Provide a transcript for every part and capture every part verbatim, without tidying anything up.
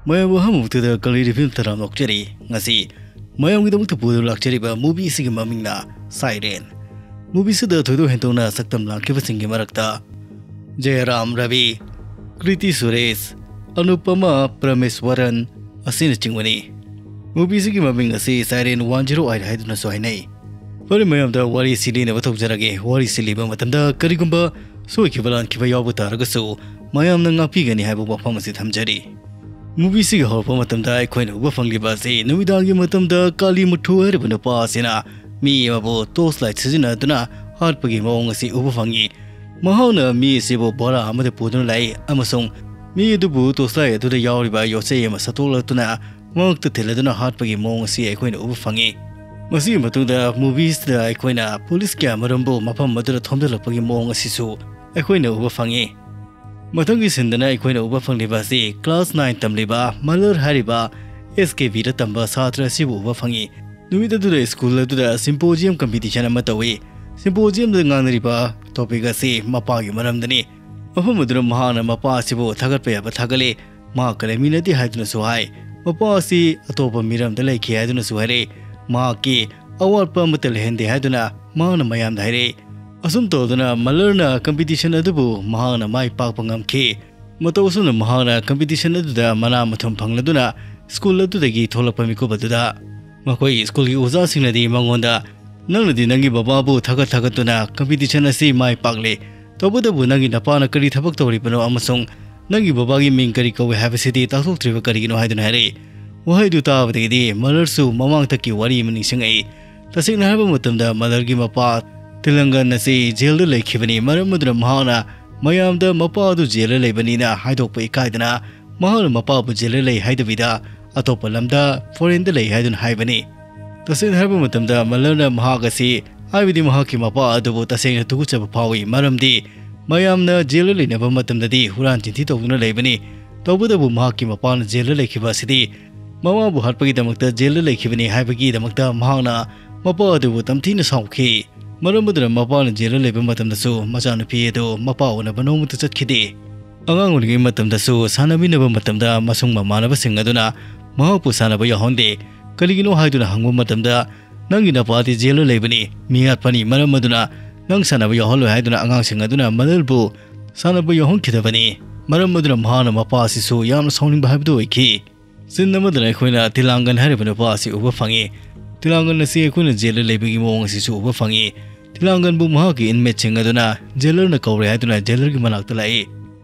ꯃꯌꯥꯝꯕꯨ ꯑꯍꯥꯟꯕꯃꯛꯇꯗ ꯀꯂꯤꯔꯤ ꯐꯤꯂꯝ ꯇꯔꯥꯝꯅ ꯑꯣꯛꯆꯔꯤ꯫ ꯉꯁꯤ ꯃꯌꯥꯝꯒꯤꯗꯃꯛꯇ ꯄꯨꯗꯨꯅ ꯂꯥꯛꯆꯔꯤꯕ movie ꯑꯁꯤꯒꯤ ꯃꯃꯤꯡꯅ Siren꯫ Movie ꯑꯁꯤꯗ ꯊꯣꯏꯗꯣꯛ ꯍꯦꯟꯗꯣꯛꯅ ꯁꯛꯇꯝ ꯂꯥꯡꯈꯤꯕꯁꯤꯡꯒꯤ ꯃꯔꯛꯇ ꯖꯌꯔꯥꯝ ꯔꯕꯤ, ꯀ꯭ꯔꯤꯇꯤ ꯁꯨꯔꯦꯁ, ꯑꯅꯨꯄꯃꯥ ꯄ꯭ꯔꯃꯦꯁꯋꯔꯟ ꯑꯁꯤꯅꯆꯤꯡꯕꯅꯤ꯫ Movie ꯑꯁꯤꯒꯤ ꯃꯃꯤꯡ ꯑꯁꯤ Siren one zero eight ꯍꯥꯏꯗꯨꯅꯁꯨ ꯍꯥꯏꯅꯩ꯫ ꯐꯔꯦ, ꯃꯌꯥꯝꯗ ꯋꯥꯔꯤ ꯑꯁꯤ ꯂꯤꯅꯕ ꯇꯧꯖꯔꯒꯦ꯫ ꯋꯥꯔꯤ ꯑꯁꯤ ꯂꯤꯕ ꯃꯇꯝꯗ ꯀꯔꯤꯒꯨꯝꯕ ꯁꯣꯏꯈꯤꯕ ꯂꯥꯟꯈꯤꯕ ꯌꯥꯎꯕ ꯇꯥꯔꯒꯁꯨ ꯃꯌꯥꯝꯅ ꯉꯥꯛꯄꯤꯒꯅꯤ ꯍꯥꯏꯕ ꯋꯥꯐꯝ ꯑꯁꯤ ꯊꯝꯖꯔꯤ꯫ Movie ꯑꯁꯤꯒꯤ ꯍꯧꯔꯛꯄ ꯃꯇꯝꯗ ꯑꯩꯈꯣꯏꯅ ꯎꯕ ꯐꯪꯂꯤꯕ ꯑꯁꯤ ꯅꯨꯃꯤꯗꯥꯡꯒꯤ ꯃꯇꯝꯗ ꯀꯥꯂꯤ ꯃꯨꯊꯨ ꯍꯥꯏꯔꯤꯕ ꯅꯨꯄꯥ ꯑꯁꯤꯅ ꯃꯤ ꯑꯃꯕꯨ torch light ꯁꯤꯖꯤꯟꯅꯗꯨꯅ ꯍꯥꯠꯄꯒꯤ ꯃꯑꯣꯡ ꯑꯁꯤ ꯎꯕ ꯐꯪꯉꯤ꯫ ꯃꯍꯥꯛꯅ ꯃꯤ ꯑꯁꯤꯕꯨ ꯕꯣꯔꯥ ꯑꯃꯗ ꯄꯨꯗꯨꯅ ꯂꯥꯛꯏ ꯑꯃꯁꯨꯡ ꯃꯤ ꯑꯗꯨꯕꯨ torch light ꯑꯗꯨꯗ ꯌꯥꯎꯔꯤꯕ ꯌꯣꯠꯆꯩ ꯑꯃ ꯁꯠꯇꯣꯛꯂꯛꯇꯨꯅ ꯃꯉꯛꯇ ꯊꯤꯜꯂꯗꯨꯅ ꯍꯥꯠꯄꯒꯤ ꯃꯑꯣꯡ ꯑꯁꯤ ꯑꯩꯈꯣꯏꯅ ꯎꯕ ꯐꯪꯉꯤ꯫ ꯃꯁꯤꯒꯤ ꯃꯇꯨꯡꯗ movie ꯑꯁꯤꯗ ꯑꯩꯈꯣꯏꯅ ꯄꯨꯂꯤꯁ ꯀꯌꯥ ꯃꯔꯨꯝꯕꯨ ꯃꯐꯝ ꯑꯗꯨꯗ ꯊꯣꯝꯖꯤꯜꯂꯛꯄꯒꯤ ꯃꯑꯣꯡ ꯑꯁꯤꯁꯨ ꯑꯩꯈꯣꯏꯅ ꯎꯕ ꯐꯪꯉꯤ꯫ ꯃꯊꯪꯒꯤ scene ꯗꯅ ꯑꯩꯈꯣꯏꯅ ꯎꯕ ꯐꯪꯂꯤꯕ ꯑꯁꯤ class nine ꯇꯝꯂꯤꯕ ꯃꯂꯔ ꯍꯥꯏꯔꯤꯕ S K B ꯗ ꯇꯝꯕ ꯁꯥꯇ꯭ꯔ ꯑꯁꯤꯕꯨ ꯎꯕ ꯐꯪꯉꯤ꯫ ꯅꯨꯃꯤꯠ ꯑꯗꯨꯗ school ꯑꯗꯨꯗ symposium competition ꯑꯃ ꯇꯧꯏ꯫ Symposium ꯗ ꯉꯥꯡꯅꯔꯤꯕ topic ꯑꯁꯤ ꯃꯄꯥꯒꯤ ꯃꯔꯝꯗꯅꯤ꯫ ꯃꯐꯝ ꯑꯗꯨꯗ ꯃꯍꯥꯛꯅ ꯃꯄꯥ ꯑꯁꯤꯕꯨ ꯊꯥꯒꯠꯄ ꯌꯥꯕ ꯊꯥꯒꯠꯂꯤ꯫ ꯃꯍꯥꯛꯀ ꯂꯩꯃꯤꯟꯅꯗꯦ ꯍꯥꯏꯗꯨꯅꯁꯨ ꯍꯥꯏ꯫ ꯃꯄꯥ ꯑꯁꯤ ꯑꯇꯣꯞꯄ ꯃꯤꯔꯝꯗ ꯂꯩꯈꯤ ꯍꯥꯏꯗꯨꯅꯁꯨ ꯍꯥꯏꯔꯛꯏ꯫ ꯃꯍꯥꯛꯀꯤ ꯑꯋꯥꯠꯄ ꯑꯃꯠꯇ ꯂꯩꯍꯟꯗꯦ ꯍꯥꯏꯗꯨꯅ ꯃꯍꯥꯛꯅ ꯃꯌꯥꯝꯗ ꯍꯥꯏꯔꯛꯏ꯫ ꯑꯁꯨꯝ ꯇꯧꯗꯨꯅ ꯃꯂꯔꯅ competition ꯑꯗꯨꯕꯨ ꯃꯍꯥꯛꯅ ꯃꯥꯏ ꯄꯥꯛꯄ ꯉꯝꯈꯤ꯫ ꯃꯇꯧ ꯑꯁꯨꯝꯅ ꯃꯍꯥꯛꯅ competition ꯑꯗꯨꯗ ꯃꯅꯥ ꯃꯊꯨꯝ ꯐꯪꯂꯗꯨꯅ school ꯑꯗꯨꯗꯒꯤ ꯊꯣꯛꯂꯛꯄ ꯃꯤꯀꯨꯞ ꯑꯗꯨꯗ ꯃꯈꯣꯏꯒꯤ school ꯒꯤ ꯑꯣꯖꯥꯁꯤꯡꯅꯗꯤ ꯃꯉꯣꯟꯗ, "ꯅꯪꯅꯗꯤ ꯅꯪꯒꯤ ꯕꯕꯥꯕꯨ ꯊꯥꯒꯠ ꯊꯥꯒꯠꯇꯨꯅ competition ꯑꯁꯤ ꯃꯥꯏ ꯄꯥꯛꯂꯦ, ꯇꯧꯕꯇꯕꯨ ꯅꯪꯒꯤ ꯅꯄꯥꯅ ꯀꯔꯤ ꯊꯕꯛ ꯇꯧꯔꯤꯕꯅꯣ ꯑꯃꯁꯨꯡ ꯅꯪꯒꯤ ꯕꯕꯥꯒꯤ ꯃꯤꯡ ꯀꯔꯤ ꯀꯧꯏ ꯍꯥꯏꯕꯁꯤꯗꯤ ꯇꯥꯛꯊꯣꯛꯇ꯭ꯔꯤꯕ ꯀꯔꯤꯒꯤꯅꯣ?" ꯍꯥꯏꯗꯨꯅ ꯍꯥꯏꯔꯛꯏ꯫ ꯋꯥꯍꯩꯗꯨ ꯇꯥꯕꯗꯒꯤꯗꯤ ꯃꯂꯔꯁꯨ ꯃꯃꯥꯡꯊꯛꯀꯤ ꯋꯥꯔꯤ ꯑꯃ ꯅꯤꯡꯁꯤꯡꯉꯛꯏ꯫ ꯇꯁꯦꯡꯅ ꯍꯥꯏꯕ ꯃꯇꯝꯗ ꯃꯂꯔꯒꯤ ꯃꯄꯥ ꯇꯤꯂꯪꯒꯟ ꯑꯁꯤ jail ꯗ ꯂꯩꯈꯤꯕꯅꯤ꯫ ꯃꯔꯝ ꯑꯗꯨꯅ ꯃꯍꯥꯛꯅ ꯃꯌꯥꯝꯗ ꯃꯄꯥ ꯑꯗꯨ jail ꯗ ꯂꯩꯕꯅꯤꯅ ꯍꯥꯏꯗꯣꯛꯄ ꯏꯀꯥꯏꯗꯅ ꯃꯍꯥꯛꯅ ꯃꯄꯥꯕꯨ jail ꯗ ꯂꯩ ꯍꯥꯏꯗꯕꯤꯗ ꯑꯇꯣꯞꯄ ꯂꯝꯗ foreign ꯗ ꯂꯩ ꯍꯥꯏꯗꯨꯅ ꯍꯥꯏꯕꯅꯤ꯫ ꯇꯁꯦꯡꯅ ꯍꯥꯏꯕ ꯃꯇꯝꯗ ꯃꯂꯔꯅ ꯃꯍꯥꯛ ꯑꯁꯤ, ꯍꯥꯏꯕꯗꯤ ꯃꯍꯥꯛꯀꯤ ꯃꯄꯥ ꯑꯗꯨꯕꯨ ꯇꯁꯦꯡꯅ ꯇꯨꯀꯠꯆꯕ ꯐꯥꯎꯏ, ꯃꯔꯝꯗꯤ ꯃꯌꯥꯝꯅ jail ꯗ ꯂꯩꯅꯕ ꯃꯇꯝꯗꯗꯤ ꯍꯨꯔꯥꯟ ꯆꯤꯟꯊꯤ ꯇꯧꯗꯨꯅ ꯂꯩꯕꯅꯤ꯫ ꯇꯧꯕꯇꯕꯨ ꯃꯍꯥꯛꯀꯤ ꯃꯄꯥꯅ jail ꯗ ꯂꯩꯈꯤꯕ ꯑꯁꯤꯗꯤ ꯃꯃꯥꯕꯨ ꯍꯥꯠꯄꯒꯤꯗꯃꯛꯇ jail ꯗ ꯂꯩꯈꯤꯕꯅꯤ ꯍꯥꯏꯕꯒꯤꯗꯃꯛꯇ ꯃꯍꯥꯛꯅ ꯃꯄꯥ ꯑꯗꯨꯕꯨ ꯇꯝꯊꯤꯅ ꯁꯥꯎꯈꯤ꯫ ꯃꯔꯝ ꯑꯗꯨꯅ ꯃꯄꯥꯅ jail ꯗ ꯂꯩꯕ ꯃꯇꯝꯗꯁꯨ ꯃꯆꯥꯅꯨꯄꯤ ꯑꯗꯨ ꯃꯄꯥ ꯎꯅꯕ ꯅꯣꯡꯃꯇ ꯆꯠꯈꯤꯗꯦ꯫ ꯑꯉꯥꯡ ꯑꯣꯏꯔꯤꯉꯩ ꯃꯇꯝꯗꯁꯨ ꯁꯥꯟꯅꯃꯤꯟꯅꯕ ꯃꯇꯝꯗ ꯃꯁꯨꯡ ꯃꯃꯥꯟꯅꯕꯁꯤꯡ ꯑꯗꯨꯅ ꯃꯍꯥꯛꯄꯨ ꯁꯥꯟꯅꯕ ꯌꯥꯎꯍꯟꯗꯦ꯫ ꯀꯔꯤꯒꯤꯅꯣ ꯍꯥꯏꯗꯨꯅ ꯍꯪꯕ ꯃꯇꯝꯗ, "ꯅꯪꯒꯤ ꯅꯄꯥꯗꯤ ꯖꯦꯜꯗ ꯂꯩꯕꯅꯤ, ꯃꯤꯍꯥꯠꯄꯅꯤ, ꯃꯔꯝ ꯑꯗꯨꯅ ꯅꯪ ꯁꯥꯟꯅꯕ ꯌꯥꯎꯍꯜꯂꯣꯏ" ꯍꯥꯏꯗꯨꯅ ꯑꯉꯥꯡꯁꯤꯡ ꯑꯗꯨꯅ ꯃꯗꯜꯕꯨ ꯁꯥꯟꯅꯕ ꯌꯥꯎꯍꯟꯈꯤꯗꯕꯅꯤ꯫ ꯃꯔꯝ ꯑꯗꯨꯅ ꯃꯍꯥꯛꯅ ꯃꯄꯥ ꯑꯁꯤꯁꯨ ꯌꯥꯝꯅ ꯁꯥꯎꯅꯤꯡꯕ ꯍꯥꯏꯕꯗꯨ ꯑꯣꯏꯈꯤ꯫ ꯁꯤꯟ ꯑꯃꯗꯅ ꯑꯩꯈꯣꯏꯅ ꯇꯤꯂꯥꯡꯒꯟ ꯍꯥꯏꯔꯤꯕ ꯅꯨꯄꯥ ꯑꯁꯤ ꯎꯕ ꯐꯪꯉꯤ꯫ ꯇꯤꯂꯥꯡꯒꯟ ꯑꯁꯤ ꯑꯩꯈꯣꯏꯅ ꯖꯦꯜꯗ ꯂꯩꯕꯒꯤ ꯃꯑꯣꯡ ꯑꯁꯤꯁꯨ ꯎꯕ ꯐꯪꯉꯤ꯫ ꯇꯤꯂꯥꯡꯒꯟꯕꯨ ꯃꯍꯥꯛꯀꯤ ꯏꯟꯃꯦꯠꯁꯤꯡ ꯑꯗꯨꯅ ꯖꯦꯂꯔꯅ ꯀꯧꯔꯦ ꯍꯥꯏꯗꯨꯅ ꯖꯦꯂꯔꯒꯤ ꯃꯅꯥꯛꯇ ꯂꯥꯛꯏ꯫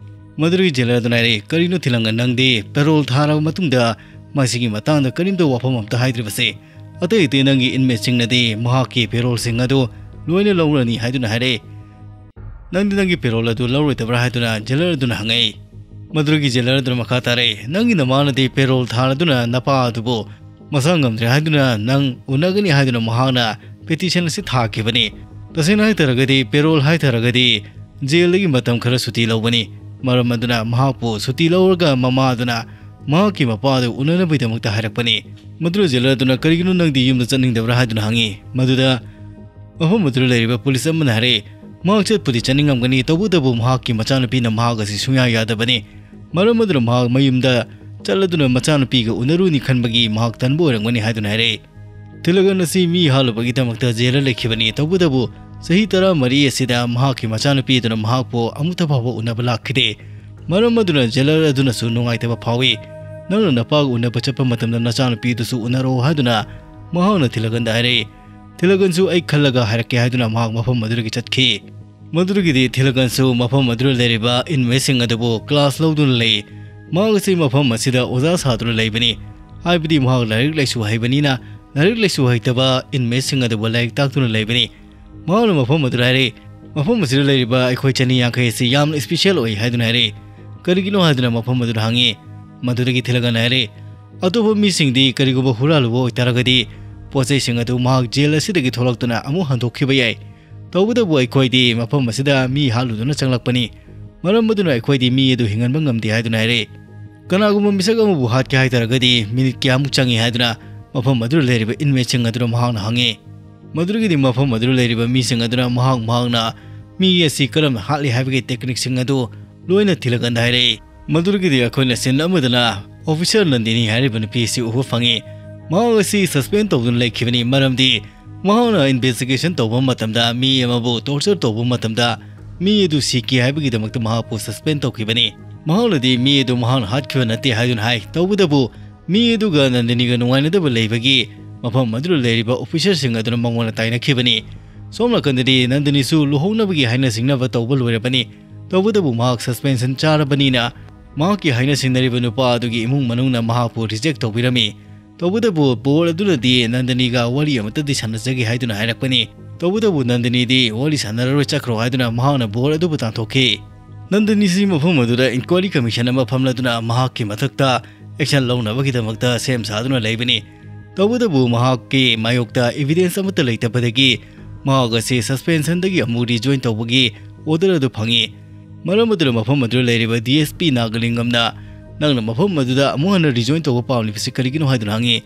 ꯃꯗꯨꯗꯒꯤ ꯖꯦꯂꯔ ꯑꯗꯨꯅ ꯍꯥꯏꯔꯛꯏ, "ꯀꯔꯤꯅꯣ ꯇꯤꯂꯥꯡꯒꯟ, ꯅꯪꯗꯤ ꯄꯦꯔꯣꯜ ꯊꯥꯔꯕ ꯃꯇꯨꯡꯗ ꯃꯁꯤꯒꯤ ꯃꯇꯥꯡꯗ ꯀꯔꯤꯝꯇ ꯋꯥꯐꯝ ꯑꯝꯇ ꯍꯥꯏꯗ꯭ꯔꯤꯕꯁꯦ? ꯑꯇꯩ ꯑꯇꯩ ꯅꯪꯒꯤ ꯏꯟꯃꯦꯠꯁꯤꯡꯅꯗꯤ ꯃꯍꯥꯛꯀꯤ ꯄꯦꯔꯣꯜꯁꯤꯡ ꯑꯗꯨ ꯂꯣꯏꯅ ꯂꯧꯔꯅꯤ ꯍꯥꯏꯗꯨꯅ ꯍꯥꯏꯔꯛꯏ꯫ ꯅꯪꯗꯤ ꯅꯪꯒꯤ ꯄꯦꯔꯣꯜ ꯑꯗꯨ ꯂꯧꯔꯣꯏꯗꯕ꯭ꯔꯥ?" ꯍꯥꯏꯗꯨꯅ ꯖꯦꯂꯔ ꯑꯗꯨꯅ ꯍꯪꯉꯛꯏ꯫ ꯃꯗꯨꯗꯒꯤ ꯖꯦꯂꯔ ꯑꯗꯨꯅ ꯃꯈꯥ ꯇꯥꯔꯛꯏ, "ꯅꯪꯒꯤ ꯅꯃꯥꯅꯗꯤ ꯄꯦꯔꯣꯜ ꯊꯥꯔꯗꯨꯅ ꯅꯄꯥ ꯑꯗꯨꯕꯨ ꯃꯁꯥ ꯉꯝꯗ꯭ꯔꯦ ꯍꯥꯏꯗꯨꯅ ꯅꯪ ꯎꯅꯒꯅꯤ ꯍꯥꯏꯗꯨꯅ ꯃꯍꯥꯛꯅ ꯄꯦꯇꯤꯁꯟ ꯑꯁꯤ ꯊꯥꯈꯤꯕꯅꯤ꯫ ꯇꯁꯦꯡꯅ ꯍꯥꯏꯇꯥꯔꯒꯗꯤ ꯄꯦꯔꯣꯜ ꯍꯥꯏꯇꯥꯔꯒꯗꯤ ꯖꯦꯜꯗꯒꯤ ꯃꯇꯝ ꯈꯔ ꯁꯨꯇꯤ ꯂꯧꯕꯅꯤ꯫ ꯃꯔꯝ ꯑꯗꯨꯅ ꯃꯍꯥꯛꯄꯨ ꯁꯨꯇꯤ ꯂꯧꯔꯒ ꯃꯃꯥ ꯑꯗꯨꯅ ꯃꯍꯥꯛꯀꯤ ꯃꯄꯥ ꯑꯗꯨ ꯎꯅꯅꯕꯒꯤꯗꯃꯛꯇ ꯍꯥꯏꯔꯛꯄꯅꯤ꯫" ꯃꯗꯨꯗ ꯖꯦꯂꯔ ꯑꯗꯨꯅ, "ꯀꯔꯤꯒꯤꯅꯣ ꯅꯪꯗꯤ ꯌꯨꯝꯗ ꯆꯠꯅꯤꯡꯗꯕ꯭ꯔꯥ?" ꯍꯥꯏꯗꯨꯅ ꯍꯪꯉꯤ꯫ ꯃꯗꯨꯗ ꯃꯐꯝ ꯑꯗꯨꯗ ꯂꯩꯔꯤꯕ ꯄꯨꯂꯤꯁ ꯑꯃꯅ ꯍꯥꯏꯔꯛꯏ, "ꯃꯍꯥꯛ ꯆꯠꯄꯨꯗꯤ ꯆꯠꯅꯤꯡꯉꯝꯒꯅꯤ, ꯇꯧꯕꯇꯕꯨ ꯃꯍꯥꯛꯀꯤ ꯃꯆꯥꯅꯨꯄꯤꯅ ꯃꯍꯥꯛ ꯑꯁꯤ ꯁꯨꯡꯌꯥ ꯌꯥꯗꯕꯅꯤ꯫ ꯃꯔꯝ ꯑꯗꯨꯅ ꯃꯍꯥꯛ ꯃꯌꯨꯝꯗ ꯆꯠꯂꯗꯨꯅ ꯃꯆꯥꯅꯨꯄꯤꯒ ꯎꯅꯔꯨꯅꯤ ꯈꯟꯕꯒꯤ ꯃꯍꯥꯛ ꯇꯟꯕ ꯑꯣꯏꯔꯝꯒꯅꯤ" ꯍꯥꯏꯗꯨꯅ ꯍꯥꯏꯔꯛꯏ꯫ ꯇꯤꯂꯒꯟ ꯑꯁꯤ ꯃꯤ ꯍꯥꯠꯂꯨꯕꯒꯤꯗꯃꯛꯇ ꯖꯦꯜꯗ ꯂꯩꯈꯤꯕꯅꯤ꯫ ꯇꯧꯕꯇꯕꯨ ꯆꯍꯤ ꯇꯔꯥꯃꯔꯤ ꯑꯁꯤꯗ ꯃꯍꯥꯛꯀꯤ ꯃꯆꯥꯅꯨꯄꯤ ꯑꯗꯨꯅ ꯃꯍꯥꯛꯄꯨ ꯑꯃꯨꯛꯇ ꯐꯥꯎꯕ ꯎꯅꯕ ꯂꯥꯛꯈꯤꯗꯦ꯫ ꯃꯔꯝ ꯑꯗꯨꯅ ꯖꯦꯂꯔ ꯑꯗꯨꯅꯁꯨ ꯅꯨꯡꯉꯥꯏꯇꯕ ꯐꯥꯎꯏ꯫ "ꯅꯪꯅ ꯅꯄꯥꯒ ꯎꯅꯕ ꯆꯠꯄ ꯃꯇꯝꯗ ꯅꯆꯥꯅꯨꯄꯤꯗꯨꯁꯨ ꯎꯅꯔꯣ" ꯍꯥꯏꯗꯨꯅ ꯃꯍꯥꯛꯅ ꯇꯤꯂꯒꯟꯗ ꯍꯥꯏꯔꯛꯏ꯫ ꯇꯤꯂꯒꯟꯁꯨ "ꯑꯩ ꯈꯜꯂꯒ ꯍꯥꯏꯔꯛꯀꯦ" ꯍꯥꯏꯗꯨꯅ ꯃꯍꯥꯛ ꯃꯐꯝ ꯑꯗꯨꯗꯒꯤ ꯆꯠꯈꯤ꯫ ꯃꯗꯨꯗꯒꯤꯗꯤ ꯊꯤꯂꯒꯟꯁꯨ ꯃꯐꯝ ꯑꯗꯨꯗ ꯂꯩꯔꯤꯕ ꯏꯟꯃꯦꯠꯁꯤꯡ ꯑꯗꯨꯕꯨ ꯀ꯭ꯂꯥꯁ ꯂꯧꯗꯨꯅ ꯂꯩ꯫ ꯃꯍꯥꯛ ꯑꯁꯤ ꯃꯐꯝ ꯑꯁꯤꯗ ꯑꯣꯖꯥ ꯁꯥꯗꯨꯅ ꯂꯩꯕꯅꯤ꯫ ꯍꯥꯏꯕꯗꯤ ꯃꯍꯥꯛ ꯂꯥꯏꯔꯤꯛ ꯂꯥꯏꯁꯨ ꯍꯩꯕꯅꯤꯅ ꯂꯥꯏꯔꯤꯛ ꯂꯥꯏꯁꯨ ꯍꯩꯇꯕ ꯏꯟꯃꯦꯠꯁꯤꯡ ꯑꯗꯨꯕꯨ ꯂꯥꯏꯔꯤꯛ ꯇꯥꯛꯇꯨꯅ ꯂꯩꯕꯅꯤ꯫ ꯃꯍꯥꯛꯅ ꯃꯐꯝ ꯑꯗꯨꯗ ꯍꯥꯏꯔꯛꯏ, "ꯃꯐꯝ ꯑꯁꯤꯗ ꯂꯩꯔꯤꯕ ꯑꯩꯈꯣꯏ ꯆꯅꯤ ꯌꯥꯡꯈꯩ ꯑꯁꯤ ꯌꯥꯝꯅ ꯏꯁꯄꯤꯁꯦꯜ ꯑꯣꯏ" ꯍꯥꯏꯗꯨꯅ ꯍꯥꯏꯔꯛꯏ꯫ "ꯀꯔꯤꯒꯤꯅꯣ?" ꯍꯥꯏꯗꯨꯅ ꯃꯐꯝ ꯑꯗꯨꯗ ꯍꯪꯉꯤ꯫ ꯃꯗꯨꯗꯒꯤ ꯊꯤꯂꯒꯟꯅ ꯍꯥꯏꯔꯛꯏ, "ꯑꯇꯣꯞꯄ ꯃꯤꯁꯤꯡꯗꯤ ꯀꯔꯤꯒꯨꯝꯕ ꯍꯨꯔꯥꯜꯂꯨꯕ ꯑꯣꯏꯇꯥꯔꯒꯗꯤ ꯄꯣꯠ ꯆꯩꯁꯤꯡ ꯑꯗꯨ ꯃꯍꯥꯛ ꯖꯦꯜ ꯑꯁꯤꯗꯒꯤ ꯊꯣꯛꯂꯛꯇꯨꯅ ꯑꯃꯨꯛ ꯍꯟꯗꯣꯛꯈꯤꯕ ꯌꯥꯏ꯫ ꯇꯧꯕꯇꯕꯨ ꯑꯩꯈꯣꯏꯗꯤ ꯃꯐꯝ ꯑꯁꯤꯗ ꯃꯤ ꯍꯥꯠꯂꯨꯗꯨꯅ ꯆꯪꯂꯛꯄꯅꯤ꯫ ꯃꯔꯝ ꯑꯗꯨꯅ ꯑꯩꯈꯣꯏꯗꯤ ꯃꯤ ꯑꯗꯨ ꯍꯤꯡꯍꯟꯕ ꯉꯝꯗꯦ" ꯍꯥꯏꯗꯨꯅ ꯍꯥꯏꯔꯛꯏ꯫ "ꯀꯅꯥꯒꯨꯝꯕ ꯃꯤꯁꯛ ꯑꯃꯕꯨ ꯍꯥꯠꯀꯦ ꯍꯥꯏꯇꯥꯔꯒꯗꯤ ꯃꯤꯅꯤꯠ ꯀꯌꯥꯃꯨꯛ ꯆꯪꯏ?" ꯍꯥꯏꯗꯨꯅ ꯃꯐꯝ ꯑꯗꯨꯗ ꯂꯩꯔꯤꯕ ꯏꯟꯃꯦꯠꯁꯤꯡ ꯑꯗꯨꯗ ꯃꯍꯥꯛꯅ ꯍꯪꯉꯤ꯫ ꯃꯗꯨꯗꯒꯤꯗꯤ ꯃꯐꯝ ꯑꯗꯨꯗ ꯂꯩꯔꯤꯕ ꯃꯤꯁꯤꯡ ꯑꯗꯨꯅ ꯃꯍꯥꯛ ꯃꯍꯥꯛꯅ ꯃꯤ ꯑꯁꯤ ꯀꯔꯝꯅ ꯍꯥꯠꯂꯤ ꯍꯥꯏꯕꯒꯤ ꯇꯦꯛꯅꯤꯛꯁꯤꯡ ꯑꯗꯨ ꯂꯣꯏꯅ ꯊꯤꯜꯂꯀꯥꯟꯗ ꯍꯥꯏꯔꯛꯏ꯫ ꯃꯗꯨꯗꯒꯤꯗꯤ ꯑꯩꯈꯣꯏꯅ ꯁꯤꯟ ꯑꯃꯗꯅ ꯑꯣꯐꯤꯁꯥꯔ ꯅꯟꯗꯤꯅꯤ ꯍꯥꯏꯔꯤꯕ ꯅꯨꯄꯤ ꯑꯁꯤ ꯎꯕ ꯐꯪꯉꯤ꯫ ꯃꯍꯥꯛ ꯑꯁꯤ ꯁꯁꯄꯦꯟ ꯇꯧꯗꯨꯅ ꯂꯩꯈꯤꯕꯅꯤ, ꯃꯔꯝꯗꯤ ꯃꯍꯥꯛꯅ ꯏꯟꯚꯦꯁꯇꯤꯒꯦꯁꯟ ꯇꯧꯕ ꯃꯇꯝꯗ ꯃꯤ ꯑꯃꯕꯨ ꯇꯣꯔꯆꯔ ꯇꯧꯕ ꯃꯇꯝꯗ ꯃꯤ ꯑꯗꯨ ꯁꯤꯈꯤ ꯍꯥꯏꯕꯒꯤꯗꯃꯛꯇ ꯃꯍꯥꯛꯄꯨ ꯁꯁꯄꯦꯟ ꯇꯧꯈꯤꯕꯅꯤ꯫ ꯃꯍꯥꯛꯅꯗꯤ ꯃꯤ ꯑꯗꯨ ꯃꯍꯥꯛꯅ ꯍꯥꯠꯈꯤꯕ ꯅꯠꯇꯦ ꯍꯥꯏꯗꯨꯅ ꯍꯥꯏ꯫ ꯇꯧꯕꯇꯕꯨ ꯃꯤ ꯑꯗꯨꯒ ꯅꯟꯗꯤꯅꯤꯒ ꯅꯨꯡꯉꯥꯏꯅꯗꯕ ꯂꯩꯕꯒꯤ ꯃꯐꯝ ꯑꯗꯨꯗ ꯂꯩꯔꯤꯕ ꯑꯣꯐꯤꯁꯥꯔꯁꯤꯡ ꯑꯗꯨꯅ ꯃꯉꯣꯟꯗ ꯇꯥꯏꯅꯈꯤꯕꯅꯤ꯫ ꯁꯣꯝ ꯅꯥꯀꯟꯗꯗꯤ ꯅꯟꯗꯤꯅꯤꯁꯨ ꯂꯨꯍꯣꯡꯅꯕꯒꯤ ꯍꯥꯏꯅ ꯁꯤꯡꯅꯕ ꯇꯧꯕ ꯂꯣꯏꯔꯕꯅꯤ꯫ ꯇꯧꯕꯇꯕꯨ ꯃꯍꯥꯛ ꯁꯁꯄꯦꯟꯁꯟ ꯆꯥꯔꯕꯅꯤꯅ ꯃꯍꯥꯛꯀꯤ ꯍꯥꯏꯅ ꯁꯤꯡꯅꯔꯤꯕ ꯅꯨꯄꯥ ꯑꯗꯨꯒꯤ ꯏꯃꯨꯡ ꯃꯅꯨꯡꯅ ꯃꯍꯥꯛꯄꯨ ꯔꯤꯖꯦꯛ ꯇꯧꯕꯤꯔꯝꯃꯤ꯫ ꯇꯧꯕꯇꯕꯨ ꯕꯣꯔꯗ ꯑꯗꯨꯅꯗꯤ ꯅꯟꯗꯅꯤꯒ ꯋꯥꯔꯤ ꯑꯃꯠꯇꯗꯤ ꯁꯥꯟꯅꯖꯒꯦ ꯍꯥꯏꯗꯨꯅ ꯍꯥꯏꯔꯛꯄꯅꯤ꯫ ꯇꯧꯕꯇꯕꯨ ꯅꯟꯗꯅꯤꯗꯤ ꯋꯥꯔꯤ ꯁꯥꯟꯅꯔꯔꯣꯏ, ꯆꯠꯈ꯭ꯔꯣ ꯍꯥꯏꯗꯨꯅ ꯃꯍꯥꯛꯅ ꯕꯣꯔꯗ ꯑꯗꯨꯕꯨ ꯇꯥꯟꯊꯣꯛꯈꯤ꯫ ꯅꯟꯗꯅꯤꯁꯤ ꯃꯐꯝ ꯑꯗꯨꯗ ꯏꯟꯀ꯭ꯋꯥꯏꯔꯤ ꯀꯃꯤꯁꯟ ꯑꯃ ꯐꯝꯂꯗꯨꯅ ꯃꯍꯥꯛꯀꯤ ꯃꯊꯛꯇ ꯑꯦꯛꯁꯟ ꯂꯧꯅꯕꯒꯤꯗꯃꯛꯇ ꯁꯦꯝ ꯁꯥꯗꯨꯅ ꯂꯩꯕꯅꯤ꯫ ꯇꯧꯕꯇꯕꯨ ꯃꯍꯥꯛꯀꯤ ꯃꯥꯌꯣꯛꯇ ꯏꯕꯤꯗꯦꯟꯁ ꯑꯃꯠꯇ ꯂꯩꯇꯕꯗꯒꯤ ꯃꯍꯥꯛ ꯑꯁꯤ ꯁꯁꯄꯦꯟꯁꯟꯗꯒꯤ ꯑꯃꯨꯛ ꯔꯤꯖꯣꯏꯟ ꯇꯧꯕꯒꯤ ꯑꯣꯔꯗꯔ ꯑꯗꯨ ꯐꯪꯉꯤ꯫ ꯃꯔꯝ ꯑꯗꯨꯅ ꯃꯐꯝ ꯑꯗꯨꯗ ꯂꯩꯔꯤꯕ ꯗꯤ ꯑꯦꯁ ꯄꯤ ꯅꯥꯒꯂꯤꯡꯒꯝꯅ, "ꯅꯪꯅ ꯃꯐꯝ ꯑꯗꯨꯗ ꯑꯃꯨꯛ ꯍꯟꯅ ꯔꯤꯖꯣꯏꯟ ꯇꯧꯕ ꯄꯥꯝꯂꯤꯕꯁꯤ ꯀꯔꯤꯒꯤꯅꯣ?" ꯍꯥꯏꯗꯨꯅ ꯍꯪꯉꯤ꯫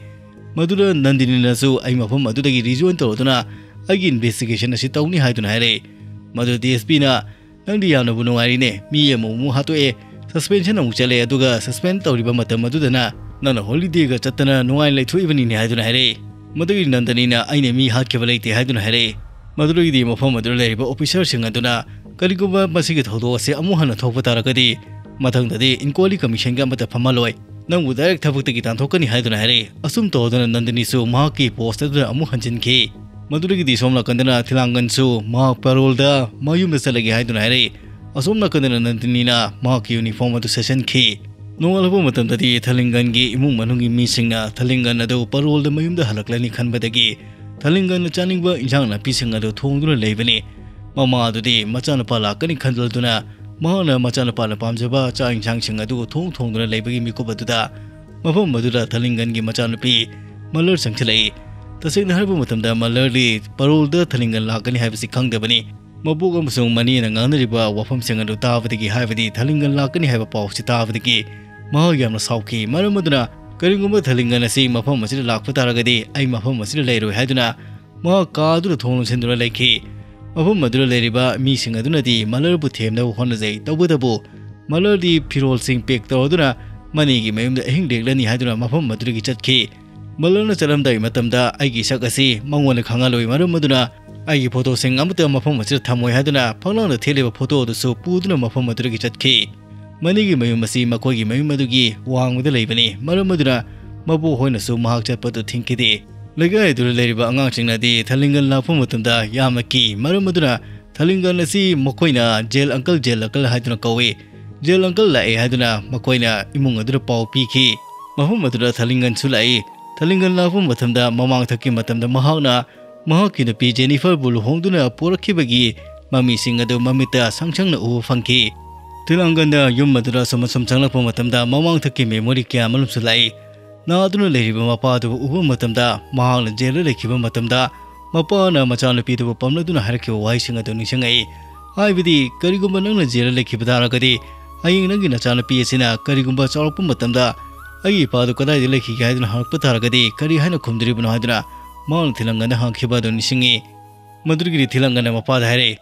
ꯃꯗꯨꯗ ꯅꯟꯗꯤꯅꯤꯅꯁꯨ, "ꯑꯩ ꯃꯐꯝ ꯑꯗꯨꯗꯒꯤ ꯔꯤꯖꯣꯏꯟ ꯇꯧꯔꯗꯨꯅ ꯑꯩꯒꯤ ꯏꯟꯚꯦꯁꯇꯤꯒꯦꯁꯟ ꯑꯁꯤ ꯇꯧꯅꯤ" ꯍꯥꯏꯗꯨꯅ ꯍꯥꯏꯔꯛꯏ꯫ ꯃꯗꯨ ꯗꯤ ꯑꯦꯁ ꯄꯤꯅ, "ꯅꯪꯗꯤ ꯌꯥꯝꯅꯕꯨ ꯅꯨꯡꯉꯥꯏꯔꯤꯅꯦ, ꯃꯤ ꯑꯃꯃꯨꯛ ꯍꯥꯠꯇꯣꯛꯑꯦ, ꯁꯁꯄꯦꯟꯁꯟ ꯑꯃꯨꯛ ꯆꯠꯂꯦ, ꯑꯗꯨꯒ ꯁꯁꯄꯦꯟ ꯇꯧꯔꯤꯕ ꯃꯇꯝ ꯑꯗꯨꯗꯅ ꯅꯪꯅ ꯍꯣꯂꯤꯗꯦꯒ ꯆꯠꯇꯅ ꯅꯨꯡꯉꯥꯏꯅ ꯂꯩꯊꯣꯛꯏꯕꯅꯤꯅꯦ" ꯍꯥꯏꯗꯨꯅ ꯍꯥꯏꯔꯛꯏ꯫ ꯃꯗꯨꯒꯤ ꯅꯟꯗꯅꯤꯅ, "ꯑꯩꯅ ꯃꯤ ꯍꯥꯠꯈꯤꯕ ꯂꯩꯇꯦ" ꯍꯥꯏꯗꯨꯅ ꯍꯥꯏꯔꯛꯏ꯫ ꯃꯗꯨꯗꯒꯤꯗꯤ ꯃꯐꯝ ꯑꯗꯨꯗ ꯂꯩꯔꯤꯕ ꯑꯣꯐꯤꯁꯥꯔꯁꯤꯡ ꯑꯗꯨꯅ, "ꯀꯔꯤꯒꯨꯝꯕ ꯃꯁꯤꯒꯤ ꯊꯧꯗꯣꯛ ꯑꯁꯤ ꯑꯃꯨꯛ ꯍꯟꯅ ꯊꯣꯛꯄ ꯇꯥꯔꯒꯗꯤ ꯃꯊꯪꯗꯗꯤ ꯏꯟꯀ꯭ꯋꯥꯏꯔꯤ ꯀꯃꯤꯁꯟꯒ ꯑꯃꯠꯇ ꯐꯝꯍꯜꯂꯣꯏ, ꯅꯪꯕꯨ ꯗꯥꯏꯔꯦꯛ ꯊꯕꯛꯇꯒꯤ ꯇꯥꯟꯊꯣꯛꯀꯅꯤ" ꯍꯥꯏꯗꯨꯅ ꯍꯥꯏꯔꯛꯏ꯫ ꯑꯁꯨꯝ ꯇꯧꯗꯨꯅ ꯅꯟꯗꯅꯤꯁꯨ ꯃꯍꯥꯛꯀꯤ ꯄꯣꯁ ꯑꯗꯨꯗ ꯑꯃꯨꯛ ꯍꯟꯖꯤꯟꯈꯤ꯫ ꯃꯗꯨꯗꯒꯤꯗꯤ ꯁꯣꯝ ꯅꯥꯀꯟꯗꯅ ꯊꯤꯂꯥꯡꯒꯟꯁꯨ ꯃꯍꯥꯛ ꯄꯦꯔꯣꯜꯗ ꯃꯌꯨꯝꯗ ꯆꯠꯂꯒꯦ ꯍꯥꯏꯗꯨꯅ ꯍꯥꯏꯔꯛꯏ꯫ ꯑꯁꯣꯝ ꯅꯥꯀꯟꯗꯅ ꯅꯟꯗꯅꯤꯅ ꯃꯍꯥꯛꯀꯤ ꯌꯨꯅꯤꯐꯣꯔꯝ ꯑꯗꯨ ꯁꯦꯠꯆꯟꯈꯤ꯫ ꯅꯣꯡꯉꯥꯜꯂꯛꯄ ꯃꯇꯝꯗꯗꯤ ꯊꯂꯤꯡꯒꯟꯒꯤ ꯏꯃꯨꯡ ꯃꯅꯨꯡꯒꯤ ꯃꯤꯁꯤꯡꯅ ꯊꯂꯤꯡꯒꯟ ꯑꯗꯨ ꯄꯦꯔꯣꯜꯗ ꯃꯌꯨꯝꯗ ꯍꯜꯂꯛꯂꯅꯤ ꯈꯟꯕꯗꯒꯤ ꯊꯂꯤꯡꯒꯟꯅ ꯆꯥꯅꯤꯡꯕ ꯏꯟꯁꯥꯡ ꯅꯥꯄꯤꯁꯤꯡ ꯑꯗꯨ ꯊꯣꯡꯗꯨꯅ ꯂꯩꯕꯅꯤ꯫ ꯃꯃꯥ ꯑꯗꯨꯗꯤ ꯃꯆꯥꯅꯨꯄꯥ ꯂꯥꯛꯀꯅꯤ ꯈꯟꯗꯨꯅ ꯃꯍꯥꯛꯅ ꯃꯆꯥꯅꯨꯄꯥꯅ ꯄꯥꯝꯖꯕ ꯆꯥꯛ ꯏꯟꯁꯥꯡꯁꯤꯡ ꯑꯗꯨ ꯊꯣꯡ ꯊꯣꯡꯗꯨꯅ ꯂꯩꯕꯒꯤ ꯃꯤꯀꯨꯞ ꯑꯗꯨꯗ ꯃꯐꯝ ꯑꯗꯨꯗ ꯊꯂꯤꯡꯒꯟꯒꯤ ꯃꯆꯥꯅꯨꯄꯤ ꯃꯂꯔ ꯆꯪꯁꯤꯜꯂꯛꯏ꯫ ꯇꯁꯦꯡꯅ ꯍꯥꯏꯔꯕ ꯃꯇꯝꯗ ꯃꯂꯔꯗꯤ ꯄꯦꯔꯣꯜꯗ ꯊꯂꯤꯡꯒꯟ ꯂꯥꯛꯀꯅꯤ ꯍꯥꯏꯕꯁꯤ ꯈꯪꯗꯕꯅꯤ꯫ ꯃꯕꯣꯛ ꯑꯃꯁꯨꯡ ꯃꯅꯦꯅ ꯉꯥꯡꯅꯔꯤꯕ ꯋꯥꯐꯝꯁꯤꯡ ꯑꯗꯨ ꯇꯥꯕꯗꯒꯤ, ꯍꯥꯏꯕꯗꯤ ꯊꯂꯤꯡꯒꯟ ꯂꯥꯛꯀꯅꯤ ꯍꯥꯏꯕ ꯄꯥꯎꯁꯤ ꯇꯥꯕꯗꯒꯤ ꯃꯍꯥꯛ ꯌꯥꯝꯅ ꯁꯥꯎꯈꯤ꯫ ꯃꯔꯝ ꯑꯗꯨꯅ ꯀꯔꯤꯒꯨꯝꯕ ꯊꯂꯤꯡꯒꯟ ꯑꯁꯤ ꯃꯐꯝ ꯑꯁꯤꯗ ꯂꯥꯛꯄ ꯇꯥꯔꯒꯗꯤ ꯑꯩ ꯃꯐꯝ ꯑꯁꯤꯗ ꯂꯩꯔꯣꯏ ꯍꯥꯏꯗꯨꯅ ꯃꯍꯥꯛ ꯀꯥ ꯑꯗꯨꯗ ꯊꯣꯡ ꯂꯣꯟꯁꯤꯟꯗꯨꯅ ꯂꯩꯈꯤ꯫ ꯃꯐꯝ ꯑꯗꯨꯗ ꯂꯩꯔꯤꯕ ꯃꯤꯁꯤꯡ ꯑꯗꯨꯅꯗꯤ ꯃꯂꯔꯕꯨ ꯊꯦꯝꯅꯕ ꯍꯣꯠꯅꯖꯩ꯫ ꯇꯧꯕꯇꯕꯨ ꯃꯂꯔꯗꯤ ꯐꯤꯔꯣꯜꯁꯤꯡ ꯄꯦꯛ ꯇꯧꯔꯗꯨꯅ ꯃꯅꯤꯒꯤ ꯃꯌꯨꯝꯗ ꯑꯍꯤꯡ ꯂꯦꯛꯂꯅꯤ ꯍꯥꯏꯗꯨꯅ ꯃꯐꯝ ꯑꯗꯨꯗꯒꯤ ꯆꯠꯈꯤ꯫ ꯃꯂꯔꯅ ꯆꯠꯂꯝꯗꯥꯏ ꯃꯇꯝꯗ ꯑꯩꯒꯤ ꯁꯛ ꯑꯁꯤ ꯃꯉꯣꯟꯗ ꯈꯪꯍꯜꯂꯣꯏ, ꯃꯔꯝ ꯑꯗꯨꯅ ꯑꯩꯒꯤ ꯐꯣꯇꯣꯁꯤꯡ ꯑꯃꯠꯇ ꯃꯐꯝ ꯑꯁꯤꯗ ꯊꯝꯃꯣꯏ ꯍꯥꯏꯗꯨꯅ ꯐꯛꯂꯥꯡꯗ ꯊꯦꯠꯂꯤꯕ ꯐꯣꯇꯣ ꯑꯗꯨꯁꯨ ꯄꯨꯗꯨꯅ ꯃꯐꯝ ꯑꯗꯨꯗꯒꯤ ꯆꯠꯈꯤ꯫ ꯃꯅꯤꯒꯤ ꯃꯌꯨꯝ ꯑꯁꯤ ꯃꯈꯣꯏꯒꯤ ꯃꯌꯨꯝ ꯑꯗꯨꯒꯤ ꯋꯥꯡꯃꯗ ꯂꯩꯕꯅꯤ, ꯃꯔꯝ ꯑꯗꯨꯅ ꯃꯄꯨ ꯍꯣꯏꯅꯁꯨ ꯃꯍꯥꯛ ꯆꯠꯄꯗꯨ ꯊꯤꯡꯈꯤꯗꯦ꯫ ꯂꯩꯀꯥꯏ ꯑꯗꯨꯗ ꯂꯩꯔꯤꯕ ꯑꯉꯥꯡꯁꯤꯡꯅꯗꯤ ꯊꯂꯤꯡꯒꯟ ꯂꯥꯛꯄ ꯃꯇꯝꯗ ꯌꯥꯝꯅ ꯀꯤ, ꯃꯔꯝ ꯑꯗꯨꯅ ꯊꯂꯤꯡꯒꯟ ꯑꯁꯤ ꯃꯈꯣꯏꯅ "ꯖꯦꯜ ꯑꯪꯀꯜ, ꯖꯦꯜ ꯑꯪꯀꯜ" ꯍꯥꯏꯗꯨꯅ ꯀꯧꯏ꯫ "ꯖꯦꯜ ꯑꯪꯀꯜ ꯂꯥꯛꯑꯦ" ꯍꯥꯏꯗꯨꯅ ꯃꯈꯣꯏꯅ ꯏꯃꯨꯡ ꯑꯗꯨꯗ ꯄꯥꯎ ꯄꯤꯈꯤ꯫ ꯃꯐꯝ ꯑꯗꯨꯗ ꯊꯂꯤꯡꯒꯟꯁꯨ ꯂꯥꯛꯏ꯫ ꯊꯂꯤꯡꯒꯟ ꯂꯥꯛꯄ ꯃꯇꯝꯗ ꯃꯃꯥꯡꯊꯛꯀꯤ ꯃꯇꯝꯗ ꯃꯍꯥꯛꯅ ꯃꯍꯥꯛꯀꯤ ꯅꯨꯄꯤ ꯖꯦꯅꯤꯐꯔꯕꯨ ꯂꯨꯍꯣꯡꯗꯨꯅ ꯄꯣꯔꯛꯈꯤꯕꯒꯤ ꯃꯃꯤꯁꯤꯡ ꯑꯗꯨ ꯃꯃꯤꯠꯇ ꯁꯪ ꯁꯪꯅ ꯎꯕ ꯐꯪꯈꯤ꯫ ꯊꯤꯂꯥꯡꯒꯟꯗ ꯌꯨꯝ ꯑꯗꯨꯗ ꯑꯁꯨꯝ ꯑꯁꯨꯝ ꯆꯪꯂꯛꯄ ꯃꯇꯝꯗ ꯃꯃꯥꯡꯊꯛꯀꯤ ꯃꯦꯃꯣꯔꯤ ꯀꯌꯥ ꯑꯃꯔꯣꯝꯁꯨ ꯂꯥꯛꯏ꯫ ꯅꯥꯗꯨꯅ ꯂꯩꯔꯤꯕ ꯃꯄꯥ ꯑꯗꯨꯕꯨ ꯎꯕ ꯃꯇꯝꯗ ꯃꯍꯥꯛꯅ ꯖꯦꯜꯗ ꯂꯩꯈꯤꯕ ꯃꯇꯝꯗ ꯃꯄꯥꯅ ꯃꯆꯥꯅꯨꯄꯤꯗꯨꯕꯨ ꯄꯝꯂꯗꯨꯅ ꯍꯥꯏꯔꯛꯈꯤꯕ ꯋꯥꯍꯩꯁꯤꯡ ꯑꯗꯨ ꯅꯤꯡꯁꯤꯡꯉꯛꯏ꯫ ꯍꯥꯏꯕꯗꯤ, ꯀꯔꯤꯒꯨꯝꯕ ꯅꯪꯅ ꯖꯦꯜꯗ ꯂꯩꯈꯤꯕ ꯇꯥꯔꯒꯗꯤ, ꯍꯌꯦꯡ ꯅꯪꯒꯤ ꯅꯆꯥꯅꯨꯄꯤ ꯑꯁꯤꯅ ꯀꯔꯤꯒꯨꯝꯕ ꯆꯥꯎꯔꯛꯄ ꯃꯇꯝꯗ "ꯑꯩꯒꯤ ꯏꯄꯥꯗꯨ ꯀꯗꯥꯏꯗ ꯂꯩꯈꯤꯒꯦ?" ꯍꯥꯏꯗꯨꯅ ꯍꯪꯂꯛꯄ ꯇꯥꯔꯒꯗꯤ, ꯀꯔꯤ ꯍꯥꯏꯅ ꯈꯨꯝꯗꯣꯔꯤꯕꯅꯣ ꯍꯥꯏꯗꯨꯅ ꯃꯍꯥꯛꯅ ꯊꯤꯂꯪꯒꯟꯗ ꯍꯪꯈꯤꯕ ꯑꯗꯨ ꯅꯤꯡꯁꯤꯡꯉꯤ꯫ ꯃꯗꯨꯗꯒꯤꯗꯤ ꯊꯤꯂꯪꯒꯟꯅ ꯃꯄꯥꯗ ꯍꯥꯏꯔꯛꯏ,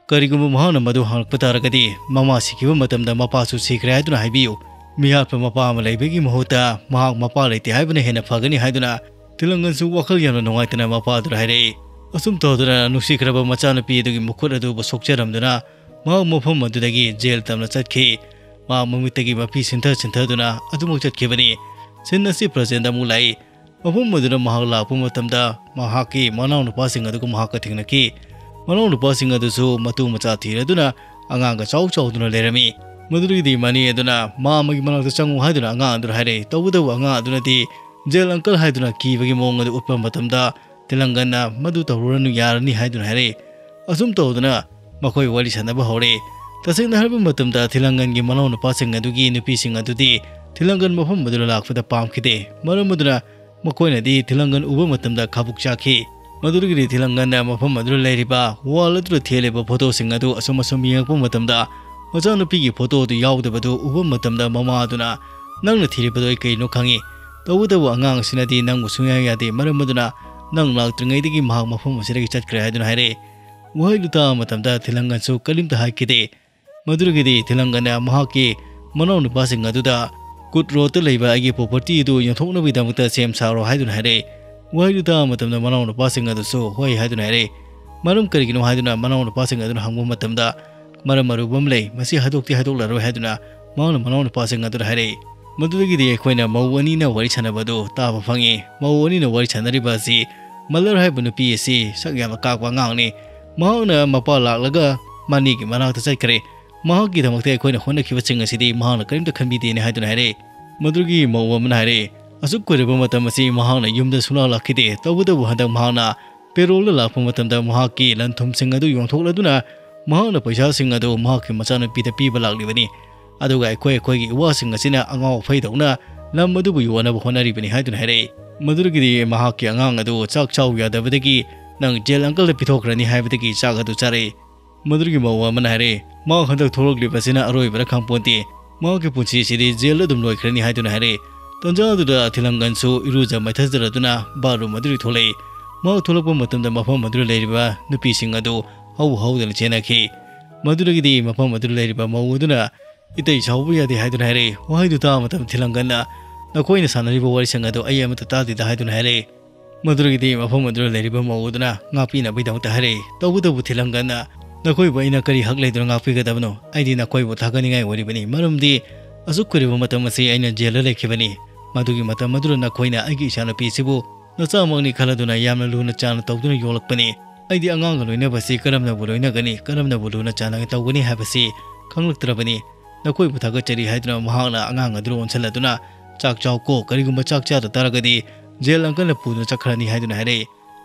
ꯀꯔꯤꯒꯨꯝꯕ ꯃꯍꯥꯛꯅ ꯃꯗꯨ ꯍꯪꯂꯛꯄ ꯇꯥꯔꯒꯗꯤ, ꯃꯃꯥ ꯁꯤꯈꯤꯕ ꯃꯇꯝꯗ ꯃꯄꯥꯁꯨ ꯁꯤꯈ꯭ꯔꯦ ꯍꯥꯏꯗꯨꯅ ꯍꯥꯏꯕꯤꯌꯨ꯫ ꯃꯤꯍꯥꯠꯄ ꯃꯄꯥ ꯑꯃ ꯂꯩꯕꯒꯤ ꯃꯍꯨꯠꯇ ꯃꯍꯥꯛ ꯃꯄꯥ ꯂꯩꯇꯦ ꯍꯥꯏꯕꯅ ꯍꯦꯟꯅ ꯐꯒꯅꯤ ꯍꯥꯏꯗꯨꯅ ꯊꯤꯂꯪꯒꯟꯁꯨ ꯋꯥꯈꯜ ꯌꯥꯝꯅ ꯅꯨꯡꯉꯥꯏꯇꯅ ꯃꯄꯥꯗꯨꯗ ꯍꯥꯏꯔꯛꯏ꯫ ꯑꯁꯨꯝ ꯇꯧꯗꯨꯅ ꯅꯨꯡꯁꯤꯈ꯭ꯔꯕ ꯃꯆꯥꯅꯨꯄꯤ ꯑꯗꯨꯒꯤ ꯃꯈꯨꯠ ꯑꯗꯨꯕꯨ ꯁꯣꯛꯆꯔꯝꯗꯨꯅ ꯃꯍꯥꯛ ꯃꯐꯝ ꯑꯗꯨꯗꯒꯤ ꯖꯦꯜ ꯇꯝꯅ ꯆꯠꯈꯤ꯫ ꯃꯍꯥꯛ ꯃꯃꯤꯠꯇꯒꯤ ꯃꯄꯤ ꯁꯤꯟꯊ ꯁꯤꯟꯊꯗꯨꯅ ꯑꯗꯨꯃꯛ ꯆꯠꯈꯤꯕꯅꯤ꯫ ꯁꯤꯟ ꯑꯁꯤ ꯄ꯭ꯔꯖꯦꯟꯗ ꯑꯃꯨꯛ ꯂꯥꯛꯏ꯫ ꯃꯐꯝ ꯑꯗꯨꯗ ꯃꯍꯥꯛ ꯂꯥꯛꯄ ꯃꯇꯝꯗ ꯃꯍꯥꯛꯀꯤ ꯃꯅꯥꯎꯅꯨꯄꯥꯁꯤꯡ ꯑꯗꯨꯒ ꯃꯍꯥꯛꯀ ꯊꯦꯡꯅꯈꯤ꯫ ꯃꯅꯥꯎꯅꯨꯄꯥꯁꯤꯡ ꯑꯗꯨꯁꯨ ꯃꯇꯨ ꯃꯆꯥ ꯊꯤꯔꯗꯨꯅ ꯑꯉꯥꯡꯒ ꯆꯥꯎ ꯆꯥꯎꯗꯨꯅ ꯂꯩꯔꯝꯃꯤ꯫ ꯃꯗꯨꯗꯒꯤꯗꯤ ꯃꯅꯤ ꯑꯗꯨꯅ "ꯃꯥ ꯑꯃꯒꯤ ꯃꯅꯥꯛꯇ ꯆꯪꯉꯨ" ꯍꯥꯏꯗꯨꯅ ꯑꯉꯥꯡ ꯑꯗꯨꯗ ꯍꯥꯏꯔꯛꯏ꯫ ꯇꯧꯕꯇꯕꯨ ꯑꯉꯥꯡ ꯑꯗꯨꯅꯗꯤ ꯖꯦꯜ ꯑꯪꯀꯜ ꯍꯥꯏꯗꯨꯅ ꯀꯤꯕꯒꯤ ꯃꯑꯣꯡ ꯑꯗꯨ ꯎꯠꯄ ꯃꯇꯝꯗ ꯊꯤꯂꯪꯒꯟꯅ "ꯃꯗꯨ ꯇꯧꯔꯨꯔꯅꯨ, ꯌꯥꯔꯅꯤ" ꯍꯥꯏꯗꯨꯅ ꯍꯥꯏꯔꯛꯏ꯫ ꯑꯁꯨꯝ ꯇꯧꯗꯨꯅ ꯃꯈꯣꯏ ꯋꯥꯔꯤ ꯁꯥꯟꯅꯕ ꯍꯧꯔꯦ꯫ ꯇꯁꯦꯡꯅ ꯍꯥꯏꯔꯕ ꯃꯇꯝꯗ ꯊꯤꯂꯪꯒꯟꯒꯤ ꯃꯅꯥꯎꯅꯨꯄꯥꯁꯤꯡ ꯑꯗꯨꯒꯤ ꯅꯨꯄꯤꯁꯤꯡ ꯑꯗꯨꯗꯤ ꯊꯤꯂꯪꯒꯟ ꯃꯐꯝ ꯑꯗꯨꯗ ꯂꯥꯛꯄꯗ ꯄꯥꯝꯈꯤꯗꯦ꯫ ꯃꯔꯝ ꯑꯗꯨꯅ ꯃꯈꯣꯏꯅꯗꯤ ꯊꯤꯂꯪꯒꯟ ꯎꯕ ꯃꯇꯝꯗ ꯈꯥꯕꯨꯛ ꯆꯥꯈꯤ꯫ ꯃꯗꯨꯗꯒꯤꯗꯤ ꯊꯤꯂꯪꯒꯟꯅ ꯃꯐꯝ ꯑꯗꯨꯗ ꯂꯩꯔꯤꯕ ꯋꯥꯜ ꯑꯗꯨꯗ ꯊꯦꯠꯂꯤꯕ ꯐꯣꯇꯣꯁꯤꯡ ꯑꯗꯨ ꯑꯁꯨꯝ ꯑꯁꯨꯝ ꯌꯦꯡꯉꯛꯄ ꯃꯇꯝꯗ ꯃꯆꯥꯅꯨꯄꯤꯒꯤ ꯐꯣꯇꯣ ꯑꯗꯨ ꯌꯥꯎꯗꯕꯗꯨ ꯎꯕ ꯃꯇꯝꯗ ꯃꯃꯥ ꯑꯗꯨꯅ "ꯅꯪꯅ ꯊꯤꯔꯤꯕꯗꯨ ꯑꯩ ꯀꯩꯅꯣ ꯈꯪꯏ꯫ ꯇꯧꯕꯇꯕꯨ ꯑꯉꯥꯡ ꯑꯁꯤꯅꯗꯤ ꯅꯪꯕꯨ ꯁꯨꯡꯌꯥ ꯌꯥꯗꯦ꯫ ꯃꯔꯝ ꯑꯗꯨꯅ ꯅꯪ ꯂꯥꯛꯇ꯭ꯔꯤꯉꯩꯗꯒꯤ ꯃꯍꯥꯛ ꯃꯐꯝ ꯑꯁꯤꯗꯒꯤ ꯆꯠꯈ꯭ꯔꯦ" ꯍꯥꯏꯗꯨꯅ ꯍꯥꯏꯔꯛꯏ꯫ ꯋꯥꯍꯩꯗꯨ ꯇꯥꯕ ꯃꯇꯝꯗ ꯊꯤꯂꯪꯒꯟꯁꯨ ꯀꯔꯤꯝꯇ ꯍꯥꯏꯈꯤꯗꯦ꯫ ꯃꯗꯨꯗꯒꯤꯗꯤ ꯊꯤꯂꯪꯒꯟꯅ ꯃꯍꯥꯛꯀꯤ ꯃꯅꯥꯎꯅꯨꯄꯥꯁꯤꯡ ꯑꯗꯨꯗ ꯀꯨꯠ ꯔꯣꯗꯇ ꯂꯩꯕ ꯑꯩꯒꯤ ꯄ꯭ꯔꯣꯄꯔꯇꯤ ꯑꯗꯨ ꯌꯣꯟꯊꯣꯛꯅꯕꯒꯤꯗꯃꯛꯇ ꯁꯦꯝ ꯁꯥꯔꯣ ꯍꯥꯏꯗꯨꯅ ꯍꯥꯏꯔꯛꯏ꯫ ꯋꯥꯍꯩꯗꯨ ꯇꯥꯕ ꯃꯇꯝꯗ ꯃꯅꯥꯎꯅꯨꯄꯥꯁꯤꯡ ꯑꯗꯨꯁꯨ ꯍꯣꯏ ꯍꯥꯏꯗꯨꯅ ꯍꯥꯏꯔꯛꯏ꯫ ꯃꯔꯝ ꯀꯔꯤꯒꯤꯅꯣ ꯍꯥꯏꯗꯨꯅ ꯃꯅꯥꯎꯅꯨꯄꯥꯁꯤꯡ ꯑꯗꯨꯅ ꯍꯪꯕ ꯃꯇꯝꯗ, "ꯃꯔꯝ ꯑꯔꯨꯕ ꯑꯃ ꯂꯩ, ꯃꯁꯤ ꯍꯥꯏꯗꯣꯛꯇꯤ ꯍꯥꯏꯗꯣꯛꯂꯔꯣꯏ" ꯍꯥꯏꯗꯨꯅ ꯃꯍꯥꯛꯅ ꯃꯅꯥꯎꯅꯨꯄꯥꯁꯤꯡ ꯑꯗꯨꯗ ꯍꯥꯏꯔꯛꯏ꯫ ꯃꯗꯨꯗꯒꯤꯗꯤ ꯑꯩꯈꯣꯏꯅ ꯃꯧ ꯑꯅꯤꯅ ꯋꯥꯔꯤ ꯁꯥꯟꯅꯕꯗꯨ ꯇꯥꯕ ꯐꯪꯉꯤ꯫ ꯃꯧ ꯑꯅꯤꯅ ꯋꯥꯔꯤ ꯁꯥꯟꯅꯔꯤꯕ ꯑꯁꯤ ꯃꯜꯂꯔ ꯍꯥꯏꯕ ꯅꯨꯄꯤ ꯑꯁꯤ ꯁꯛ ꯌꯥꯝꯅ ꯀꯥꯛꯄ ꯑꯉꯥꯡꯅꯤ꯫ ꯃꯍꯥꯛꯅ ꯃꯄꯥ ꯂꯥꯛꯂꯒ ꯃꯅꯤꯒꯤ ꯃꯅꯥꯛꯇ ꯆꯠꯈ꯭ꯔꯦ꯫ ꯃꯍꯥꯛꯀꯤꯗꯃꯛꯇ ꯑꯩꯈꯣꯏꯅ ꯍꯣꯠꯅꯈꯤꯕꯁꯤꯡ ꯑꯁꯤꯗꯤ ꯃꯍꯥꯛꯅ ꯀꯔꯤꯝꯇ ꯈꯟꯕꯤꯗꯦꯅ ꯍꯥꯏꯗꯨꯅ ꯍꯥꯏꯔꯛꯏ꯫ ꯃꯗꯨꯒꯤ ꯃꯧ ꯑꯃꯅ ꯍꯥꯏꯔꯛꯏ, "ꯑꯁꯨꯛ ꯀꯨꯏꯔꯕ ꯃꯇꯝ ꯑꯁꯤ ꯃꯍꯥꯛꯅ ꯌꯨꯝꯗ ꯁꯨꯡꯂꯥꯛ ꯂꯥꯛꯈꯤꯗꯦ꯫ ꯇꯧꯕꯇꯕꯨ ꯍꯟꯗꯛ ꯃꯍꯥꯛꯅ ꯄꯦꯔꯣꯜꯗ ꯂꯥꯛꯄ ꯃꯇꯝꯗ ꯃꯍꯥꯛꯀꯤ ꯂꯟ ꯊꯨꯝꯁꯤꯡ ꯑꯗꯨ ꯌꯣꯟꯊꯣꯛꯂꯗꯨꯅ ꯃꯍꯥꯛꯅ ꯄꯩꯁꯥꯁꯤꯡ ꯑꯗꯨ ꯃꯍꯥꯛꯀꯤ ꯃꯆꯥꯅꯨꯄꯤꯗ ꯄꯤꯕ ꯂꯥꯛꯂꯤꯕꯅꯤ꯫ ꯑꯗꯨꯒ ꯑꯩꯈꯣꯏ ꯑꯩꯈꯣꯏꯒꯤ ꯏꯋꯥꯁꯤꯡ ꯑꯁꯤꯅ ꯑꯉꯥꯎ ꯑꯐꯩꯗꯧꯅ ꯂꯝ ꯑꯗꯨꯕꯨ ꯌꯣꯟꯅꯕ ꯍꯣꯠꯅꯔꯤꯕꯅꯤ" ꯍꯥꯏꯗꯨꯅ ꯍꯥꯏꯔꯛꯏ꯫ ꯃꯗꯨꯗꯒꯤꯗꯤ ꯃꯍꯥꯛꯀꯤ ꯑꯉꯥꯡ ꯑꯗꯨ ꯆꯥꯛ ꯆꯥꯎ ꯌꯥꯗꯕꯗꯒꯤ "ꯅꯪ ꯖꯦꯜ ꯑꯪꯀꯜꯗ ꯄꯤꯊꯣꯛꯈ꯭ꯔꯅꯤ" ꯍꯥꯏꯕꯗꯒꯤ ꯆꯥꯛ ꯑꯗꯨ ꯆꯥꯔꯛꯏ꯫ ꯃꯗꯨꯒꯤ ꯃꯧ ꯑꯃꯅ ꯍꯥꯏꯔꯛꯏ, "ꯃꯍꯥꯛ ꯍꯟꯗꯛ ꯊꯣꯛꯂꯛꯂꯤꯕꯁꯤꯅ ꯑꯔꯣꯏꯕꯔ ꯈꯪꯄꯣꯟꯇꯦ꯫ ꯃꯍꯥꯛꯀꯤ ꯄꯨꯟꯁꯤꯁꯤꯗꯤ ꯖꯦꯜꯗ ꯑꯗꯨꯝ ꯂꯣꯏꯈ꯭ꯔꯅꯤ" ꯍꯥꯏꯗꯨꯅ ꯍꯥꯏꯔꯛꯏ꯫ ꯇꯟꯖꯥ ꯑꯗꯨꯗ ꯊꯤꯂꯪꯒꯟꯁꯨ ꯏꯔꯨꯖ ꯃꯥꯏꯊꯖꯔꯗꯨꯅ ꯕꯥꯠꯔꯨꯝ ꯑꯗꯨꯗꯒꯤ ꯊꯣꯛꯂꯛꯏ꯫ ꯃꯍꯥꯛ ꯊꯣꯛꯂꯛꯄ ꯃꯇꯝꯗ ꯃꯐꯝ ꯑꯗꯨꯗ ꯂꯩꯔꯤꯕ ꯅꯨꯄꯤꯁꯤꯡ ꯑꯗꯨ ꯍꯧ ꯍꯧꯗꯅ ꯆꯦꯟꯅꯈꯤ꯫ ꯃꯗꯨꯗꯒꯤꯗꯤ ꯃꯐꯝ ꯑꯗꯨꯗ ꯂꯩꯔꯤꯕ ꯃꯧ ꯑꯗꯨꯅ, "ꯏꯇꯩ, ꯁꯥꯎꯕ ꯌꯥꯗꯦ" ꯍꯥꯏꯗꯨꯅ ꯍꯥꯏꯔꯛꯏ꯫ ꯋꯥꯍꯩꯗꯨ ꯇꯥꯕ ꯃꯇꯝꯗ ꯊꯤꯂꯪꯒꯟꯅ, "ꯅꯈꯣꯏꯅ ꯁꯥꯟꯅꯔꯤꯕ ꯋꯥꯔꯤꯁꯤꯡ ꯑꯗꯨ ꯑꯩ ꯑꯃꯠꯇ ꯇꯥꯗꯦꯗ" ꯍꯥꯏꯗꯨꯅ ꯍꯥꯏꯔꯛꯏ꯫ ꯃꯗꯨꯗꯒꯤꯗꯤ ꯃꯐꯝ ꯑꯗꯨꯗ ꯂꯩꯔꯤꯕ ꯃꯧ ꯑꯗꯨꯅ ꯉꯥꯛꯄꯤꯅꯕꯒꯤꯗꯃꯛꯇ ꯍꯥꯏꯔꯛꯏ꯫ ꯇꯧꯕꯇꯕꯨ ꯊꯤꯂꯪꯒꯟꯅ, "ꯅꯈꯣꯏꯕꯨ ꯑꯩꯅ ꯀꯔꯤ ꯍꯛ ꯂꯩꯗꯨꯅ ꯉꯥꯛꯄꯤꯒꯗꯕꯅꯣ? ꯑꯩꯗꯤ ꯅꯈꯣꯏꯕꯨ ꯊꯥꯒꯠꯅꯤꯡꯉꯥꯏ ꯑꯣꯏꯔꯤꯕꯅꯤ, ꯃꯔꯝꯗꯤ ꯑꯁꯨꯛ ꯀꯨꯏꯔꯕ ꯃꯇꯝ ꯑꯁꯤ ꯑꯩꯅ ꯖꯦꯜꯗ ꯂꯩꯈꯤꯕꯅꯤ꯫ ꯃꯗꯨꯒꯤ ꯃꯇꯝ ꯑꯗꯨꯗ ꯅꯈꯣꯏꯅ ꯑꯩꯒꯤ ꯏꯆꯥꯅꯨꯄꯤꯁꯤꯕꯨ ꯅꯆꯥꯃꯛꯅꯤ ꯈꯜꯂꯗꯨꯅ ꯌꯥꯝꯅ ꯂꯨꯅ ꯆꯥꯟꯅ ꯇꯧꯗꯨꯅ ꯌꯣꯛꯂꯛꯄꯅꯤ꯫ ꯑꯩꯗꯤ ꯑꯉꯥꯡꯒ ꯂꯣꯏꯅꯕꯁꯤ ꯀꯔꯝꯅꯕꯨ ꯂꯣꯏꯅꯒꯅꯤ, ꯀꯔꯝꯅꯕꯨ ꯂꯨꯅ ꯆꯥꯟꯅ ꯇꯧꯒꯅꯤ ꯍꯥꯏꯕꯁꯤ ꯈꯪꯂꯛꯇ꯭ꯔꯕꯅꯤ꯫ ꯅꯈꯣꯏꯕꯨ ꯊꯥꯒꯠꯆꯔꯤ" ꯍꯥꯏꯗꯨꯅ ꯃꯍꯥꯛꯅ ꯑꯉꯥꯡ ꯑꯗꯨꯗ ꯑꯣꯟꯁꯤꯜꯂꯗꯨꯅ, "ꯆꯥꯛ ꯆꯥꯎꯀꯣ, ꯀꯔꯤꯒꯨꯝꯕ ꯆꯥꯛ ꯆꯥꯗ ꯇꯥꯔꯒꯗꯤ ꯖꯦꯜ ꯑꯪꯀꯜꯅ ꯄꯨꯗꯨꯅ ꯆꯠꯈ꯭ꯔꯅꯤ" ꯍꯥꯏꯗꯨꯅ ꯍꯥꯏꯔꯛꯏ꯫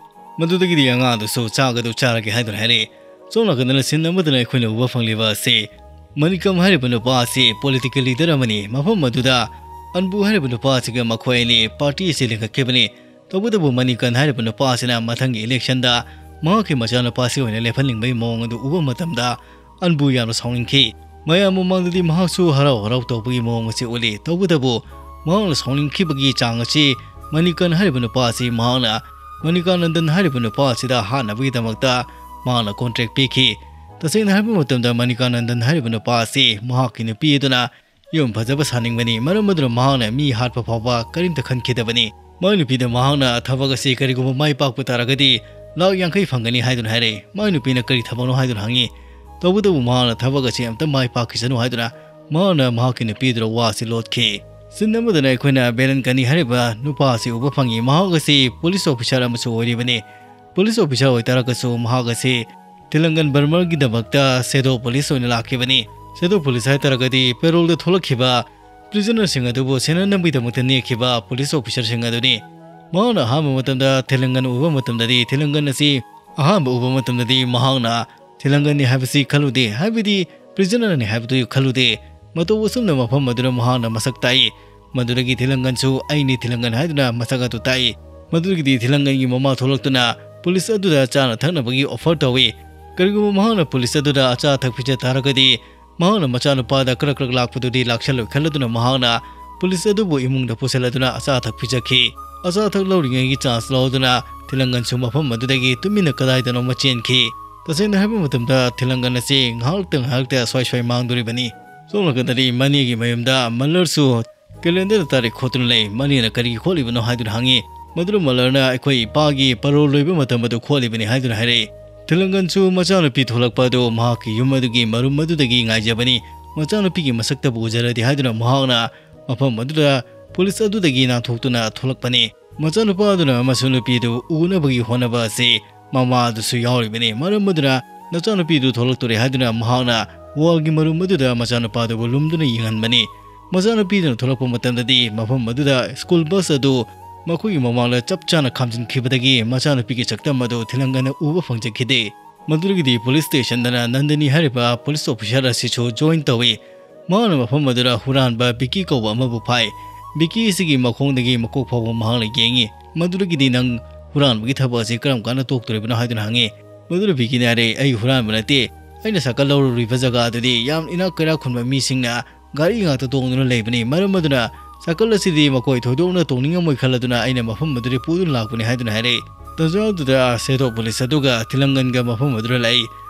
ꯃꯗꯨꯗꯒꯤꯗꯤ ꯑꯉꯥꯡ ꯑꯗꯨꯁꯨ ꯆꯥꯛ ꯑꯗꯨ ꯆꯥꯔꯒꯦ ꯍꯥꯏꯗꯨꯅ ꯍꯥꯏꯔꯛꯏ꯫ ꯁꯣꯝ ꯅꯥꯀꯟꯗꯅ ꯁꯤꯟ ꯑꯃꯗꯅ ꯑꯩꯈꯣꯏꯅ ꯎꯕ ꯐꯪꯂꯤꯕ ꯑꯁꯤ ꯃꯅꯤꯀꯝ ꯍꯥꯏꯔꯤꯕ ꯅꯨꯄꯥ ꯑꯁꯤ ꯄꯣꯂꯤꯇꯤꯀꯦꯜ ꯂꯤꯗꯔ ꯑꯃꯅꯤ꯫ ꯃꯐꯝ ꯑꯗꯨꯗ ꯑꯟꯕꯨ ꯍꯥꯏꯔꯤꯕ ꯅꯨꯄꯥ ꯑꯁꯤꯒ ꯃꯈꯣꯏ ꯑꯅꯤ ꯄꯥꯔꯇꯤ ꯑꯁꯤ ꯂꯤꯡꯈꯠꯈꯤꯕꯅꯤ꯫ ꯇꯧꯕꯇꯕꯨ ꯃꯅꯤꯀꯟ ꯍꯥꯏꯔꯤꯕ ꯅꯨꯄꯥ ꯑꯁꯤꯅ ꯃꯊꯪꯒꯤ ꯏꯂꯦꯛꯁꯟꯗ ꯃꯍꯥꯛꯀꯤ ꯃꯆꯥꯅꯨꯄꯥ ꯑꯁꯤ ꯑꯣꯏꯅ ꯂꯦꯞꯍꯟꯅꯤꯡꯕꯒꯤ ꯃꯑꯣꯡ ꯑꯗꯨ ꯎꯕ ꯃꯇꯝꯗ ꯑꯟꯕꯨ ꯌꯥꯝꯅ ꯁꯥꯎꯅꯤꯡꯈꯤ꯫ ꯃꯌꯥꯝ ꯃꯃꯥꯡꯗꯗꯤ ꯃꯍꯥꯛꯁꯨ ꯍꯔꯥꯎ ꯍꯔꯥꯎ ꯇꯧꯕꯒꯤ ꯃꯑꯣꯡ ꯑꯁꯤ ꯎꯠꯂꯤ꯫ ꯇꯧꯕꯇꯕꯨ ꯃꯍꯥꯛꯅ ꯁꯥꯎꯅꯤꯡꯈꯤꯕꯒꯤ ꯆꯥꯡ ꯑꯁꯤ ꯃꯅꯤꯀꯟ ꯍꯥꯏꯔꯤꯕ ꯅꯨꯄꯥ ꯑꯁꯤ ꯃꯍꯥꯛꯅ ꯃꯅꯤꯀꯥꯅꯟꯗꯟ ꯍꯥꯏꯔꯤꯕ ꯅꯨꯄꯥ ꯑꯁꯤꯗ ꯍꯥꯠꯅꯕꯒꯤꯗꯃꯛꯇ ꯃꯍꯥꯛꯅ ꯀꯣꯟꯇ꯭ꯔꯦꯛ ꯄꯤꯈꯤ꯫ ꯇꯁꯦꯡꯅ ꯍꯥꯏꯕ ꯃꯇꯝꯗ ꯃꯅꯤꯀꯥꯅꯟꯗꯟ ꯍꯥꯏꯔꯤꯕ ꯅꯨꯄꯥ ꯑꯁꯤ ꯃꯍꯥꯛꯀꯤ ꯅꯨꯄꯤ ꯑꯗꯨꯅ ꯌꯨꯝ ꯐꯖꯕ ꯁꯥꯅꯤꯡꯕꯅꯤ, ꯃꯔꯝ ꯑꯗꯨꯅ ꯃꯍꯥꯛꯅ ꯃꯤ ꯍꯥꯠꯄ ꯐꯥꯎꯕ ꯀꯔꯤꯝꯇ ꯈꯟꯈꯤꯗꯕꯅꯤ꯫ ꯃꯥꯏ ꯅꯨꯄꯤꯗ ꯃꯍꯥꯛꯅ ꯊꯕꯛ ꯑꯁꯤ ꯀꯔꯤꯒꯨꯝꯕ ꯃꯥꯏ ꯄꯥꯛꯄ ꯇꯥꯔꯒꯗꯤ ꯂꯥꯛ ꯌꯥꯡꯈꯩ ꯐꯪꯒꯅꯤ ꯍꯥꯏꯗꯨꯅ ꯍꯥꯏꯔꯛꯏ꯫ ꯃꯥꯏ ꯅꯨꯄꯤꯅ ꯀꯔꯤ ꯊꯕꯛꯅꯣ ꯍꯥꯏꯗꯨꯅ ꯍꯪꯉꯤ꯫ ꯇꯧꯕꯇꯕꯨ ꯃꯍꯥꯛꯅ ꯊꯕꯛ ꯑꯁꯤ ꯑꯝꯇ ꯃꯥꯏ ꯄꯥꯛꯈꯤꯁꯅꯨ ꯍꯥꯏꯗꯨꯅ ꯃꯍꯥꯛꯅ ꯃꯍꯥꯛꯀꯤ ꯅꯨꯄꯤꯗꯨꯗ ꯋꯥ ꯑꯁꯤ ꯂꯣꯠꯈꯤ꯫ ꯁꯤꯟ ꯑꯃꯗꯅ ꯑꯩꯈꯣꯏꯅ ꯕꯦꯂꯟꯀꯅꯤ ꯍꯥꯏꯔꯤꯕ ꯅꯨꯄꯥ ꯑꯁꯤ ꯎꯕ ꯐꯪꯉꯤ꯫ ꯃꯍꯥꯛ ꯑꯁꯤ ꯄꯨꯂꯤꯁ ꯑꯣꯐꯤꯁꯥꯔ ꯑꯃꯁꯨ ꯑꯣꯏꯔꯤꯕꯅꯤ꯫ ꯄꯨꯂꯤꯁ ꯑꯣꯐꯤꯁꯥꯔ ꯑꯣꯏꯇꯥꯔꯒꯁꯨ ꯃꯍꯥꯛ ꯑꯁꯤ ꯊꯤꯂꯪꯒꯟ ꯕꯔꯃꯔꯒꯤꯗꯃꯛꯇ ꯁꯦꯗꯣ ꯄꯨꯂꯤꯁ ꯑꯣꯏꯅ ꯂꯥꯛꯈꯤꯕꯅꯤ꯫ ꯁꯦꯗꯣ ꯄꯨꯂꯤꯁ ꯍꯥꯏꯇꯥꯔꯒꯗꯤ ꯄꯦꯔꯣꯜꯗ ꯊꯣꯛꯂꯛꯈꯤꯕ ꯄ꯭ꯔꯤꯖꯅꯔꯁꯤꯡ ꯑꯗꯨꯕꯨ ꯁꯦꯟꯅꯅꯕꯒꯤꯗꯃꯛꯇ ꯅꯦꯛꯈꯤꯕ ꯄꯨꯂꯤꯁ ꯑꯣꯐꯤꯁꯥꯔꯁꯤꯡ ꯑꯗꯨꯅꯤ꯫ ꯃꯍꯥꯛꯅ ꯑꯍꯥꯟꯕ ꯃꯇꯝꯗ ꯊꯤꯂꯪꯒꯟ ꯎꯕ ꯃꯇꯝꯗꯗꯤ ꯊꯤꯂꯪꯒꯟ ꯑꯁꯤ ꯑꯍꯥꯟꯕ ꯎꯕ ꯃꯇꯝꯗꯗꯤ ꯃꯍꯥꯛꯅ ꯊꯤꯂꯪꯒꯟꯅꯤ ꯍꯥꯏꯕꯁꯤ ꯈꯜꯂꯨꯗꯦ, ꯍꯥꯏꯕꯗꯤ ꯄ꯭ꯔꯤꯖꯅꯔꯅꯤ ꯍꯥꯏꯕꯗꯨ ꯈꯜꯂꯨꯗꯦ꯫ ꯃꯇꯧ ꯑꯁꯨꯝꯅ ꯃꯐꯝ ꯑꯗꯨꯗ ꯃꯍꯥꯛꯅ ꯃꯁꯛ ꯇꯥꯛꯏ꯫ ꯃꯗꯨꯗꯒꯤ ꯊꯤꯂꯪꯒꯟꯁꯨ ꯑꯩꯅꯤ ꯊꯤꯂꯪꯒꯟ ꯍꯥꯏꯗꯨꯅ ꯃꯁꯛ ꯑꯗꯨ ꯇꯥꯛꯏ꯫ ꯃꯗꯨꯗꯒꯤꯗꯤ ꯊꯤꯂꯪꯒꯟꯒꯤ ꯃꯃꯥ ꯊꯣꯛꯂꯛꯇꯨꯅ ꯄꯨꯂꯤꯁ ꯑꯗꯨꯗ ꯆꯥꯅ ꯊꯛꯅꯕꯒꯤ ꯑꯣꯐꯔ ꯇꯧꯏ꯫ ꯀꯔꯤꯒꯨꯝꯕ ꯃꯍꯥꯛꯅ ꯄꯨꯂꯤꯁ ꯑꯗꯨꯗ ꯑꯆꯥ ꯑꯊꯛ ꯄꯤꯖ ꯇꯥꯔꯒꯗꯤ ꯃꯍꯥꯛꯅ ꯃꯆꯥꯅꯨꯄꯥꯗ ꯀ꯭ꯔꯛ ꯀ꯭ꯔꯛ ꯂꯥꯛꯄꯗꯨꯗꯤ ꯂꯥꯛꯁꯜꯂꯣꯏ ꯈꯜꯂꯗꯨꯅ ꯃꯍꯥꯛꯅ ꯄꯨꯂꯤꯁ ꯑꯗꯨꯕꯨ ꯏꯃꯨꯡꯗ ꯄꯨꯁꯤꯜꯂꯗꯨꯅ ꯑꯆꯥ ꯑꯊꯛ ꯄꯤꯖꯈꯤ꯫ ꯑꯆꯥ ꯑꯊꯛ ꯂꯧꯔꯤꯉꯩꯒꯤ ꯆꯥꯟꯁ ꯂꯧꯗꯨꯅ ꯊꯤꯂꯪꯒꯟꯁꯨ ꯃꯐꯝ ꯑꯗꯨꯗꯒꯤ ꯇꯨꯃꯤꯟꯅ ꯀꯗꯥꯏꯗꯅꯣꯃ ꯆꯦꯟꯈꯤ꯫ ꯇꯁꯦꯡꯅ ꯍꯥꯏꯕ ꯃꯇꯝꯗ ꯊꯤꯂꯪꯒꯟ ꯑꯁꯤ ꯉꯥꯏꯍꯥꯛꯇ ꯉꯥꯏꯍꯥꯛꯇ ꯁ꯭ꯋꯥꯏ ꯁ꯭ꯋꯥꯏ ꯃꯥꯡꯗꯣꯔꯤꯕꯅꯤ꯫ ꯁꯣꯝ ꯅꯥꯀꯟꯗꯗꯤ ꯃꯅꯦꯒꯤ ꯃꯌꯨꯝꯗ ꯃꯜꯂꯔꯁꯨ ꯀꯦꯂꯦꯟꯗꯔꯗ ꯇꯥꯔꯤꯛ ꯈꯣꯠꯇꯨꯅ ꯂꯩ꯫ ꯃꯅꯦꯅ ꯀꯔꯤꯒꯤ ꯈꯣꯠꯂꯤꯕꯅꯣ ꯍꯥꯏꯗꯨꯅ ꯍꯪꯉꯤ꯫ ꯃꯗꯨꯗ ꯃꯜꯂꯔꯅ ꯑꯩꯈꯣꯏ ꯏꯄꯥꯒꯤ ꯄꯔꯣꯜ ꯂꯣꯏꯕ ꯃꯇꯝ ꯑꯗꯨ ꯈꯣꯠꯂꯤꯕꯅꯤ ꯍꯥꯏꯗꯨꯅ ꯍꯥꯏꯔꯛꯏ꯫ ꯊꯤꯂꯪꯒꯟꯁꯨ ꯃꯆꯥꯅꯨꯄꯤ ꯊꯣꯛꯂꯛꯄ ꯑꯗꯨ ꯃꯍꯥꯛꯀꯤ ꯌꯨꯝ ꯑꯗꯨꯒꯤ ꯃꯔꯨꯝ ꯑꯗꯨꯗꯒꯤ ꯉꯥꯏꯖꯕꯅꯤ꯫ ꯃꯆꯥꯅꯨꯄꯤꯒꯤ ꯃꯁꯛꯇꯕꯨ ꯎꯖꯔꯗꯤ ꯍꯥꯏꯗꯨꯅ ꯃꯍꯥꯛꯅ ꯃꯐꯝ ꯑꯗꯨꯗ ꯄꯨꯂꯤꯁ ꯑꯗꯨꯗꯒꯤ ꯅꯥꯟꯊꯣꯛꯇꯨꯅ ꯊꯣꯛꯂꯛꯄꯅꯤ꯫ ꯃꯆꯥꯅꯨꯄꯥ ꯑꯗꯨꯅ ꯃꯁꯨ ꯅꯨꯄꯤꯗꯨ ꯎꯅꯕꯒꯤ ꯍꯣꯠꯅꯕ ꯑꯁꯤ ꯃꯃꯥ ꯑꯗꯨꯁꯨ ꯌꯥꯎꯔꯤꯕꯅꯤ꯫ ꯃꯔꯝ ꯑꯗꯨꯅ ꯅꯆꯥꯅꯨꯄꯤꯗꯨ ꯊꯣꯛꯂꯛꯇꯣꯔꯦ ꯍꯥꯏꯗꯨꯅ ꯃꯍꯥꯛꯅ ꯋꯥꯜꯒꯤ ꯃꯔꯨꯝ ꯑꯗꯨꯗ ꯃꯆꯥꯅꯨꯄꯥꯗꯨꯕꯨ ꯂꯨꯝꯗꯨꯅ ꯌꯦꯡꯍꯟꯕꯅꯤ꯫ ꯃꯆꯥꯅꯨꯄꯤꯗꯨꯅ ꯊꯣꯛꯂꯛꯄ ꯃꯇꯝꯗꯗꯤ ꯃꯐꯝ ꯑꯗꯨꯗ ꯁ꯭ꯀꯨꯜ ꯕꯁ ꯑꯗꯨ ꯃꯈꯣꯏꯒꯤ ꯃꯃꯥꯡꯗ ꯆꯞ ꯆꯥꯅ ꯈꯥꯝꯖꯤꯟꯈꯤꯕꯗꯒꯤ ꯃꯆꯥꯅꯨꯄꯤꯒꯤ ꯁꯛꯇꯝ ꯑꯗꯨ ꯊꯤꯂꯪꯒꯅ ꯎꯕ ꯐꯪꯖꯈꯤꯗꯦ꯫ ꯃꯗꯨꯗꯒꯤꯗꯤ ꯄꯨꯂꯤꯁ ꯁ꯭ꯇꯦꯁꯟꯗꯅ ꯅꯟꯗꯅꯤ ꯍꯥꯏꯔꯤꯕ ꯄꯨꯂꯤꯁ ꯑꯣꯐꯤꯁꯥꯔ ꯑꯁꯤꯁꯨ ꯖꯣꯏꯟ ꯇꯧꯏ꯫ ꯃꯍꯥꯛꯅ ꯃꯐꯝ ꯑꯗꯨꯗ ꯍꯨꯔꯥꯟꯕ ꯕꯤꯀꯤ ꯀꯧꯕ ꯑꯃꯕꯨ ꯐꯥꯏ꯫ ꯕꯤꯀꯤ ꯑꯁꯤꯒꯤ ꯃꯈꯣꯡꯗꯒꯤ ꯃꯀꯣꯛ ꯐꯥꯎꯕ ꯃꯍꯥꯛꯅ ꯌꯦꯡꯉꯤ꯫ ꯃꯗꯨꯗꯒꯤꯗꯤ ꯅꯪ ꯍꯨꯔꯥꯟꯕꯒꯤ ꯊꯕꯛ ꯑꯁꯤ ꯀꯔꯝ ꯀꯥꯟꯗ ꯇꯣꯛꯇꯣꯔꯤꯕꯅꯣ ꯍꯥꯏꯗꯨꯅ ꯍꯪꯉꯤ꯫ ꯃꯗꯨꯗ ꯕꯤꯀꯤꯅ ꯍꯥꯏꯔꯦ, "ꯑꯩ ꯍꯨꯔꯥꯟꯕ ꯅꯠꯇꯦ꯫ ꯑꯩꯅ ꯁꯥꯏꯀꯜ ꯂꯧꯔꯨꯔꯤꯕ ꯖꯒꯥ ꯑꯗꯨꯗꯤ ꯌꯥꯝ ꯏꯅꯥꯛ ꯀꯩꯔꯥꯛ ꯈꯨꯟꯕ ꯃꯤꯁꯤꯡꯅ ꯒꯥꯔꯤ ꯉꯥꯛꯇ ꯇꯣꯡꯗꯨꯅ ꯂꯩꯕꯅꯤ꯫ ꯃꯔꯝ ꯑꯗꯨꯅ ꯁꯥꯏꯀꯜ ꯑꯁꯤꯗꯤ ꯃꯈꯣꯏ ꯊꯣꯏꯗꯣꯛꯅ ꯇꯣꯡꯅꯤꯡꯉꯝꯃꯣꯏ ꯈꯜꯂꯗꯨꯅ ꯑꯩꯅ ꯃꯐꯝ ꯑꯗꯨꯗ ꯄꯨꯗꯨꯅ ꯂꯥꯛꯄꯅꯤ" ꯍꯥꯏꯗꯨꯅ ꯍꯥꯏꯔꯛꯏ꯫ ꯇꯥꯟꯖꯥꯗꯨꯗ ꯁꯦꯗꯣ ꯄꯨꯂꯤꯁ ꯑꯗꯨꯒ ꯊꯤꯂꯪꯒꯟꯒ ꯃꯐꯝ ꯑꯗꯨꯗ ꯂꯥꯛꯏ꯫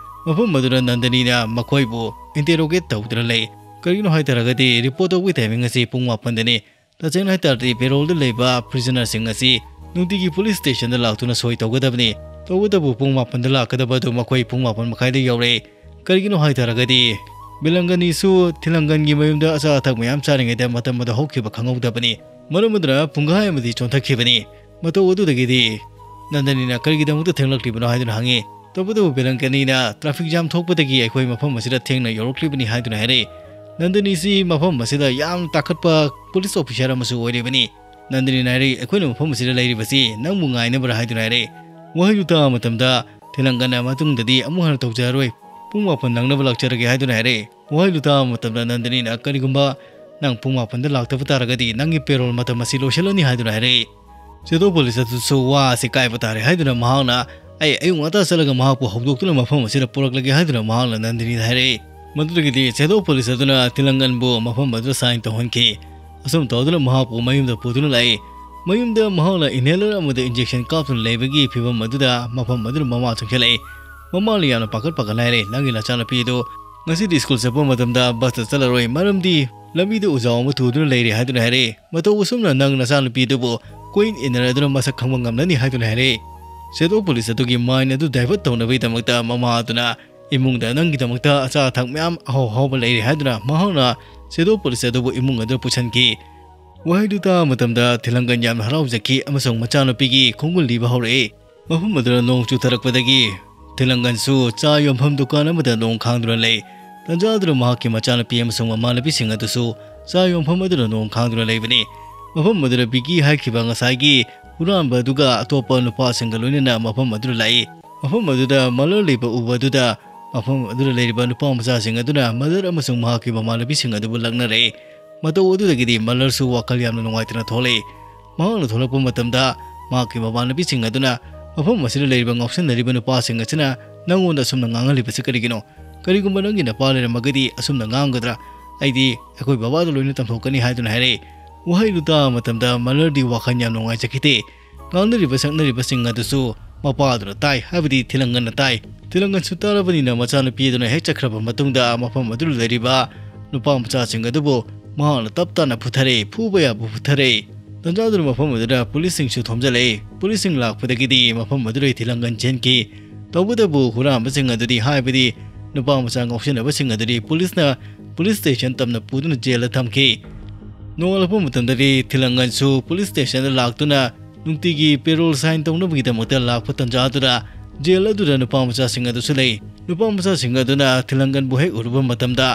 ꯃꯐꯝ ꯑꯗꯨꯗ ꯅꯟꯗꯅꯤꯅ ꯃꯈꯣꯏꯕꯨ interrogate ꯇꯧꯗꯨꯅ ꯂꯩ꯫ ꯀꯔꯤꯒꯤꯅꯣ ꯍꯥꯏꯇꯥꯔꯒꯗꯤ report ꯇꯧꯕꯒꯤ timing ꯑꯁꯤ ꯄꯨꯡ ꯃꯥꯄꯟꯗꯅꯤ꯫ ꯇꯁꯦꯡꯅ ꯍꯥꯏꯇꯥꯔꯗꯤ payroll ꯗ ꯂꯩꯕ prisoner ꯁꯤꯡ ꯑꯁꯤ ꯅꯨꯡꯇꯤꯒꯤ police station ꯗ ꯂꯥꯛꯇꯨꯅ ꯁꯣꯏ ꯇꯧꯒꯗꯕꯅꯤ꯫ ꯇꯧꯕꯇꯕꯨ ꯄꯨꯡ ꯃꯥꯄꯟꯗ ꯂꯥꯛꯀꯗꯕ ꯑꯗꯨ ꯃꯈꯣꯏ ꯄꯨꯡ ꯃꯥꯄꯟ ꯃꯈꯥꯏꯗ ꯌꯧꯔꯛꯏ꯫ ꯀꯔꯤꯒꯤꯅꯣ ꯍꯥꯏꯇꯥꯔꯒꯗꯤ ꯕꯦꯂꯪꯒꯅꯤꯁꯨ ꯊꯤꯂꯪꯒꯟꯒꯤ ꯃꯌꯨꯝꯗ ꯑꯆꯥ ꯑꯊꯛ ꯃꯌꯥꯝ ꯆꯥꯔꯤꯉꯩꯗ ꯃꯇꯝ ꯑꯗꯨ ꯍꯧꯈꯤꯕ ꯈꯪꯍꯧꯗꯕꯅꯤ꯫ ꯃꯔꯝ ꯑꯗꯨꯅ ꯄꯨꯡꯈꯥꯏ ꯑꯃꯗꯤ ꯆꯣꯟꯊꯈꯤꯕꯅꯤ꯫ ꯃꯇꯧ ꯑꯗꯨꯗꯒꯤꯗꯤ ꯅꯟꯗꯅꯤꯅ ꯀꯔꯤꯒꯤꯗꯃꯛꯇ ꯊꯦꯡꯂꯛꯂꯤꯕꯅꯣ ꯍꯥꯏꯗꯨꯅ ꯍꯪꯉꯤ꯫ ꯇꯧꯕꯇꯕꯨ ꯕꯦꯂꯪꯒꯅꯤꯅ traffic jam ꯊꯣꯛꯄꯗꯒꯤ ꯑꯩꯈꯣꯏ ꯃꯐꯝ ꯑꯁꯤꯗ ꯊꯦꯡꯅ ꯌꯧꯔꯛꯂꯤꯕꯅꯤ ꯍꯥꯏꯗꯨꯅ ꯍꯥꯏꯔꯛꯏ꯫ ꯅꯟꯗꯅꯤꯁꯤ ꯃꯐꯝ ꯑꯁꯤꯗ ꯌꯥꯝꯅ ꯇꯥꯈꯠꯄ police officer ꯑꯃꯁꯨ ꯑꯣꯏꯔꯤꯕꯅꯤ꯫ ꯅꯟꯗꯅꯤꯅ ꯍꯥꯏꯔꯛꯏ, "ꯑꯩꯈꯣꯏꯅ ꯃꯐꯝ ꯑꯁꯤꯗ ꯂꯩꯔꯤꯕꯁꯤ ꯅꯪꯕꯨ ꯉꯥꯏꯅꯕ꯭ꯔꯥ?" ꯍꯥꯏꯗꯨꯅ ꯍꯥꯏꯔꯛꯏ꯫ ꯋꯥꯍꯩꯗꯨ ꯇꯥꯕ ꯃꯇꯝꯗ ꯊꯤꯂꯪꯒꯟꯅ ꯃꯇꯨꯡꯗꯗꯤ ꯑꯃꯨꯛ ꯍꯟꯅ ꯇꯧꯖꯔꯔꯣꯏ, ꯄꯨꯡ ꯃꯥꯄꯟ ꯅꯪꯅꯕ ꯂꯥꯛꯆꯔꯒꯦ ꯍꯥꯏꯗꯨꯅ ꯍꯥꯏꯔꯛꯏ꯫ ꯋꯥꯍꯩꯗꯨ ꯇꯥꯕ ꯃꯇꯝꯗ ꯅꯟꯗꯅꯤꯅ, "ꯀꯔꯤꯒꯨꯝꯕ ꯅꯪ ꯄꯨꯡ ꯃꯥꯄꯟꯗ ꯂꯥꯛꯇꯕ ꯇꯥꯔꯒꯗꯤ ꯅꯪꯒꯤ payroll ꯃꯇꯝ ꯑꯁꯤ ꯂꯣꯏꯁꯤꯜꯂꯅꯤ" ꯍꯥꯏꯗꯨꯅ ꯍꯥꯏꯔꯛꯏ꯫ ꯁꯦꯗꯣ ꯄꯨꯂꯤꯁ ꯑꯗꯨꯁꯨ ꯋꯥ ꯑꯁꯤ ꯀꯥꯏꯕ ꯇꯥꯔꯦ ꯍꯥꯏꯗꯨꯅ ꯃꯍꯥꯛꯅ, "ꯑꯩ ꯑꯌꯨꯛ ꯉꯟꯇꯥ ꯆꯠꯂꯒ ꯃꯍꯥꯛꯄꯨ ꯍꯧꯗꯣꯛꯇꯨꯅ ꯃꯐꯝ ꯑꯁꯤꯗ ꯄꯨꯔꯛꯂꯒꯦ" ꯍꯥꯏꯗꯨꯅ ꯃꯍꯥꯛꯅ ꯅꯟꯗꯅꯤꯗ ꯍꯥꯏꯔꯛꯏ꯫ ꯃꯗꯨꯗꯒꯤꯗꯤ ꯁꯦꯗꯣ ꯄꯨꯂꯤꯁ ꯑꯗꯨꯅ ꯊꯤꯂꯪꯒꯟꯕꯨ ꯃꯐꯝ ꯑꯗꯨꯗ sign ꯇꯧꯍꯟꯈꯤ꯫ ꯑꯁꯨꯝ ꯇꯧꯗꯨꯅ ꯃꯍꯥꯛꯄꯨ ꯃꯌꯨꯝꯗ ꯄꯨꯗꯨꯅ ꯂꯥꯛꯏ꯫ ꯃꯌꯨꯝꯗ ꯃꯍꯥꯛꯅ inhaler ꯑꯃꯗ injection ꯀꯥꯞꯇꯨꯅ ꯂꯩꯕꯒꯤ ꯐꯤꯕꯝ ꯑꯗꯨꯗ ꯃꯐꯝ ꯑꯗꯨꯗ ꯃꯃꯥ ꯆꯪꯁꯤꯜꯂꯛꯏ꯫ ꯃꯃꯥꯅ ꯌꯥꯝꯅ ꯄꯥꯈꯠ ꯄꯥꯈꯠ ꯍꯥꯏꯔꯦ, "ꯅꯪꯒꯤ ꯅꯆꯥꯅꯨꯄꯤ ꯑꯗꯨ ꯉꯁꯤꯗꯤ ꯁ꯭ꯀꯨꯜ ꯆꯠꯄ ꯃꯇꯝꯗ ꯕꯁꯇ ꯆꯠꯂꯔꯣꯏ, ꯃꯔꯝꯗꯤ ꯂꯝꯕꯤꯗ ꯎꯖꯥꯎ ꯑꯃ ꯊꯨꯗꯨꯅ ꯂꯩꯔꯦ" ꯍꯥꯏꯗꯨꯅ ꯍꯥꯏꯔꯛꯏ꯫ "ꯃꯇꯧ ꯑꯁꯨꯝꯅ ꯅꯪ ꯅꯆꯥꯅꯨꯄꯤ ꯑꯗꯨꯕꯨ ꯀꯣꯏꯏꯟ ꯏꯟꯅꯔꯗꯨꯅ ꯃꯁꯛ ꯈꯪꯕ ꯉꯝꯂꯅꯤ" ꯍꯥꯏꯗꯨꯅ ꯍꯥꯏꯔꯛꯏ꯫ ꯁꯦꯗꯣ ꯄꯨꯂꯤꯁ ꯑꯗꯨꯒꯤ mind ꯑꯗꯨ divert ꯇꯧꯅꯕꯒꯤꯗꯃꯛꯇ ꯃꯃꯥ ꯑꯗꯨꯅ ꯏꯃꯨꯡꯗ ꯅꯪꯒꯤꯗꯃꯛꯇ ꯑꯆꯥ ꯑꯊꯛ ꯃꯌꯥꯝ ꯑꯍꯥꯎ ꯑꯍꯥꯎꯕ ꯂꯩꯔꯦ ꯍꯥꯏꯗꯨꯅ ꯃꯍꯥꯛꯅ ꯁꯦꯗꯣ ꯄꯨꯂꯤꯁ ꯑꯗꯨꯕꯨ ꯏꯃꯨꯡ ꯑꯗꯨꯗ ꯄꯨꯁꯤꯟꯈꯤ꯫ ꯋꯥꯍꯩꯗꯨ ꯇꯥꯕ ꯃꯇꯝꯗ ꯊꯤꯂꯪꯒꯟ ꯌꯥꯝꯅ ꯍꯔꯥꯎꯖꯈꯤ ꯑꯃꯁꯨꯡ ꯃꯆꯥꯅꯨꯄꯤꯒꯤ ꯈꯣꯡꯒꯨꯜ ꯂꯤꯕ ꯍꯧꯔꯛꯏ꯫ ꯃꯐꯝ ꯑꯗꯨꯗ ꯅꯣꯡ ꯆꯨꯊꯔꯛꯄꯗꯒꯤ ꯊꯤꯂꯪꯒꯟꯁꯨ ꯆꯥ ꯌꯣꯟꯐꯝ ꯗꯨꯀꯥꯟ ꯑꯃꯗ ꯅꯣꯡ ꯈꯥꯡꯗꯨꯅ ꯂꯩ꯫ ꯇꯟꯖꯥ ꯑꯗꯨꯗ ꯃꯍꯥꯛꯀꯤ ꯃꯆꯥꯅꯨꯄꯤ ꯑꯃꯁꯨꯡ ꯃꯃꯥꯟꯅꯕꯤꯁꯤꯡ ꯑꯗꯨꯁꯨ ꯆꯥ ꯌꯣꯟꯐꯝ ꯑꯗꯨꯗ ꯅꯣꯡ ꯈꯥꯡꯗꯨꯅ ꯂꯩꯕꯅꯤ꯫ ꯃꯐꯝ ꯑꯗꯨꯗ ꯕꯤꯀꯤ ꯍꯥꯏꯈꯤꯕ ꯉꯁꯥꯏꯒꯤ ꯍꯨꯔꯥꯟꯕ ꯑꯗꯨꯒ ꯑꯇꯣꯞꯄ ꯅꯨꯄꯥꯁꯤꯡꯒ ꯂꯣꯏꯅꯅ ꯃꯐꯝ ꯑꯗꯨꯗ ꯂꯥꯛꯏ꯫ ꯃꯐꯝ ꯑꯗꯨꯗ ꯃꯂꯔ ꯂꯩꯕ ꯎꯕ ꯑꯗꯨꯗ ꯃꯐꯝ ꯑꯗꯨꯗ ꯂꯩꯔꯤꯕ ꯅꯨꯄꯥ ꯃꯆꯥꯁꯤꯡ ꯑꯗꯨꯅ ꯃꯂꯔ ꯑꯃꯁꯨꯡ ꯃꯍꯥꯛꯀꯤ ꯃꯃꯥꯟꯅꯕꯤꯁꯤꯡ ꯑꯗꯨꯕꯨ ꯂꯛꯅꯔꯛꯏ꯫ ꯃꯇꯧ ꯑꯗꯨꯗꯒꯤꯗꯤ ꯃꯂꯔꯁꯨ ꯋꯥꯈꯜ ꯌꯥꯝꯅ ꯅꯨꯡꯉꯥꯏꯇꯅ ꯊꯣꯛꯂꯛꯏ꯫ ꯃꯍꯥꯛꯅ ꯊꯣꯛꯂꯛꯄ ꯃꯇꯝꯗ ꯃꯍꯥꯛꯀꯤ ꯃꯃꯥꯟꯅꯕꯤꯁꯤꯡ ꯑꯗꯨꯅ ꯃꯐꯝ ꯑꯁꯤꯗ ꯂꯩꯔꯤꯕ ꯉꯥꯎꯁꯤꯟꯅꯔꯤꯕ ꯅꯨꯄꯥꯁꯤꯡ ꯑꯁꯤꯅ ꯅꯪꯉꯣꯟꯗ ꯑꯁꯨꯝꯅ ꯉꯥꯡꯍꯜꯂꯤꯕꯁꯤ ꯀꯔꯤꯒꯤꯅꯣ? ꯀꯔꯤꯒꯨꯝꯕ ꯅꯪꯒꯤ ꯅꯄꯥ ꯂꯩꯔꯝꯃꯒꯗꯤ ꯑꯁꯨꯝꯅ ꯉꯥꯡꯒꯗ꯭ꯔꯥ? ꯑꯩꯗꯤ ꯑꯩꯈꯣꯏ ꯕꯕꯥꯗ ꯂꯣꯏꯅ ꯇꯝꯊꯣꯛꯀꯅꯤ ꯍꯥꯏꯗꯨꯅ ꯍꯥꯏꯔꯛꯏ꯫ ꯋꯥꯍꯩꯗꯨ ꯇꯥꯕ ꯃꯇꯝꯗ ꯃꯂꯔꯗꯤ ꯋꯥꯈꯜ ꯌꯥꯝ ꯅꯨꯡꯉꯥꯏꯖꯈꯤꯗꯦ꯫ ꯉꯥꯡꯅꯔꯤꯕ ꯁꯛꯅꯔꯤꯕꯁꯤꯡ ꯑꯗꯨꯁꯨ ꯃꯄꯥꯗꯨꯅ ꯇꯥꯏ, ꯍꯥꯏꯕꯗꯤ ꯊꯤꯂꯪꯒꯟꯅ ꯇꯥꯏ꯫ ꯊꯤꯂꯪꯒꯟꯁꯨ ꯇꯥꯔꯕꯅꯤꯅ ꯃꯆꯥꯅꯨꯄꯤ ꯑꯗꯨꯅ ꯍꯦꯛ ꯆꯠꯈ꯭ꯔꯕ ꯃꯇꯨꯡꯗ ꯃꯐꯝ ꯑꯗꯨꯗ ꯂꯩꯔꯤꯕ ꯅꯨꯄꯥ ꯃꯆꯥꯁꯤꯡ ꯑꯗꯨꯕꯨ ꯃꯍꯥꯛꯅ ꯇꯞ ꯇꯥꯅ ꯐꯨꯊꯔꯦ, ꯐꯨꯕ ꯌꯥꯕ ꯐꯨꯊꯔꯦ꯫ ꯇꯟꯖꯥꯗꯨꯅ ꯃꯐꯝ ꯑꯗꯨꯗ ꯄꯨꯂꯤꯁꯁꯤꯡꯁꯨ ꯊꯣꯝꯖꯤꯜꯂꯛꯏ꯫ ꯄꯨꯂꯤꯁꯁꯤꯡ ꯂꯥꯛꯄꯗꯒꯤꯗꯤ ꯃꯐꯝ ꯑꯗꯨꯗꯩ ꯊꯤꯂꯪꯒꯟ ꯆꯦꯟꯈꯤ꯫ ꯇꯧꯕꯇꯕꯨ ꯍꯨꯔꯥꯟꯕꯁꯤꯡ ꯑꯗꯨꯗꯤ, ꯍꯥꯏꯕꯗꯤ ꯅꯨꯄꯥ ꯃꯆꯥ ꯉꯥꯎꯁꯤꯟꯅꯕꯁꯤꯡ ꯑꯗꯨꯗꯤ ꯄꯨꯂꯤꯁꯅ ꯄꯨꯂꯤꯁ ꯁ꯭ꯇꯦꯁꯟ ꯇꯝꯅ ꯄꯨꯗꯨꯅ ꯖꯦꯜꯗ ꯊꯝꯈꯤ꯫ ꯅꯣꯡꯉꯥꯜꯂꯛꯄ ꯃꯇꯝꯗꯗꯤ ꯊꯤꯂꯪꯒꯟꯁꯨ ꯄꯨꯂꯤꯁ ꯁ꯭ꯇꯦꯁꯟꯗ ꯂꯥꯛꯇꯨꯅ ꯅꯨꯡꯇꯤꯒꯤ ꯄꯦꯔꯣꯜ ꯁꯥꯏꯟ ꯇꯧꯅꯕꯒꯤꯗꯃꯛꯇ ꯂꯥꯛꯄ ꯇꯟꯖꯥ ꯑꯗꯨꯗ ꯖꯦꯜ ꯑꯗꯨꯗ ꯅꯨꯄꯥ ꯃꯆꯥꯁꯤꯡ ꯑꯗꯨꯁꯨ ꯂꯩ꯫ ꯅꯨꯄꯥ ꯃꯆꯥꯁꯤꯡ ꯑꯗꯨꯅ ꯊꯤꯂꯪꯒꯟꯕꯨ ꯍꯦꯛ ꯎꯔꯨꯕ ꯃꯇꯝꯗ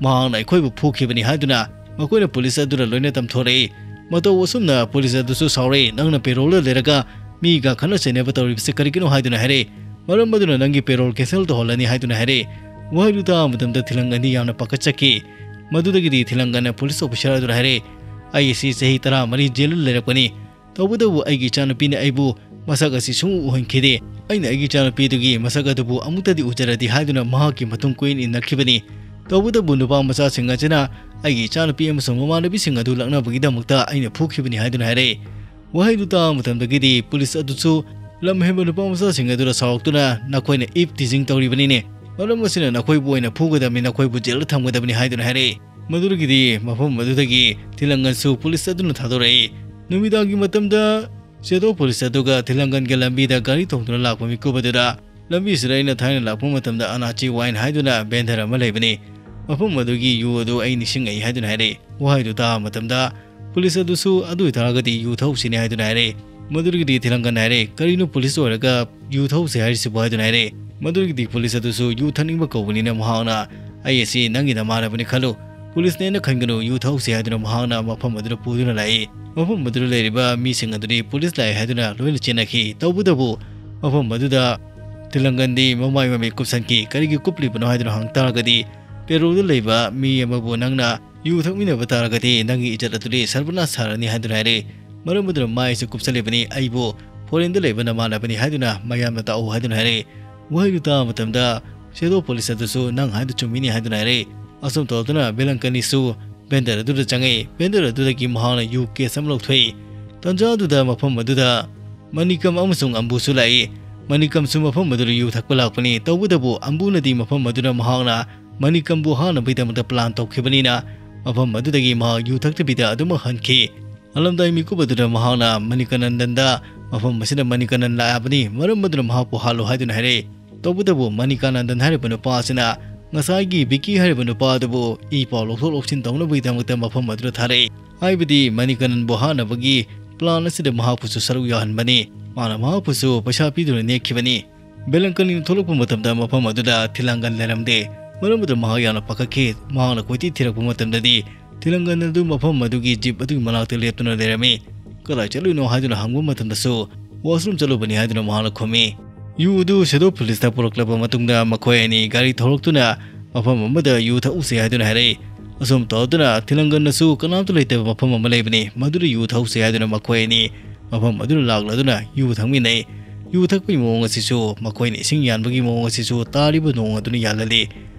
ꯃꯍꯥꯛꯅ ꯑꯩꯈꯣꯏꯕꯨ ꯐꯨꯈꯤꯕꯅꯤ ꯍꯥꯏꯗꯨꯅ ꯃꯈꯣꯏꯅ ꯄꯨꯂꯤꯁ ꯑꯗꯨꯗ ꯂꯣꯏꯅ ꯇꯝꯊꯣꯔꯛꯏ꯫ ꯃꯇꯧ ꯑꯁꯨꯝꯅ ꯄꯨꯂꯤꯁ ꯑꯗꯨꯁꯨ ꯁꯥꯎꯔꯛꯏ, "ꯅꯪꯅ ꯄꯦꯔꯣꯜꯗ ꯂꯩꯔꯒ ꯃꯤꯒ ꯈꯠꯅ ꯆꯩꯅꯕ ꯇꯧꯔꯤꯕꯁꯤ ꯀꯔꯤꯒꯤꯅꯣ?" ꯍꯥꯏꯗꯨꯅ ꯍꯥꯏꯔꯛꯏ꯫ "ꯃꯔꯝ ꯑꯗꯨꯅ ꯅꯪꯒꯤ ꯄꯦꯔꯣꯜ ꯀꯦꯟꯁꯦꯜ ꯇꯧꯍꯜꯂꯅꯤ" ꯍꯥꯏꯗꯨꯅ ꯍꯥꯏꯔꯛꯏ꯫ ꯋꯥꯍꯩꯗꯨ ꯇꯥꯕ ꯃꯇꯝꯗ ꯊꯤꯂꯪꯒꯟꯗꯤ ꯌꯥꯝꯅ ꯄꯥꯈꯠꯆꯈꯤ꯫ ꯃꯗꯨꯗꯒꯤꯗꯤ ꯊꯤꯂꯪꯒꯟꯅ ꯄꯨꯂꯤꯁ ꯑꯣꯐꯤꯁꯥꯔ ꯑꯗꯨꯗ ꯍꯥꯏꯔꯛꯏ, "ꯑꯩ ꯑꯁꯤ ꯆꯍꯤ ꯇꯔꯥꯃꯔꯤ ꯖꯦꯜꯗ ꯂꯩꯔꯛꯄꯅꯤ꯫ ꯇꯧꯕꯇꯕꯨ ꯑꯩꯒꯤ ꯏꯆꯥꯅꯨꯄꯤꯅ ꯑꯩꯕꯨ ꯃꯁꯛ ꯑꯁꯤ ꯁꯨꯡꯎ ꯎꯍꯟꯈꯤꯗꯦ꯫ ꯑꯩꯅ ꯑꯩꯒꯤ ꯏꯆꯥꯅꯨꯄꯤꯗꯨꯒꯤ ꯃꯁꯛ ꯑꯗꯨꯕꯨ ꯑꯃꯨꯛꯇꯗꯤ ꯎꯖꯔꯗꯤ" ꯍꯥꯏꯗꯨꯅ ꯃꯍꯥꯛꯀꯤ ꯃꯇꯨꯡ ꯀꯣꯏꯏꯟ ꯏꯟꯅꯈꯤꯕꯅꯤ꯫ ꯇꯧꯕꯇꯕꯨ ꯅꯨꯄꯥ ꯃꯆꯥꯁꯤꯡ ꯑꯁꯤꯅ ꯑꯩꯒꯤ ꯏꯆꯥꯅꯨꯄꯤ ꯑꯃꯁꯨꯡ ꯃꯃꯥꯟꯅꯕꯤꯁꯤꯡ ꯑꯗꯨ ꯂꯛꯅꯕꯒꯤꯗꯃꯛꯇ ꯑꯩꯅ ꯐꯨꯈꯤꯕꯅꯤ ꯍꯥꯏꯗꯨꯅ ꯍꯥꯏꯔꯛꯏ꯫ ꯋꯥꯍꯩꯗꯨ ꯇꯥꯕ ꯃꯇꯝꯗꯒꯤꯗꯤ ꯄꯨꯂꯤꯁ ꯑꯗꯨꯁꯨ ꯂꯝ ꯍꯦꯟꯕ ꯅꯨꯄꯥ ꯃꯆꯥꯁꯤꯡ ꯑꯗꯨꯗ ꯁꯥꯎꯔꯛꯇꯨꯅ, "ꯅꯈꯣꯏꯅ ꯏꯞ ꯇꯤꯖꯤꯡ ꯇꯧꯔꯤꯕꯅꯤꯅꯦ꯫ ꯃꯔꯝ ꯑꯁꯤꯅ ꯅꯈꯣꯏꯕꯨ ꯑꯣꯏꯅ ꯐꯨꯒꯗꯕꯅꯤ, ꯅꯈꯣꯏꯕꯨ ꯖꯦꯜꯗ ꯊꯝꯒꯗꯕꯅꯤ" ꯍꯥꯏꯗꯨꯅ ꯍꯥꯏꯔꯛꯏ꯫ ꯃꯗꯨꯗꯒꯤꯗꯤ ꯃꯐꯝ ꯑꯗꯨꯗꯒꯤ ꯊꯤꯂꯪꯒꯟꯁꯨ ꯄꯨꯂꯤꯁ ꯑꯗꯨꯅ ꯊꯥꯗꯣꯔꯛꯏ꯫ ꯅꯨꯃꯤꯗꯥꯡꯒꯤ ꯃꯇꯝꯗ ꯁꯦꯗꯣ ꯄꯨꯂꯤꯁ ꯑꯗꯨꯒ ꯊꯤꯂꯪꯒꯟꯒ ꯂꯝꯕꯤꯗ ꯒꯥꯔꯤ ꯊꯧꯗꯨꯅ ꯂꯥꯛꯄ ꯃꯤꯀꯨꯞ ꯑꯗꯨꯗ, "ꯂꯝꯕꯤꯁꯤꯗ ꯑꯩꯅ ꯊꯥꯏꯅ ꯂꯥꯛꯄ ꯃꯇꯝꯗ ꯑꯅꯥꯆꯤ ꯋꯥꯏꯟ ꯍꯥꯏꯗꯨꯅ ꯚꯦꯟꯗꯔ ꯑꯃ ꯂꯩꯕꯅꯤ꯫ ꯃꯐꯝ ꯑꯗꯨꯒꯤ ꯌꯨ ꯑꯗꯨ ꯑꯩ ꯅꯤꯡꯁꯤꯡꯉꯛꯏ" ꯍꯥꯏꯗꯨꯅ ꯍꯥꯏꯔꯛꯏ꯫ ꯋꯥꯍꯩꯗꯨ ꯇꯥꯕ ꯃꯇꯝꯗ ꯄꯨꯂꯤꯁ ꯑꯗꯨꯁꯨ, "ꯑꯗꯨ ꯑꯣꯏꯇꯥꯔꯒꯗꯤ ꯌꯨ ꯊꯛꯎꯁꯤꯅꯦ" ꯍꯥꯏꯗꯨꯅ ꯍꯥꯏꯔꯛꯏ꯫ ꯃꯗꯨꯗꯒꯤꯗꯤ ꯊꯤꯂꯪꯒꯟꯅ ꯍꯥꯏꯔꯛꯏ, "ꯀꯔꯤꯅꯣ ꯄꯨꯂꯤꯁ ꯑꯣꯏꯔꯒ ꯌꯨ ꯊꯛꯎꯁꯦ ꯍꯥꯏꯔꯤꯁꯤꯕꯨ?" ꯍꯥꯏꯗꯨꯅ ꯍꯥꯏꯔꯛꯏ꯫ ꯃꯗꯨꯗꯒꯤꯗꯤ ꯄꯨꯂꯤꯁ ꯑꯗꯨꯁꯨ ꯌꯨ ꯊꯛꯅꯤꯡꯕ ꯀꯧꯕꯅꯤꯅ ꯃꯍꯥꯛꯅ, "ꯑꯩ ꯑꯁꯤ ꯅꯪꯒꯤ ꯅꯃꯥꯟꯅꯕꯅꯤ ꯈꯜꯂꯨ, ꯄꯨꯂꯤꯁꯅꯦꯅ ꯈꯟꯒꯅꯨ, ꯌꯨ ꯊꯛꯎꯁꯦ" ꯍꯥꯏꯗꯨꯅ ꯃꯍꯥꯛꯅ ꯃꯐꯝ ꯑꯗꯨꯗ ꯄꯨꯗꯨꯅ ꯂꯥꯛꯏ꯫ ꯃꯐꯝ ꯑꯗꯨꯗ ꯂꯩꯔꯤꯕ ꯃꯤꯁꯤꯡ ꯑꯗꯨꯗꯤ ꯄꯨꯂꯤꯁ ꯂꯥꯛꯑꯦ ꯍꯥꯏꯗꯨꯅ ꯂꯣꯏꯅ ꯆꯦꯟꯅꯈꯤ꯫ ꯇꯧꯕꯇꯕꯨ ꯃꯐꯝ ꯑꯗꯨꯗ ꯊꯤꯂꯪꯒꯟꯗꯤ ꯃꯃꯥꯏ ꯃꯃꯤꯠ ꯀꯨꯞꯁꯟꯈꯤ꯫ "ꯀꯔꯤꯒꯤ ꯀꯨꯞꯂꯤꯕꯅꯣ?" ꯍꯥꯏꯗꯨꯅ ꯍꯪ ꯇꯥꯔꯒꯗꯤ, "ꯄꯦꯔꯣꯜꯗ ꯂꯩꯕ ꯃꯤ ꯑꯃꯕꯨ ꯅꯪꯅ ꯌꯨ ꯊꯛꯃꯤꯟꯅꯕ ꯇꯥꯔꯒꯗꯤ ꯅꯪꯒꯤ ꯏꯖꯠ ꯑꯗꯨꯗꯤ ꯁꯔꯕꯅꯥꯁ ꯁꯥꯔꯅꯤ" ꯍꯥꯏꯗꯨꯅ ꯍꯥꯏꯔꯛꯏ꯫ ꯃꯔꯝ ꯑꯗꯨꯅ ꯃꯥꯏꯁꯨ ꯀꯨꯞꯁꯜꯂꯤꯕꯅꯤ, "ꯑꯩꯕꯨ ꯐꯣꯔꯦꯟꯗ ꯂꯩꯕ ꯅꯃꯥꯟꯅꯕꯅꯤ" ꯍꯥꯏꯗꯨꯅ ꯃꯌꯥꯝꯅ ꯇꯥꯛꯎ ꯍꯥꯏꯗꯨꯅ ꯍꯥꯏꯔꯛꯏ꯫ ꯋꯥꯍꯩꯗꯨ ꯇꯥꯕ ꯃꯇꯝꯗ ꯁꯦꯗꯣ ꯄꯨꯂꯤꯁ ꯑꯗꯨꯁꯨ, "ꯅꯪ ꯍꯥꯏꯗꯨ ꯆꯨꯝꯃꯤꯅꯤ" ꯍꯥꯏꯗꯨꯅ ꯍꯥꯏꯔꯛꯏ꯫ ꯑꯁꯨꯝ ꯇꯧꯗꯨꯅ ꯕꯦꯂꯪꯀꯅꯤꯁꯨ ꯚꯦꯟꯗꯔ ꯑꯗꯨꯗ ꯆꯪꯉꯛꯏ꯫ ꯚꯦꯟꯗꯔ ꯑꯗꯨꯗꯒꯤ ꯃꯍꯥꯛꯅ ꯌꯨ ꯀꯦꯁ ꯑꯃ ꯂꯧꯊꯣꯛꯏ꯫ ꯇꯟꯖꯥ ꯑꯗꯨꯗ ꯃꯐꯝ ꯑꯗꯨꯗ ꯃꯅꯤꯀꯝ ꯑꯃꯁꯨꯡ ꯑꯝꯕꯨꯁꯨ ꯂꯥꯛꯏ꯫ ꯃꯅꯤꯀꯝꯁꯨ ꯃꯐꯝ ꯑꯗꯨꯗ ꯌꯨ ꯊꯛꯄ ꯂꯥꯛꯄꯅꯤ꯫ ꯇꯧꯕꯇꯕꯨ ꯑꯝꯕꯨꯅꯗꯤ ꯃꯐꯝ ꯑꯗꯨꯗ ꯃꯍꯥꯛꯅ ꯃꯅꯤꯀꯝꯕꯨ ꯍꯥꯠꯅꯕꯒꯤꯗꯃꯛꯇ plan ꯇꯧꯈꯤꯕꯅꯤꯅ, ꯃꯐꯝ ꯑꯗꯨꯗꯒꯤ ꯃꯍꯥꯛ ꯌꯨ ꯊꯛꯇꯕꯤꯗ ꯑꯗꯨꯃꯛ ꯍꯟꯈꯤ꯫ ꯍꯜꯂꯝꯗꯥꯏ ꯃꯤꯀꯨꯞ ꯑꯗꯨꯗ ꯃꯍꯥꯛꯅ ꯃꯅꯤꯀꯥꯅꯟꯗꯟꯗ ꯃꯐꯝ ꯑꯁꯤꯗ ꯃꯅꯤꯀꯥꯅꯟ ꯂꯥꯛꯂꯕꯅꯤ, ꯃꯔꯝ ꯑꯗꯨꯅ ꯃꯍꯥꯛꯄꯨ ꯍꯥꯠꯂꯨ ꯍꯥꯏꯗꯨꯅ ꯍꯥꯏꯔꯛꯏ꯫ ꯇꯧꯕꯇꯕꯨ ꯃꯅꯤꯀꯥꯅꯟꯗꯟ ꯍꯥꯏꯔꯤꯕ ꯅꯨꯄꯥ ꯑꯁꯤꯅ ꯉꯁꯥꯏꯒꯤ ꯕꯤꯀꯤ ꯍꯥꯏꯔꯤꯕ ꯅꯨꯄꯥ ꯑꯗꯨꯕꯨ ꯏ ꯄꯥꯎ ꯂꯧꯊꯣꯛ ꯂꯧꯁꯤꯟ ꯇꯧꯅꯕꯒꯤꯗꯃꯛꯇ ꯃꯐꯝ ꯑꯗꯨꯗ ꯊꯥꯔꯛꯏ꯫ ꯍꯥꯏꯕꯗꯤ ꯃꯅꯤꯀꯥꯅꯟꯕꯨ ꯍꯥꯠꯅꯕꯒꯤ plan ꯑꯁꯤꯗ ꯃꯍꯥꯛꯄꯨꯁꯨ ꯁꯔꯨꯛ ꯌꯥꯍꯟꯕꯅꯤ꯫ ꯃꯥꯅ ꯃꯍꯥꯛꯄꯨꯁꯨ ꯄꯩꯁꯥ ꯄꯤꯗꯨꯅ ꯅꯦꯛꯈꯤꯕꯅꯤ꯫ ꯕꯦꯂꯪꯀꯅꯤꯅ ꯊꯣꯛꯂꯛꯄ ꯃꯇꯝꯗ ꯃꯐꯝ ꯑꯗꯨꯗ ꯊꯤꯂꯥꯡꯒꯟ ꯂꯩꯔꯝꯗꯦ꯫ ꯃꯔꯝ ꯑꯗꯨꯅ ꯃꯍꯥꯛ ꯌꯥꯝꯅ ꯄꯥꯈꯠꯈꯤ꯫ ꯃꯍꯥꯛꯅ ꯀꯣꯏꯊꯤ ꯊꯤꯔꯛꯄ ꯃꯇꯝꯗꯗꯤ ꯊꯤꯂꯥꯡꯒꯟ ꯑꯗꯨ ꯃꯐꯝ ꯑꯗꯨꯒꯤ jeep ꯑꯗꯨꯒꯤ ꯃꯅꯥꯛꯇ ꯂꯦꯞꯇꯨꯅ ꯂꯩꯔꯝꯃꯤ꯫ "ꯀꯗꯥꯏ ꯆꯠꯂꯨꯏꯅꯣ?" ꯍꯥꯏꯗꯨꯅ ꯍꯪꯕ ꯃꯇꯝꯗꯁꯨ, "Washroom ꯆꯠꯂꯨꯕꯅꯤ" ꯍꯥꯏꯗꯨꯅ ꯃꯍꯥꯛꯅ ꯈꯨꯝꯃꯤ꯫ ꯌꯨ ꯑꯗꯨ Shadow Policeꯇ ꯄꯨꯔꯛꯂꯕ ꯃꯇꯨꯡꯗ ꯃꯈꯣꯏ ꯑꯅꯤ ꯒꯥꯔꯤ ꯊꯧꯔꯛꯇꯨꯅ ꯃꯐꯝ ꯑꯃꯗ ꯌꯨ ꯊꯛꯎꯁꯦ ꯍꯥꯏꯗꯨꯅ ꯍꯥꯏꯔꯛꯏ꯫ ꯑꯁꯨꯝ ꯇꯧꯗꯨꯅ ꯊꯤꯂꯥꯡꯒꯟꯅꯁꯨ ꯀꯅꯥꯝꯇ ꯂꯩꯇꯕ ꯃꯐꯝ ꯑꯃ ꯂꯩꯕꯅꯤ, ꯃꯗꯨꯗ ꯌꯨ ꯊꯛꯎꯁꯦ ꯍꯥꯏꯗꯨꯅ ꯃꯈꯣꯏ ꯑꯅꯤ ꯃꯐꯝ ꯑꯗꯨꯗ ꯂꯥꯛꯂꯗꯨꯅ ꯌꯨ ꯊꯛꯃꯤꯟꯅꯩ꯫ ꯌꯨ ꯊꯛꯄꯒꯤ ꯃꯑꯣꯡ ꯑꯁꯤꯁꯨ, ꯃꯈꯣꯏꯅ ꯏꯁꯤꯡ ꯌꯥꯟꯕꯒꯤ ꯃꯑꯣꯡ ꯑꯁꯤꯁꯨ ꯇꯥꯔꯤꯕ ꯅꯣꯡ ꯑꯗꯨꯅ ꯌꯥꯜꯍꯜꯂꯤ꯫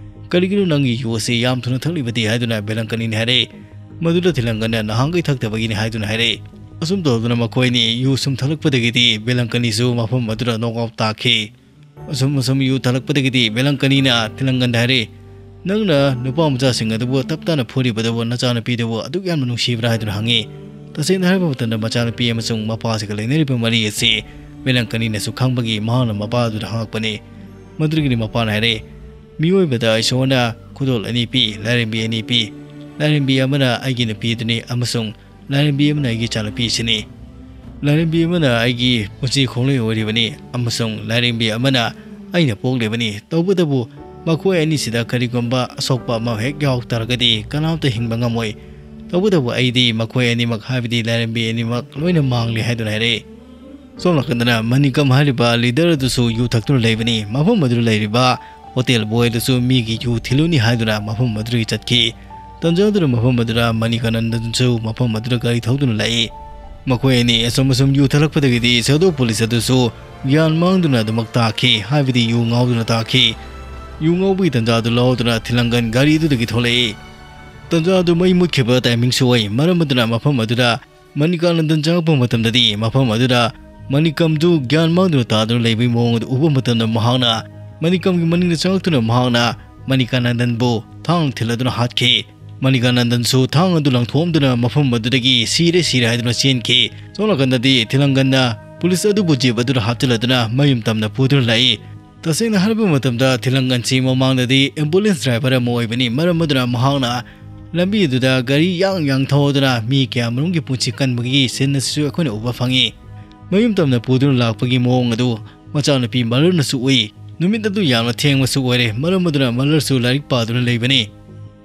"ꯀꯔꯤꯒꯤꯅꯣ ꯅꯪꯒꯤ ꯌꯨ ꯑꯁꯤ ꯌꯥꯝ ꯊꯨꯅ ꯊꯛꯂꯤꯕꯗꯤ?" ꯍꯥꯏꯗꯨꯅ ꯕꯦꯂꯪꯀꯅꯤꯅ ꯍꯥꯏꯔꯛꯏ꯫ ꯃꯗꯨꯗ ꯊꯤꯂꯥꯡꯒꯟꯅ ꯅꯍꯥꯟꯈꯩ ꯊꯛꯇꯕꯒꯤꯅꯤ ꯍꯥꯏꯗꯨꯅ ꯍꯥꯏꯔꯛꯏ꯫ ꯑꯁꯨꯝ ꯇꯧꯗꯨꯅ ꯃꯈꯣꯏ ꯑꯅꯤ ꯌꯨ ꯁꯨꯝ ꯊꯛꯂꯛꯄꯗꯒꯤꯗꯤ ꯕꯦꯂꯪꯀꯅꯤꯁꯨ ꯃꯐꯝ ꯑꯗꯨꯗ knock out ꯇꯥꯈꯤ꯫ ꯑꯁꯨꯝ ꯑꯁꯨꯝ ꯌꯨ ꯊꯛꯂꯛꯄꯗꯒꯤꯗꯤ ꯕꯦꯂꯪꯀꯅꯤꯅ ꯊꯤꯂꯥꯡꯒꯟꯗ ꯍꯥꯏꯔꯛꯏ, "ꯅꯪꯅ ꯅꯨꯄꯥ ꯃꯆꯥꯁꯤꯡ ꯑꯗꯨꯕꯨ ꯇꯞ ꯇꯥꯅ ꯐꯨꯔꯤꯕꯗꯨꯕꯨ ꯅꯆꯥꯅꯨꯄꯤꯗꯨꯕꯨ ꯑꯗꯨꯛ ꯌꯥꯝꯅ ꯅꯨꯡꯁꯤꯕ꯭ꯔꯥ?" ꯍꯥꯏꯗꯨꯅ ꯍꯪꯉꯤ꯫ ꯇꯁꯦꯡꯅ ꯍꯥꯏꯔꯕ ꯃꯇꯝꯗ ꯃꯆꯥꯅꯨꯄꯤ ꯑꯃꯁꯨꯡ ꯃꯄꯥꯁꯤꯒ ꯂꯩꯅꯔꯤꯕ ꯃꯔꯤ ꯑꯁꯤ ꯕꯦꯂꯪꯀꯅꯤꯅꯁꯨ ꯈꯪꯕꯒꯤ ꯃꯍꯥꯛꯅ ꯃꯄꯥ ꯑꯗꯨꯗ ꯍꯪꯉꯛꯄꯅꯤ꯫ ꯃꯗꯨꯗꯒꯤꯗꯤ ꯃꯄꯥꯅ ꯍꯥꯏꯔꯛꯏ, "ꯃꯤꯑꯣꯏꯕꯗ ꯏꯁꯣꯔꯅ ꯈꯨꯗꯣꯜ ꯑꯅꯤ ꯄꯤ, ꯂꯥꯏꯔꯦꯝꯕꯤ ꯑꯅꯤ ꯄꯤ꯫ ꯂꯥꯏꯔꯦꯝꯕꯤ ꯑꯃꯅ ꯑꯩꯒꯤ ꯅꯨꯄꯤ ꯑꯗꯨꯅꯤ ꯑꯃꯁꯨꯡ ꯂꯥꯏꯔꯦꯝꯕꯤ ꯑꯃꯅ ꯑꯩꯒꯤ ꯏꯆꯥꯅꯨꯄꯤ ꯑꯁꯤꯅꯤ꯫ ꯂꯥꯏꯔꯦꯝꯕꯤ ꯑꯃꯅ ꯑꯩꯒꯤ ꯄꯨꯟꯁꯤ ꯈꯣꯡꯂꯣꯏ ꯑꯣꯏꯔꯤꯕꯅꯤ ꯑꯃꯁꯨꯡ ꯂꯥꯏꯔꯦꯝꯕꯤ ꯑꯃꯅ ꯑꯩꯅ ꯄꯣꯛꯂꯤꯕꯅꯤ꯫ ꯇꯧꯕꯇꯕꯨ ꯃꯈꯣꯏ ꯑꯅꯤꯁꯤꯗ ꯀꯔꯤꯒꯨꯝꯕ ꯑꯁꯣꯛꯄ ꯑꯃ ꯍꯦꯛ ꯌꯥꯎꯔꯛ ꯇꯥꯔꯒꯗꯤ ꯀꯅꯥꯝꯇ ꯍꯤꯡꯕ ꯉꯝꯃꯣꯏ꯫ ꯇꯧꯕꯇꯕꯨ ꯑꯩꯗꯤ ꯃꯈꯣꯏ ꯑꯅꯤꯃꯛ, ꯍꯥꯏꯕꯗꯤ ꯂꯥꯏꯔꯦꯝꯕꯤ ꯑꯅꯤꯃꯛ ꯂꯣꯏꯅ ꯃꯥꯡꯂꯦ" ꯍꯥꯏꯗꯨꯅ ꯍꯥꯏꯔꯛꯏ꯫ ꯁꯣꯝ ꯅꯥꯀꯟꯗꯅ ꯃꯅꯤꯀꯝ ꯍꯥꯏꯔꯤꯕ leader ꯑꯗꯨꯁꯨ ꯌꯨ ꯊꯛꯇꯨꯅ ꯂꯩꯕꯅꯤ꯫ ꯃꯐꯝ ꯑꯗꯨꯗ ꯂꯩꯔꯤꯕ hotel boy ꯑꯗꯨꯁꯨ ꯃꯤꯒꯤ ꯌꯨ ꯊꯤꯜꯂꯨꯅꯤ ꯍꯥꯏꯗꯨꯅ ꯃꯐꯝ ꯑꯗꯨꯗꯒꯤ ꯆꯠꯈꯤ꯫ ꯇꯟꯖꯥ ꯑꯗꯨꯗ ꯃꯐꯝ ꯑꯗꯨꯗ ꯃꯅꯤꯀꯥꯅꯟꯗꯟꯁꯨ ꯃꯐꯝ ꯑꯗꯨꯗ ꯒꯥꯔꯤ ꯊꯧꯗꯨꯅ ꯂꯥꯛꯏ꯫ ꯃꯈꯣꯏ ꯑꯅꯤ ꯑꯁꯨꯝ ꯑꯁꯨꯝ ꯌꯨ ꯊꯛꯂꯛꯄꯗꯒꯤꯗꯤ Shadow Police ꯑꯗꯨꯁꯨ ꯒ꯭ꯌꯥꯟ ꯃꯥꯡꯗꯨꯅ ꯑꯗꯨꯃꯛ ꯇꯥꯈꯤ, ꯍꯥꯏꯕꯗꯤ ꯌꯨ ꯉꯥꯎꯗꯨꯅ ꯇꯥꯈꯤ꯫ ꯌꯨ ꯉꯥꯎꯕꯒꯤ ꯇꯟꯖꯥ ꯑꯗꯨ ꯂꯧꯗꯨꯅ ꯊꯤꯂꯪꯒꯟ ꯒꯥꯔꯤ ꯑꯗꯨꯗꯒꯤ ꯊꯣꯛꯂꯛꯏ꯫ ꯇꯟꯖꯥ ꯑꯗꯨ ꯃꯩ ꯃꯨꯠꯈꯤꯕ timingꯁꯨ ꯑꯣꯏ꯫ ꯃꯔꯝ ꯑꯗꯨꯅ ꯃꯐꯝ ꯑꯗꯨꯗ ꯃꯅꯤꯀꯥꯅꯟꯗꯟ ꯆꯪꯂꯛꯄ ꯃꯇꯝꯗꯗꯤ ꯃꯐꯝ ꯑꯗꯨꯗ ꯃꯅꯤꯀꯝꯗꯨ ꯒ꯭ꯌꯥꯟ ꯃꯥꯡꯗꯨꯅ ꯇꯥꯗꯨꯅ ꯂꯩꯕꯒꯤ ꯃꯑꯣꯡ ꯑꯗꯨ ꯎꯕ ꯃꯇꯝꯗ ꯃꯍꯥꯛꯅ ꯃꯅꯤꯀꯝꯒꯤ ꯃꯅꯤꯡꯗ ꯆꯪꯂꯛꯇꯨꯅ ꯃꯍꯥꯛꯅ ꯃꯅꯤꯀꯥꯅꯟꯗꯟꯕꯨ ꯊꯥꯡꯅ ꯊꯤꯜꯂꯗꯨꯅ ꯍꯥꯠꯈꯤ꯫ ꯃꯅꯤꯀꯥꯅꯟꯗꯟꯁꯨ ꯊꯥꯡ ꯑꯗꯨ ꯂꯪꯊꯣꯛꯑꯝꯗꯨꯅ ꯃꯐꯝ ꯑꯗꯨꯗꯒꯤ ꯁꯤꯔꯦ ꯁꯤꯔꯦ ꯍꯥꯏꯗꯨꯅ ꯆꯦꯟꯈꯤ꯫ ꯁꯣꯝ ꯅꯥꯀꯟꯗꯗꯤ ꯊꯤꯂꯪꯒꯟꯅ ꯄꯨꯂꯤꯁ ꯑꯗꯨꯕꯨ ꯖꯤꯞ ꯑꯗꯨꯗ ꯍꯥꯞꯆꯤꯜꯂꯗꯨꯅ ꯃꯌꯨꯝ ꯇꯝꯅ ꯄꯨꯗꯨꯅ ꯂꯥꯛꯏ꯫ ꯇꯁꯦꯡꯅ ꯍꯥꯏꯔꯕ ꯃꯇꯝꯗ ꯊꯤꯂꯪꯒꯟꯁꯤ ꯃꯃꯥꯡꯗꯗꯤ ꯑꯦꯝꯕꯨꯂꯦꯟꯁ ꯗ꯭ꯔꯥꯏꯚꯔ ꯑꯃ ꯑꯣꯏꯕꯅꯤ꯫ ꯃꯔꯝ ꯑꯗꯨꯅ ꯃꯍꯥꯛꯅ ꯂꯝꯕꯤ ꯑꯗꯨꯗ ꯒꯥꯔꯤ ꯌꯥꯡ ꯌꯥꯡ ꯊꯧꯗꯨꯅ ꯃꯤ ꯀꯌꯥ ꯃꯔꯨꯝꯒꯤ ꯄꯨꯟꯁꯤ ꯀꯟꯕꯒꯤ ꯁꯤꯟ ꯑꯁꯤꯁꯨ ꯑꯩꯈꯣꯏꯅ ꯎꯕ ꯐꯪꯉꯤ꯫ ꯃꯌꯨꯝ ꯇꯝꯅ ꯄꯨꯗꯨꯅ ꯂꯥꯛꯄꯒꯤ ꯃꯑꯣꯡ ꯑꯗꯨ ꯃꯆꯥꯅꯨꯄꯤ ꯃꯂꯔꯅꯁꯨ ꯎꯏ꯫ ꯅꯨꯃꯤꯠ ꯑꯗꯨ ꯌꯥꯝꯅ ꯊꯦꯡꯕꯁꯨ ꯑꯣꯏꯔꯦ꯫ ꯃꯔꯝ ꯑꯗꯨꯅ ꯃꯂꯔꯁꯨ ꯂꯥꯏꯔꯤꯛ ꯄꯥꯗꯨꯅ ꯂꯩꯕꯅꯤ꯫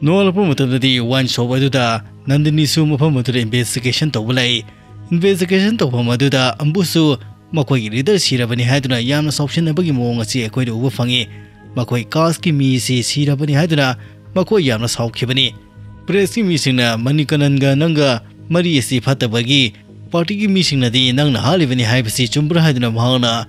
ꯅꯣꯡꯉꯥꯜꯂꯛꯄ ꯃꯇꯝꯗꯗꯤ ꯋꯥꯏꯟ ꯁꯣꯞ ꯑꯗꯨꯗ ꯅꯟꯗꯅꯤꯁꯨ ꯃꯐꯝ ꯑꯗꯨꯗ ꯏꯟꯚꯦꯁꯇꯤꯒꯦꯁꯟ ꯇꯧꯕ ꯂꯥꯛꯏ꯫ ꯏꯟꯚꯦꯁꯇꯤꯒꯦꯁꯟ ꯇꯧꯐꯝ ꯑꯗꯨꯗ ꯑꯝꯕꯨꯁꯨ ꯃꯈꯣꯏꯒꯤ ꯂꯤꯗꯔ ꯁꯤꯔꯕꯅꯤ ꯍꯥꯏꯗꯨꯅ ꯌꯥꯝꯅ ꯁꯥꯎꯁꯤꯟꯅꯕꯒꯤ ꯃꯑꯣꯡ ꯑꯁꯤ ꯑꯩꯈꯣꯏꯗ ꯎꯕ ꯐꯪꯉꯤ꯫ ꯃꯈꯣꯏ ꯀꯥꯁꯀꯤ ꯃꯤ ꯑꯁꯤ ꯁꯤꯔꯕꯅꯤ ꯍꯥꯏꯗꯨꯅ ꯃꯈꯣꯏ ꯌꯥꯝꯅ ꯁꯥꯎꯈꯤꯕꯅꯤ꯫ ꯄ꯭ꯔꯦꯁꯀꯤ ꯃꯤꯁꯤꯡꯅ ꯃꯅꯤꯀꯅꯟꯒ ꯅꯪꯒ ꯃꯔꯤ ꯑꯁꯤ ꯐꯠꯇꯕꯒꯤ ꯄꯥꯔꯇꯤꯒꯤ ꯃꯤꯁꯤꯡꯅꯗꯤ ꯅꯪꯅ ꯍꯥꯠꯂꯤꯕꯅꯤ ꯍꯥꯏꯕꯁꯤ ꯆꯨꯝꯕ꯭ꯔꯥ ꯍꯥꯏꯗꯨꯅ ꯃꯍꯥꯛꯅ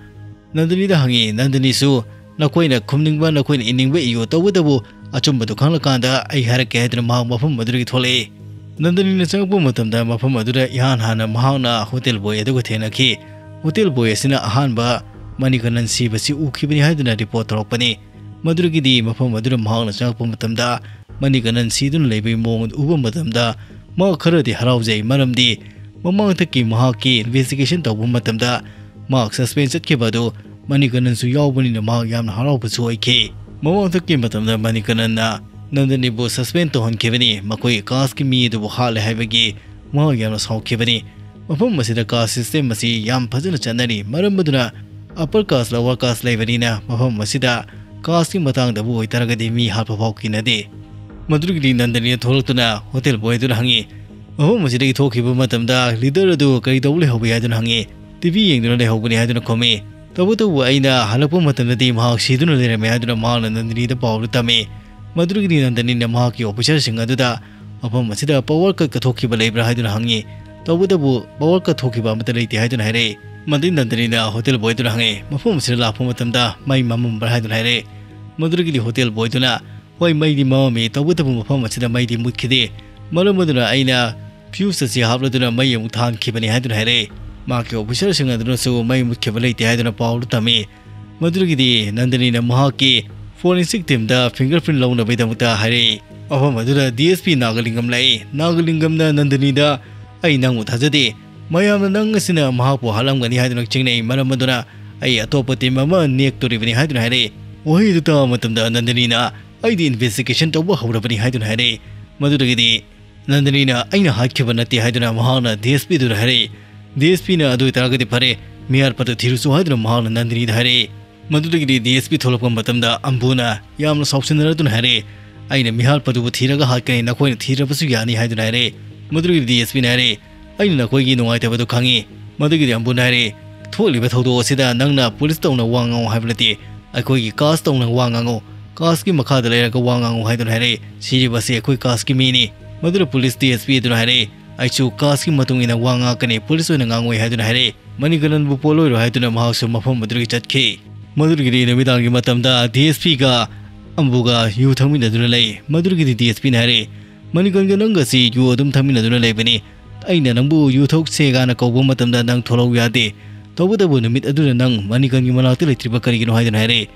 ꯅꯟꯗꯅꯤꯗ ꯍꯪꯉꯤ꯫ ꯅꯟꯗꯅꯤꯁꯨ ꯅꯈꯣꯏꯅ ꯈꯨꯝꯅꯤꯡꯕ, ꯅꯈꯣꯏꯅ ꯏꯅꯤꯡꯕ ꯏꯌꯨ, ꯇꯧꯕꯇꯕꯨ ꯑꯆꯨꯝꯕꯗꯨ ꯈꯪꯂꯀꯥꯟꯗ ꯑꯩ ꯍꯥꯏꯔꯛꯀꯦ ꯍꯥꯏꯗꯨꯅ ꯃꯍꯥꯛ ꯃꯐꯝ ꯑꯗꯨꯗꯒꯤ ꯊꯣꯛꯂꯛꯏ꯫ ꯅꯟꯗꯅꯤꯅ ꯆꯪꯂꯛꯄ ꯃꯇꯝꯗ ꯃꯐꯝ ꯑꯗꯨꯗ ꯏꯍꯥꯟ ꯍꯥꯟꯅ ꯃꯍꯥꯛꯅ ꯍꯣꯇꯦꯜ ꯕꯣꯏ ꯑꯗꯨꯒ ꯊꯦꯡꯅꯈꯤ꯫ ꯍꯣꯇꯦꯜ ꯕꯣꯏ ꯑꯁꯤꯅ ꯑꯍꯥꯟꯕ ꯃꯅꯤꯀꯅꯟ ꯁꯤꯕꯁꯤ ꯎꯈꯤꯕꯅꯤ ꯍꯥꯏꯗꯨꯅ ꯔꯤꯄꯣꯔꯠ ꯇꯧꯔꯛꯄꯅꯤ꯫ ꯃꯗꯨꯗꯒꯤꯗꯤ ꯃꯐꯝ ꯑꯗꯨꯗ ꯃꯍꯥꯛꯅ ꯆꯪꯂꯛꯄ ꯃꯇꯝꯗ ꯃꯅꯤꯀꯅꯟ ꯁꯤꯗꯨꯅ ꯂꯩꯕꯒꯤ ꯃꯑꯣꯡ ꯑꯗꯨ ꯎꯕ ꯃꯇꯝꯗ ꯃꯍꯥꯛ ꯈꯔꯗꯤ ꯍꯔꯥꯎꯖꯩ, ꯃꯔꯝꯗꯤ ꯃꯃꯥꯡꯊꯛꯀꯤ ꯃꯍꯥꯛꯀꯤ ꯏꯟꯚꯦꯁꯇꯤꯒꯦꯁꯟ ꯇꯧꯕ ꯃꯇꯝꯗ ꯃꯍꯥꯛ ꯁꯁꯄꯦꯟ ꯆꯠꯈꯤꯕ ꯑꯗꯨ ꯃꯅꯤꯀꯅꯟꯁꯨ ꯌꯥꯎꯕꯅꯤꯅ ꯃꯍꯥꯛ ꯌꯥꯝꯅ ꯍꯔꯥꯎꯕꯁꯨ ꯑꯣꯏꯈꯤ꯫ ꯃꯃꯥꯡꯊꯛꯀꯤ ꯃꯇꯝꯗ ꯃꯅꯤꯀꯅꯟꯅ ꯅꯟꯗꯅꯤꯕꯨ ꯁꯁꯄꯦꯟ ꯇꯧꯍꯟꯈꯤꯕꯅꯤ꯫ ꯃꯈꯣꯏꯒꯤ ꯀꯥꯁꯀꯤ ꯃꯤ ꯑꯗꯨꯕꯨ ꯍꯥꯠꯂꯦ ꯍꯥꯏꯕꯒꯤ ꯃꯍꯥꯛ ꯌꯥꯝꯅ ꯁꯥꯎꯈꯤꯕꯅꯤ꯫ ꯃꯐꯝ ꯑꯁꯤꯗ ꯀꯥꯁ ꯁꯤꯁꯇꯦꯝ ꯑꯁꯤ ꯌꯥꯝ ꯐꯖꯅ ꯆꯠꯅꯔꯤ꯫ ꯃꯔꯝ ꯑꯗꯨꯅ ꯑꯄꯔ ꯀꯥꯁ, ꯂꯋꯔ ꯀꯥꯁ ꯂꯩꯕꯅꯤꯅ ꯃꯐꯝ ꯑꯁꯤꯗ ꯀꯥꯁꯀꯤ ꯃꯇꯥꯡꯗꯕꯨ ꯑꯣꯏꯇꯥꯔꯒꯗꯤ ꯃꯤ ꯍꯥꯠꯄ ꯐꯥꯎ ꯀꯤꯅꯗꯦ꯫ ꯃꯗꯨꯗꯒꯤꯗꯤ ꯅꯟꯗꯅꯤꯅ ꯊꯣꯛꯂꯛꯇꯨꯅ ꯍꯣꯇꯦꯜ ꯕꯣꯏ ꯑꯗꯨꯅ ꯍꯪꯉꯤ, ꯃꯐꯝ ꯑꯁꯤꯗꯒꯤ ꯊꯣꯛꯈꯤꯕ ꯃꯇꯝꯗ ꯂꯤꯗꯔ ꯑꯗꯨ ꯀꯔꯤ ꯇꯧꯕ ꯂꯩꯍꯧꯕ ꯌꯥꯏꯗꯨꯅ ꯍꯪꯉꯤ꯫ ꯇꯤꯚꯤ ꯌꯦꯡꯗꯨꯅ ꯂꯩꯍꯧꯕꯅꯤ ꯍꯥꯏꯗꯨꯅ ꯈꯨꯝꯃꯤ꯫ ꯇꯧꯕꯇꯕꯨ ꯑꯩꯅ ꯍꯜꯂꯛꯄ ꯃꯇꯝꯗꯗꯤ ꯃꯍꯥꯛ ꯁꯤꯗꯨꯅ ꯂꯩꯔꯝꯃꯦ ꯍꯥꯏꯗꯨꯅ ꯃꯍꯥꯛꯅ ꯅꯟꯗꯅꯤꯗ ꯄꯥꯎꯗꯨ ꯇꯝꯃꯤ꯫ ꯃꯗꯨꯗꯒꯤꯗꯤ ꯅꯟꯗꯅꯤꯅ ꯃꯍꯥꯛꯀꯤ ꯑꯣꯐꯤꯁꯔꯁꯤꯡ ꯑꯗꯨꯗ ꯃꯐꯝ ꯑꯁꯤꯗ ꯄꯋꯔ ꯀꯠꯀ ꯊꯣꯛꯈꯤꯕ ꯂꯩꯕ꯭ꯔꯥ ꯍꯥꯏꯗꯨꯅ ꯍꯪꯉꯤ꯫ ꯇꯧꯕꯇꯕꯨ ꯄꯋꯔ ꯀꯠ ꯊꯣꯛꯈꯤꯕ ꯑꯃꯠꯇ ꯂꯩꯇꯦ ꯍꯥꯏꯗꯨꯅ ꯍꯥꯏꯔꯛꯏ꯫ ꯃꯗꯨꯗꯩ ꯅꯟꯗꯅꯤꯅ ꯍꯣꯇꯦꯜ ꯕꯣꯏ ꯑꯗꯨꯅ ꯍꯪꯉꯤ, ꯃꯐꯝ ꯑꯁꯤꯗ ꯂꯥꯛꯄ ꯃꯇꯝꯗ ꯃꯩ ꯃꯝꯃꯝꯕ꯭ꯔꯥ ꯍꯥꯏꯗꯨꯅ ꯍꯥꯏꯔꯛꯏ꯫ ꯃꯗꯨꯗꯒꯤꯗꯤ ꯍꯣꯇꯦꯜ ꯕꯣꯏꯗꯨꯅ, ꯍꯣꯏ, ꯃꯩꯗꯤ ꯃꯝꯃꯝꯃꯤ, ꯇꯧꯕꯇꯕꯨ ꯃꯐꯝ ꯑꯁꯤꯗ ꯃꯩꯗꯤ ꯃꯨꯠꯈꯤꯗꯦ꯫ ꯃꯔꯝ ꯑꯗꯨꯅ ꯑꯩꯅ ꯐ꯭ꯌꯨꯁ ꯑꯁꯤ ꯍꯥꯞꯂꯗꯨꯅ ꯃꯩ ꯑꯃꯨꯛ ꯊꯥꯟꯈꯤꯕꯅꯤ ꯍꯥꯏꯗꯨꯅ ꯍꯥꯏꯔꯛꯏ꯫ ꯃꯍꯥꯛꯀꯤ ꯑꯣꯐꯤꯁꯥꯔꯁꯤꯡ ꯑꯗꯨꯅꯁꯨ ꯃꯩ ꯃꯨꯠꯈꯤꯕ ꯂꯩꯇꯦ ꯍꯥꯏꯗꯨꯅ ꯄꯥꯎꯗꯨ ꯇꯝꯃꯤ꯫ ꯃꯗꯨꯗꯒꯤꯗꯤ ꯅꯟꯗꯅꯤꯅ ꯃꯍꯥꯛꯀꯤ ꯐꯣꯔꯦꯟꯁꯤꯛ ꯇꯤꯝꯗ ꯐꯤꯡꯒꯔ ꯄ꯭ꯔꯤꯟ ꯂꯧꯅꯕꯒꯤꯗꯃꯛꯇ ꯍꯥꯏꯔꯛꯏ꯫ ꯃꯐꯝ ꯑꯗꯨꯗ ꯗꯤ ꯑꯦꯁ ꯄꯤ ꯅꯥꯒꯂꯤꯡꯒꯝ ꯂꯥꯛꯏ꯫ ꯅꯥꯒꯂꯤꯡꯒꯝꯅ ꯅꯟꯗꯅꯤꯗ "ꯑꯩ ꯅꯪꯕꯨ ꯊꯥꯖꯗꯦ꯫ ꯃꯌꯥꯝꯅ ꯅꯪ ꯑꯁꯤꯅ ꯃꯍꯥꯛꯄꯨ ꯍꯥꯠꯂꯝꯒꯅꯤ ꯍꯥꯏꯗꯨꯅ ꯆꯤꯡꯅꯩ꯫ ꯃꯔꯝ ꯑꯗꯨꯅ ꯑꯩ ꯑꯇꯣꯞꯄ ꯇꯤꯝ ꯑꯃ ꯅꯦꯛꯇꯣꯔꯤꯕꯅꯤ" ꯍꯥꯏꯗꯨꯅ ꯍꯥꯏꯔꯛꯏ꯫ ꯋꯥꯍꯩ ꯑꯗꯨ ꯇꯥꯕ ꯃꯇꯝꯗ ꯅꯟꯗꯅꯤꯅ "ꯑꯩꯗꯤ ꯏꯟꯚꯦꯁꯇꯤꯒꯦꯁꯟ ꯇꯧꯕ ꯍꯧꯔꯕꯅꯤ" ꯍꯥꯏꯗꯨꯅ ꯍꯥꯏꯔꯛꯏ꯫ ꯃꯗꯨꯗꯒꯤꯗꯤ ꯅꯟꯗꯅꯤꯅ "ꯑꯩꯅ ꯍꯥꯠꯈꯤꯕ ꯅꯠꯇꯦ" ꯍꯥꯏꯗꯨꯅ ꯃꯍꯥꯛꯅ ꯗꯤ ꯑꯦꯁ ꯄꯤ ꯑꯗꯨꯗ ꯍꯥꯏꯔꯛꯏ꯫ ꯗꯤ ꯑꯦꯁ ꯄꯤꯅ "ꯑꯗꯨ ꯑꯣꯏꯇꯥꯔꯒꯗꯤ ꯐꯔꯦ, ꯃꯤꯍꯥꯠꯄꯗꯨ ꯊꯤꯔꯨꯆꯣ" ꯍꯥꯏꯗꯨꯅ ꯃꯍꯥꯛꯅ ꯅꯟꯗꯅꯤꯗ ꯍꯥꯏꯔꯛꯏ꯫ ꯃꯗꯨꯗꯒꯤꯗꯤ ꯗꯤ ꯑꯦꯁ ꯄꯤ ꯊꯣꯛꯂꯛꯄ ꯃꯇꯝꯗ ꯑꯝꯕꯨꯅ ꯌꯥꯝꯅ ꯁꯥꯎꯁꯤꯟꯅꯔꯗꯨꯅ ꯍꯥꯏꯔꯛꯏ, "ꯑꯩꯅ ꯃꯤꯍꯥꯠꯄꯗꯨꯕꯨ ꯊꯤꯔꯒ ꯍꯥꯠꯀꯅꯤ, ꯅꯈꯣꯏꯅ ꯊꯤꯔꯕꯁꯨ ꯌꯥꯅꯤ" ꯍꯥꯏꯗꯨꯅ ꯍꯥꯏꯔꯛꯏ꯫ ꯃꯗꯨꯗꯒꯤꯗꯤ ꯗꯤ ꯑꯦꯁ ꯄꯤꯅ ꯍꯥꯏꯔꯛꯏ, "ꯑꯩꯅ ꯅꯈꯣꯏꯒꯤ ꯅꯨꯡꯉꯥꯏꯇꯕꯗꯨ ꯈꯪꯉꯤ"꯫ ꯃꯗꯨꯒꯤꯗꯤ ꯑꯝꯕꯨꯅ ꯍꯥꯏꯔꯛꯏ, "ꯊꯣꯛꯂꯤꯕ ꯊꯧꯗꯣꯛ ꯑꯁꯤꯗ ꯅꯪꯅ ꯄꯨꯂꯤꯁ ꯇꯧꯅ ꯋꯥ ꯉꯥꯡꯉꯨ ꯍꯥꯏꯕ ꯅꯠꯇꯦ, ꯑꯩꯈꯣꯏꯒꯤ ꯀꯥꯁ ꯇꯧꯅ ꯋꯥ ꯉꯥꯡꯉꯨ, ꯀꯥꯁꯀꯤ ꯃꯈꯥꯗ ꯂꯩꯔꯒ ꯋꯥ ꯉꯥꯡꯉꯨ" ꯍꯥꯏꯗꯨꯅ ꯍꯥꯏꯔꯛꯏ꯫ "ꯁꯤꯔꯤꯕ ꯑꯁꯤ ꯑꯩꯈꯣꯏ ꯀꯥꯁꯀꯤ ꯃꯤꯅꯤ"꯫ ꯃꯗꯨꯗ ꯄꯨꯂꯤꯁ ꯗꯤ ꯑꯦꯁ ꯄꯤ ꯑꯗꯨꯅ ꯍꯥꯏꯔꯛꯏ, "ꯑꯩꯁꯨ ꯀꯥꯁꯀꯤ ꯃꯇꯨꯡ ꯏꯟꯅ ꯋꯥ ꯉꯥꯡꯉꯛꯀꯅꯤ, ꯄꯨꯂꯤꯁ ꯑꯣꯏꯅ ꯉꯥꯡꯉꯣꯏ" ꯍꯥꯏꯗꯨꯅ ꯍꯥꯏꯔꯛꯏ꯫ ꯃꯅꯤꯀꯔꯟꯕꯨ ꯄꯣꯠꯂꯣꯏꯔꯣ ꯍꯥꯏꯗꯨꯅ ꯃꯍꯥꯛꯁꯨ ꯃꯐꯝ ꯑꯗꯨꯗꯒꯤ ꯆꯠꯈꯤ꯫ ꯃꯗꯨꯗꯒꯤꯗꯤ ꯅꯨꯃꯤꯗꯥꯡꯒꯤ ꯃꯇꯝꯗ ꯗꯤ ꯑꯦꯁ ꯄꯤꯒ ꯑꯝꯕꯨꯒ ꯌꯨ ꯊꯛꯃꯤꯟꯅꯗꯨꯅ ꯂꯩ꯫ ꯃꯗꯨꯗꯒꯤꯗꯤ ꯗꯤ ꯑꯦꯁ ꯄꯤꯅ ꯍꯥꯏꯔꯛꯏ, "ꯃꯅꯤꯀꯔꯟꯒ ꯅꯪꯒꯁꯤ ꯌꯨ ꯑꯗꯨꯝ ꯊꯛꯃꯤꯟꯅꯗꯨꯅ ꯂꯩꯕꯅꯤ꯫ ꯑꯩꯅ ꯅꯪꯕꯨ ꯌꯨ ꯊꯛꯁꯦꯒꯥꯅ ꯀꯧꯕ ꯃꯇꯝꯗ ꯅꯪ ꯊꯣꯛꯂꯛꯎ ꯌꯥꯗꯦ꯫ ꯇꯧꯕꯇꯕꯨ ꯅꯨꯃꯤꯠ ꯑꯗꯨꯗ ꯅꯪ ꯃꯅꯤꯀꯔꯟꯒꯤ ꯃꯅꯥꯛꯇ ꯂꯩꯇ꯭ꯔꯤꯕ ꯀꯔꯤꯒꯤꯅꯣ?" ꯍꯥꯏꯗꯨꯅ ꯍꯥꯏꯔꯛꯏ꯫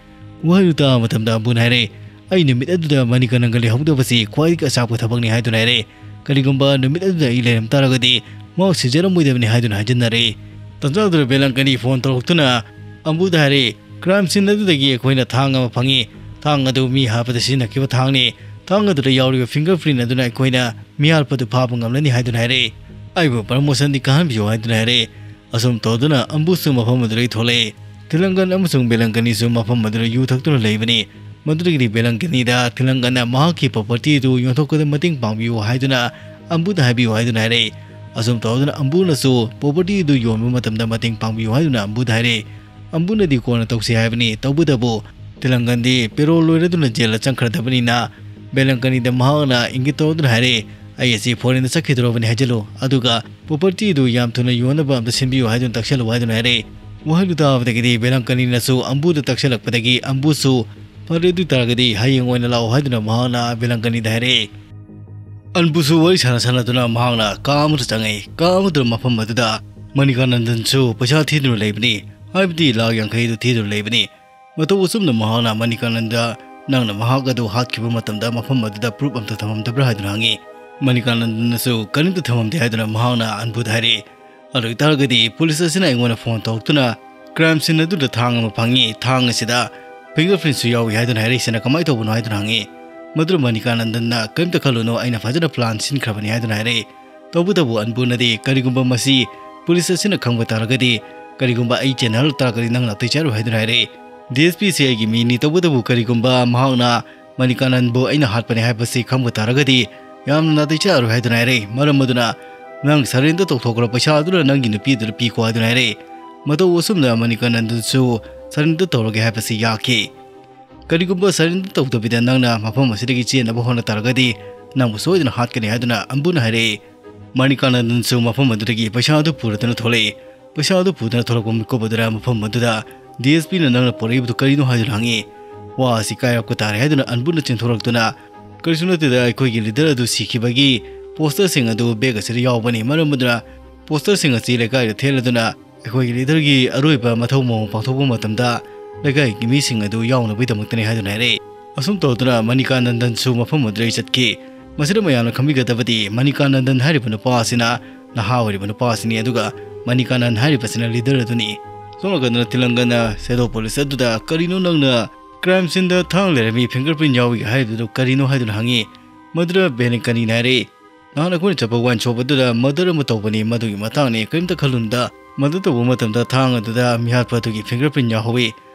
ꯋꯥꯍꯩꯗꯨ ꯇꯥꯕ ꯃꯇꯝꯗ ꯑꯝꯕꯨꯅ ꯍꯥꯏꯔꯛꯏ, "ꯑꯩ ꯅꯨꯃꯤꯠ ꯑꯗꯨꯗ ꯃꯅꯤꯀꯔꯟꯒ ꯂꯩꯍꯧꯗꯕꯁꯤ ꯈ꯭ꯋꯥꯏꯗꯒꯤ ꯑꯆꯥꯛꯄ ꯊꯕꯛꯅꯤ" ꯍꯥꯏꯗꯨꯅ ꯍꯥꯏꯔꯛꯏ꯫ "ꯀꯔꯤꯒꯨꯝꯕ ꯅꯨꯃꯤꯠ ꯑꯗꯨꯗ ꯑꯩ ꯂꯩꯔꯝ ꯇꯥꯔꯒꯗꯤ ꯃꯍꯥꯛ ꯁꯤꯖꯔꯝꯃꯣꯏꯗꯕꯅꯤ" ꯍꯥꯏꯗꯨꯅ ꯍꯥꯏꯖꯤꯟꯅꯔꯛꯏ꯫ ꯇꯟꯖꯥꯗꯨꯗ ꯕꯦꯂꯪꯀꯅꯤ ꯐꯣꯟ ꯇꯧꯔꯛꯇꯨꯅ ꯑꯝꯕꯨꯗ ꯍꯥꯏꯔꯛꯏ, "ꯀ꯭ꯔꯥꯏꯝ ꯁꯤꯟ ꯑꯗꯨꯗꯒꯤ ꯑꯩꯈꯣꯏꯅ ꯊꯥꯡ ꯑꯃ ꯐꯪꯉꯤ꯫ ꯊꯥꯡ ꯑꯗꯨ ꯃꯤ ꯍꯥꯠꯄꯗ ꯁꯤꯖꯤꯟꯅꯈꯤꯕ ꯊꯥꯡꯅꯤ꯫ ꯊꯥꯡ ꯑꯗꯨꯗ ꯌꯥꯎꯔꯤꯕ ꯐꯤꯡꯒꯔ ꯄ꯭ꯔꯤꯟ ꯑꯗꯨꯅ ꯑꯩꯈꯣꯏꯅ ꯃꯤꯍꯥꯠꯄꯗꯨ ꯐꯥꯕ ꯉꯝꯂꯅꯤ" ꯍꯥꯏꯗꯨꯅ ꯍꯥꯏꯔꯛꯏ꯫ "ꯑꯩꯕꯨ ꯄ꯭ꯔꯃꯣꯁꯟꯗꯤ ꯀꯥꯍꯟꯕꯤꯌꯨ" ꯍꯥꯏꯗꯨꯅ ꯍꯥꯏꯔꯛꯏ꯫ ꯑꯁꯨꯝ ꯇꯧꯗꯨꯅ ꯑꯝꯕꯨꯁꯨ ꯃꯐꯝ ꯑꯗꯨꯗꯒꯤ ꯊꯣꯛꯂꯛꯏ꯫ ꯊꯤꯂꯪꯒꯟ ꯑꯃꯁꯨꯡ ꯕꯦꯂꯪꯀꯅꯤꯁꯨ ꯃꯐꯝ ꯑꯗꯨꯗ ꯌꯨ ꯊꯛꯇꯨꯅ ꯂꯩꯕꯅꯤ꯫ ꯃꯗꯨꯗꯒꯤꯗꯤ ꯕꯦꯂꯪꯀꯅꯤꯗ ꯊꯤꯂꯪꯒꯟꯅ ꯃꯍꯥꯛꯀꯤ ꯄ꯭ꯔꯣꯄꯔꯇꯤ ꯑꯗꯨ ꯌꯣꯟꯊꯣꯛꯄꯗ ꯃꯇꯦꯡ ꯄꯥꯡꯕꯤꯌꯨ ꯍꯥꯏꯗꯨꯅ ꯑꯝꯕꯨꯗ ꯍꯥꯏꯕꯤꯌꯨ ꯍꯥꯏꯗꯨꯅ ꯍꯥꯏꯔꯛꯏ꯫ ꯑꯁꯨꯝ ꯇꯧꯗꯨꯅ ꯑꯝꯕꯨꯅꯁꯨ ꯄ꯭ꯔꯣꯄꯔꯇꯤ ꯑꯗꯨ ꯌꯣꯟꯕ ꯃꯇꯝꯗ ꯃꯇꯦꯡ ꯄꯥꯡꯕꯤꯌꯨ ꯍꯥꯏꯗꯨꯅ ꯑꯝꯕꯨꯗ ꯍꯥꯏꯔꯛꯏ꯫ ꯑꯝꯕꯨꯅꯗꯤ ꯀꯣꯟꯅ ꯇꯧꯁꯤ ꯍꯥꯏꯕꯅꯤ꯫ ꯇꯧꯕꯇꯕꯨ ꯊꯤꯂꯪꯒꯟꯗꯤ ꯄꯦꯔꯣꯜ ꯂꯣꯏꯔꯗꯨꯅ ꯖꯦꯜꯗ ꯆꯪꯈ꯭ꯔꯗꯕꯅꯤꯅ ꯕꯦꯂꯪꯀꯅꯤꯗ ꯃꯍꯥꯛꯅ ꯏꯪꯒꯤꯠ ꯇꯧꯗꯨꯅ ꯍꯥꯏꯔꯛꯏ, "ꯑꯩ ꯑꯁꯤ ꯐꯣꯔꯦꯟꯗ ꯆꯠꯈꯤꯗꯧꯔꯕꯅꯤ ꯍꯥꯏꯖꯜꯂꯨ꯫ ꯑꯗꯨꯒ ꯄ꯭ꯔꯣꯄꯔꯇꯤꯗꯨ ꯌꯥꯝ ꯊꯨꯅ ꯌꯣꯟꯅꯕ ꯑꯝꯇ ꯁꯤꯟꯕꯤꯌꯨ" ꯍꯥꯏꯗꯨꯅ ꯇꯛꯁꯜꯂꯨ ꯍꯥꯏꯗꯨꯅ ꯍꯥꯏꯔꯛꯏ꯫ ꯋꯥꯍꯩꯗꯨ ꯇꯥꯕꯗꯒꯤꯗꯤ ꯕꯦꯂꯪꯀꯅꯤꯅꯁꯨ ꯑꯝꯕꯨꯗ ꯇꯛꯁꯜꯂꯛꯄꯗꯒꯤ ꯑꯝꯕꯨꯁꯨ "ꯐꯔꯦ, ꯑꯗꯨ ꯑꯣꯏꯇꯥꯔꯒꯗꯤ ꯍꯌꯦꯡ ꯑꯣꯏꯅ ꯂꯥꯛꯑꯣ" ꯍꯥꯏꯗꯨꯅ ꯃꯍꯥꯛꯅ ꯕꯦꯂꯪꯀꯅꯤꯗ ꯍꯥꯏꯔꯛꯏ꯫ ꯑꯝꯕꯨꯁꯨ ꯋꯥꯔꯤ ꯁꯥꯟꯅ ꯁꯥꯟꯅꯗꯨꯅ ꯃꯍꯥꯛꯅ ꯀꯥ ꯑꯃꯗ ꯆꯪꯉꯛꯏ꯫ ꯀꯥ ꯑꯃꯗꯨꯗ ꯃꯐꯝ ꯑꯗꯨꯗ ꯃꯅꯤꯀꯥꯅꯟꯗꯟꯁꯨ ꯄꯩꯁꯥ ꯊꯤꯗꯨꯅ ꯂꯩꯕꯅꯤ, ꯍꯥꯏꯕꯗꯤ ꯂꯥꯈ ꯌꯥꯡꯈꯩꯗꯨ ꯊꯤꯗꯨꯅ ꯂꯩꯕꯅꯤ꯫ ꯃꯇꯧ ꯑꯁꯨꯝꯅ ꯃꯍꯥꯛꯅ ꯃꯅꯤꯀꯥꯅꯟꯗ, "ꯅꯪꯅ ꯃꯍꯥꯛ ꯑꯗꯨ ꯍꯥꯠꯈꯤꯕ ꯃꯇꯝꯗ ꯃꯐꯝ ꯑꯗꯨꯗ ꯄ꯭ꯔꯨꯐ ꯑꯝꯇ ꯊꯝꯃꯝꯗꯕ꯭ꯔꯥ?" ꯍꯥꯏꯗꯨꯅ ꯍꯪꯉꯤ꯫ ꯃꯅꯤꯀꯥꯅꯟꯗꯅꯁꯨ ꯀꯔꯤꯝꯇ ꯊꯝꯃꯝꯗꯦ ꯍꯥꯏꯗꯨꯅ ꯃꯍꯥꯛꯅ ꯑꯟꯕꯨꯗ ꯍꯥꯏꯔꯛꯏ꯫ ꯑꯗꯨ ꯑꯣꯏꯇꯥꯔꯒꯗꯤ ꯄꯨꯂꯤꯁ ꯑꯁꯤꯅ ꯑꯩꯉꯣꯟꯗ ꯐꯣꯟ ꯇꯧꯔꯛꯇꯨꯅ, "ꯀ꯭ꯔꯥꯏꯝ ꯁꯤꯟ ꯑꯗꯨꯗ ꯊꯥꯡ ꯑꯃ ꯐꯪꯉꯤ, ꯊꯥꯡ ꯑꯁꯤꯗ ꯐꯤꯡꯒꯔ ꯄ꯭ꯔꯤꯟꯁꯨ ꯌꯥꯎꯏ" ꯍꯥꯏꯗꯨꯅ ꯍꯥꯏꯔꯛꯏꯁꯤꯅ ꯀꯃꯥꯏꯅ ꯇꯧꯕꯅꯣ ꯍꯥꯏꯗꯨꯅ ꯍꯪꯉꯤ꯫ ꯃꯗꯨꯗ ꯃꯅꯤꯀꯥꯅꯟꯗꯟꯅ, "ꯀꯔꯤꯝꯇ ꯈꯜꯂꯨꯅꯨ, ꯑꯩꯅ ꯐꯖꯅ ꯄ꯭ꯂꯥꯟ ꯁꯤꯟꯈ꯭ꯔꯕꯅꯤ" ꯍꯥꯏꯗꯨꯅ ꯍꯥꯏꯔꯛꯏ꯫ ꯇꯧꯕꯇꯕꯨ ꯑꯟꯕꯨꯅꯗꯤ ꯀꯔꯤꯒꯨꯝꯕ ꯃꯁꯤ ꯄꯨꯂꯤꯁ ꯑꯁꯤꯅ ꯈꯪꯕ ꯇꯥꯔꯒꯗꯤ, ꯀꯔꯤꯒꯨꯝꯕ ꯑꯩ ꯆꯦꯟꯅꯍꯜꯂꯛ ꯇꯥꯔꯒꯗꯤ ꯅꯪ ꯅꯥꯇꯩ ꯆꯥꯔꯣꯏ ꯍꯥꯏꯗꯨꯅ ꯍꯥꯏꯔꯛꯏ꯫ ꯗꯤ ꯑꯦꯁ ꯄꯤ ꯑꯁꯤ ꯑꯩꯒꯤ ꯃꯤꯅꯤ, ꯇꯧꯕꯇꯕꯨ ꯀꯔꯤꯒꯨꯝꯕ ꯃꯍꯥꯛꯅ ꯃꯅꯤꯀꯥꯅꯟꯕꯨ ꯑꯩꯅ ꯍꯥꯠꯄꯅꯤ ꯍꯥꯏꯕꯁꯤ ꯈꯪꯕ ꯇꯥꯔꯒꯗꯤ ꯌꯥꯝꯅ ꯅꯥꯇꯩ ꯆꯥꯔꯣꯏ ꯍꯥꯏꯗꯨꯅ ꯍꯥꯏꯔꯛꯏ꯫ ꯃꯔꯝ ꯑꯗꯨꯅ ꯅꯪ ꯁꯔꯦꯟꯗꯔ ꯇꯧꯊꯣꯛꯈ꯭ꯔꯣ, ꯄꯩꯁꯥ ꯑꯗꯨꯅ ꯅꯪꯒꯤ ꯅꯨꯄꯤ ꯑꯗꯨꯗ ꯄꯤꯈꯣ ꯍꯥꯏꯗꯨꯅ ꯍꯥꯏꯔꯛꯏ꯫ ꯃꯇꯧ ꯑꯁꯨꯝꯅ ꯃꯅꯤꯀꯥꯅꯟꯗꯟꯁꯨ ꯁꯔꯦꯟꯗꯔ ꯇꯧꯔꯒꯦ ꯍꯥꯏꯕꯁꯤ ꯌꯥꯈꯤ꯫ "ꯀꯔꯤꯒꯨꯝꯕ ꯁꯔꯦꯟꯗꯔ ꯇꯧꯗꯕꯤꯗ ꯅꯪꯅ ꯃꯐꯝ ꯑꯁꯤꯗꯒꯤ ꯆꯦꯟꯅꯕ ꯍꯣꯠꯅ ꯇꯥꯔꯒꯗꯤ ꯅꯪꯕꯨ ꯁꯣꯏꯗꯅ ꯍꯥꯠꯀꯅꯤ" ꯍꯥꯏꯗꯨꯅ ꯑꯟꯕꯨꯅ ꯍꯥꯏꯔꯛꯏ꯫ ꯃꯅꯤꯀꯥꯅꯟꯗꯟꯁꯨ ꯃꯐꯝ ꯑꯗꯨꯗꯒꯤ ꯄꯩꯁꯥ ꯑꯗꯨ ꯄꯨꯔꯗꯨꯅ ꯊꯣꯛꯂꯛꯏ꯫ ꯄꯩꯁꯥ ꯑꯗꯨ ꯄꯨꯗꯨꯅ ꯊꯣꯛꯂꯛꯄ ꯃꯤꯀꯨꯞ ꯑꯗꯨꯗ ꯃꯐꯝ ꯑꯗꯨꯗ ꯗꯤ ꯑꯦꯁ ꯄꯤꯅ "ꯅꯪꯅ ꯄꯨꯔꯛꯏꯕꯗꯨ ꯀꯔꯤꯅꯣ?" ꯍꯥꯏꯗꯨꯅ ꯍꯪꯉꯤ꯫ "ꯋꯥ ꯑꯁꯤ ꯀꯥꯏꯔꯛꯄ ꯇꯥꯔꯦ" ꯍꯥꯏꯗꯨꯅ ꯑꯟꯕꯨꯅ ꯆꯦꯟꯊꯣꯔꯛꯇꯨꯅ, "ꯀꯔꯤꯁꯨ ꯅꯠꯇꯦꯗ, ꯑꯩꯈꯣꯏꯒꯤ ꯂꯤꯗꯔ ꯑꯗꯨ ꯁꯤꯈꯤꯕꯒꯤ ꯄꯣꯁꯇꯔꯁꯤꯡ ꯑꯗꯨ ꯕꯦꯒ ꯑꯁꯤꯗ ꯌꯥꯎꯕꯅꯤ, ꯃꯔꯝ ꯑꯗꯨꯅ ꯄꯣꯁꯇꯔꯁꯤꯡ ꯑꯁꯤ ꯂꯩꯀꯥꯏꯗ ꯊꯦꯠꯂꯗꯨꯅ ꯑꯩꯈꯣꯏꯒꯤ ꯂꯤꯗꯔꯒꯤ ꯑꯔꯣꯏꯕ ꯃꯊꯧ ꯃꯉꯣꯡ ꯄꯥꯡꯊꯣꯛꯄ ꯃꯇꯝꯗ ꯂꯩꯀꯥꯏꯒꯤ ꯃꯤꯁꯤꯡ ꯑꯗꯨ ꯌꯥꯎꯅꯕꯒꯤꯗꯃꯛꯇꯅꯤ" ꯍꯥꯏꯗꯨꯅ ꯍꯥꯏꯔꯛꯏ꯫ ꯑꯁꯨꯝ ꯇꯧꯗꯨꯅ ꯃꯅꯤꯀꯥꯅꯟꯗꯟꯁꯨ ꯃꯐꯝ ꯑꯗꯨꯗꯒꯤ ꯆꯠꯈꯤ꯫ ꯃꯁꯤꯗ ꯃꯌꯥꯝꯅ ꯈꯪꯕꯤꯒꯗꯕꯗꯤ ꯃꯅꯤꯀꯥꯅꯟꯗꯟ ꯍꯥꯏꯔꯤꯕ ꯅꯨꯄꯥ ꯑꯁꯤꯅ ꯅꯍꯥ ꯑꯣꯏꯔꯤꯕ ꯅꯨꯄꯥ ꯑꯁꯤꯅꯤ, ꯑꯗꯨꯒ ꯃꯅꯤꯀꯥꯅꯟ ꯍꯥꯏꯔꯤꯕꯁꯤꯅ ꯂꯤꯗꯔ ꯑꯗꯨꯅꯤ꯫ ꯁꯣꯝ ꯅꯥꯀꯟꯗꯅ ꯊꯤꯂꯪꯒꯅ ꯁꯦꯗꯣ ꯄꯨꯂꯤꯁ ꯑꯗꯨꯗ, "ꯀꯔꯤꯅꯣ ꯅꯪꯅ ꯀ꯭ꯔꯥꯏꯝ ꯁꯤꯟꯗ ꯊꯥꯡ ꯂꯩꯔꯝꯃꯤ, ꯐꯤꯡꯒꯔ ꯄ꯭ꯔꯤꯟ ꯌꯥꯎꯏ ꯍꯥꯏꯔꯤꯕꯗꯨ ꯀꯔꯤꯅꯣ?" ꯍꯥꯏꯗꯨꯅ ꯍꯪꯉꯤ꯫ ꯃꯗꯨꯗ ꯕꯦꯅꯤꯀꯥꯅꯤꯅ ꯍꯥꯏꯔꯛꯏ, "ꯅꯍꯥꯟ ꯑꯩꯈꯣꯏꯅ ꯆꯠꯄ ꯋꯥꯏꯟ ꯁꯣꯞ ꯑꯗꯨꯗ ꯃꯔꯗꯔ ꯑꯃ ꯇꯧꯕꯅꯤ, ꯃꯗꯨꯒꯤ ꯃꯇꯥꯡꯅꯤ, ꯀꯔꯤꯝꯇ ꯈꯜꯂꯨꯅꯨꯗ꯫ ꯃꯔꯗꯔ ꯇꯧꯕ ꯃꯇꯝꯗ ꯊꯥꯡ ꯑꯗꯨꯗ ꯃꯤꯍꯥꯠꯄ ꯑꯗꯨꯒꯤ ꯐꯤꯡꯒꯔ ꯄ꯭ꯔꯤꯟ ꯌꯥꯎꯍꯧꯋꯤ,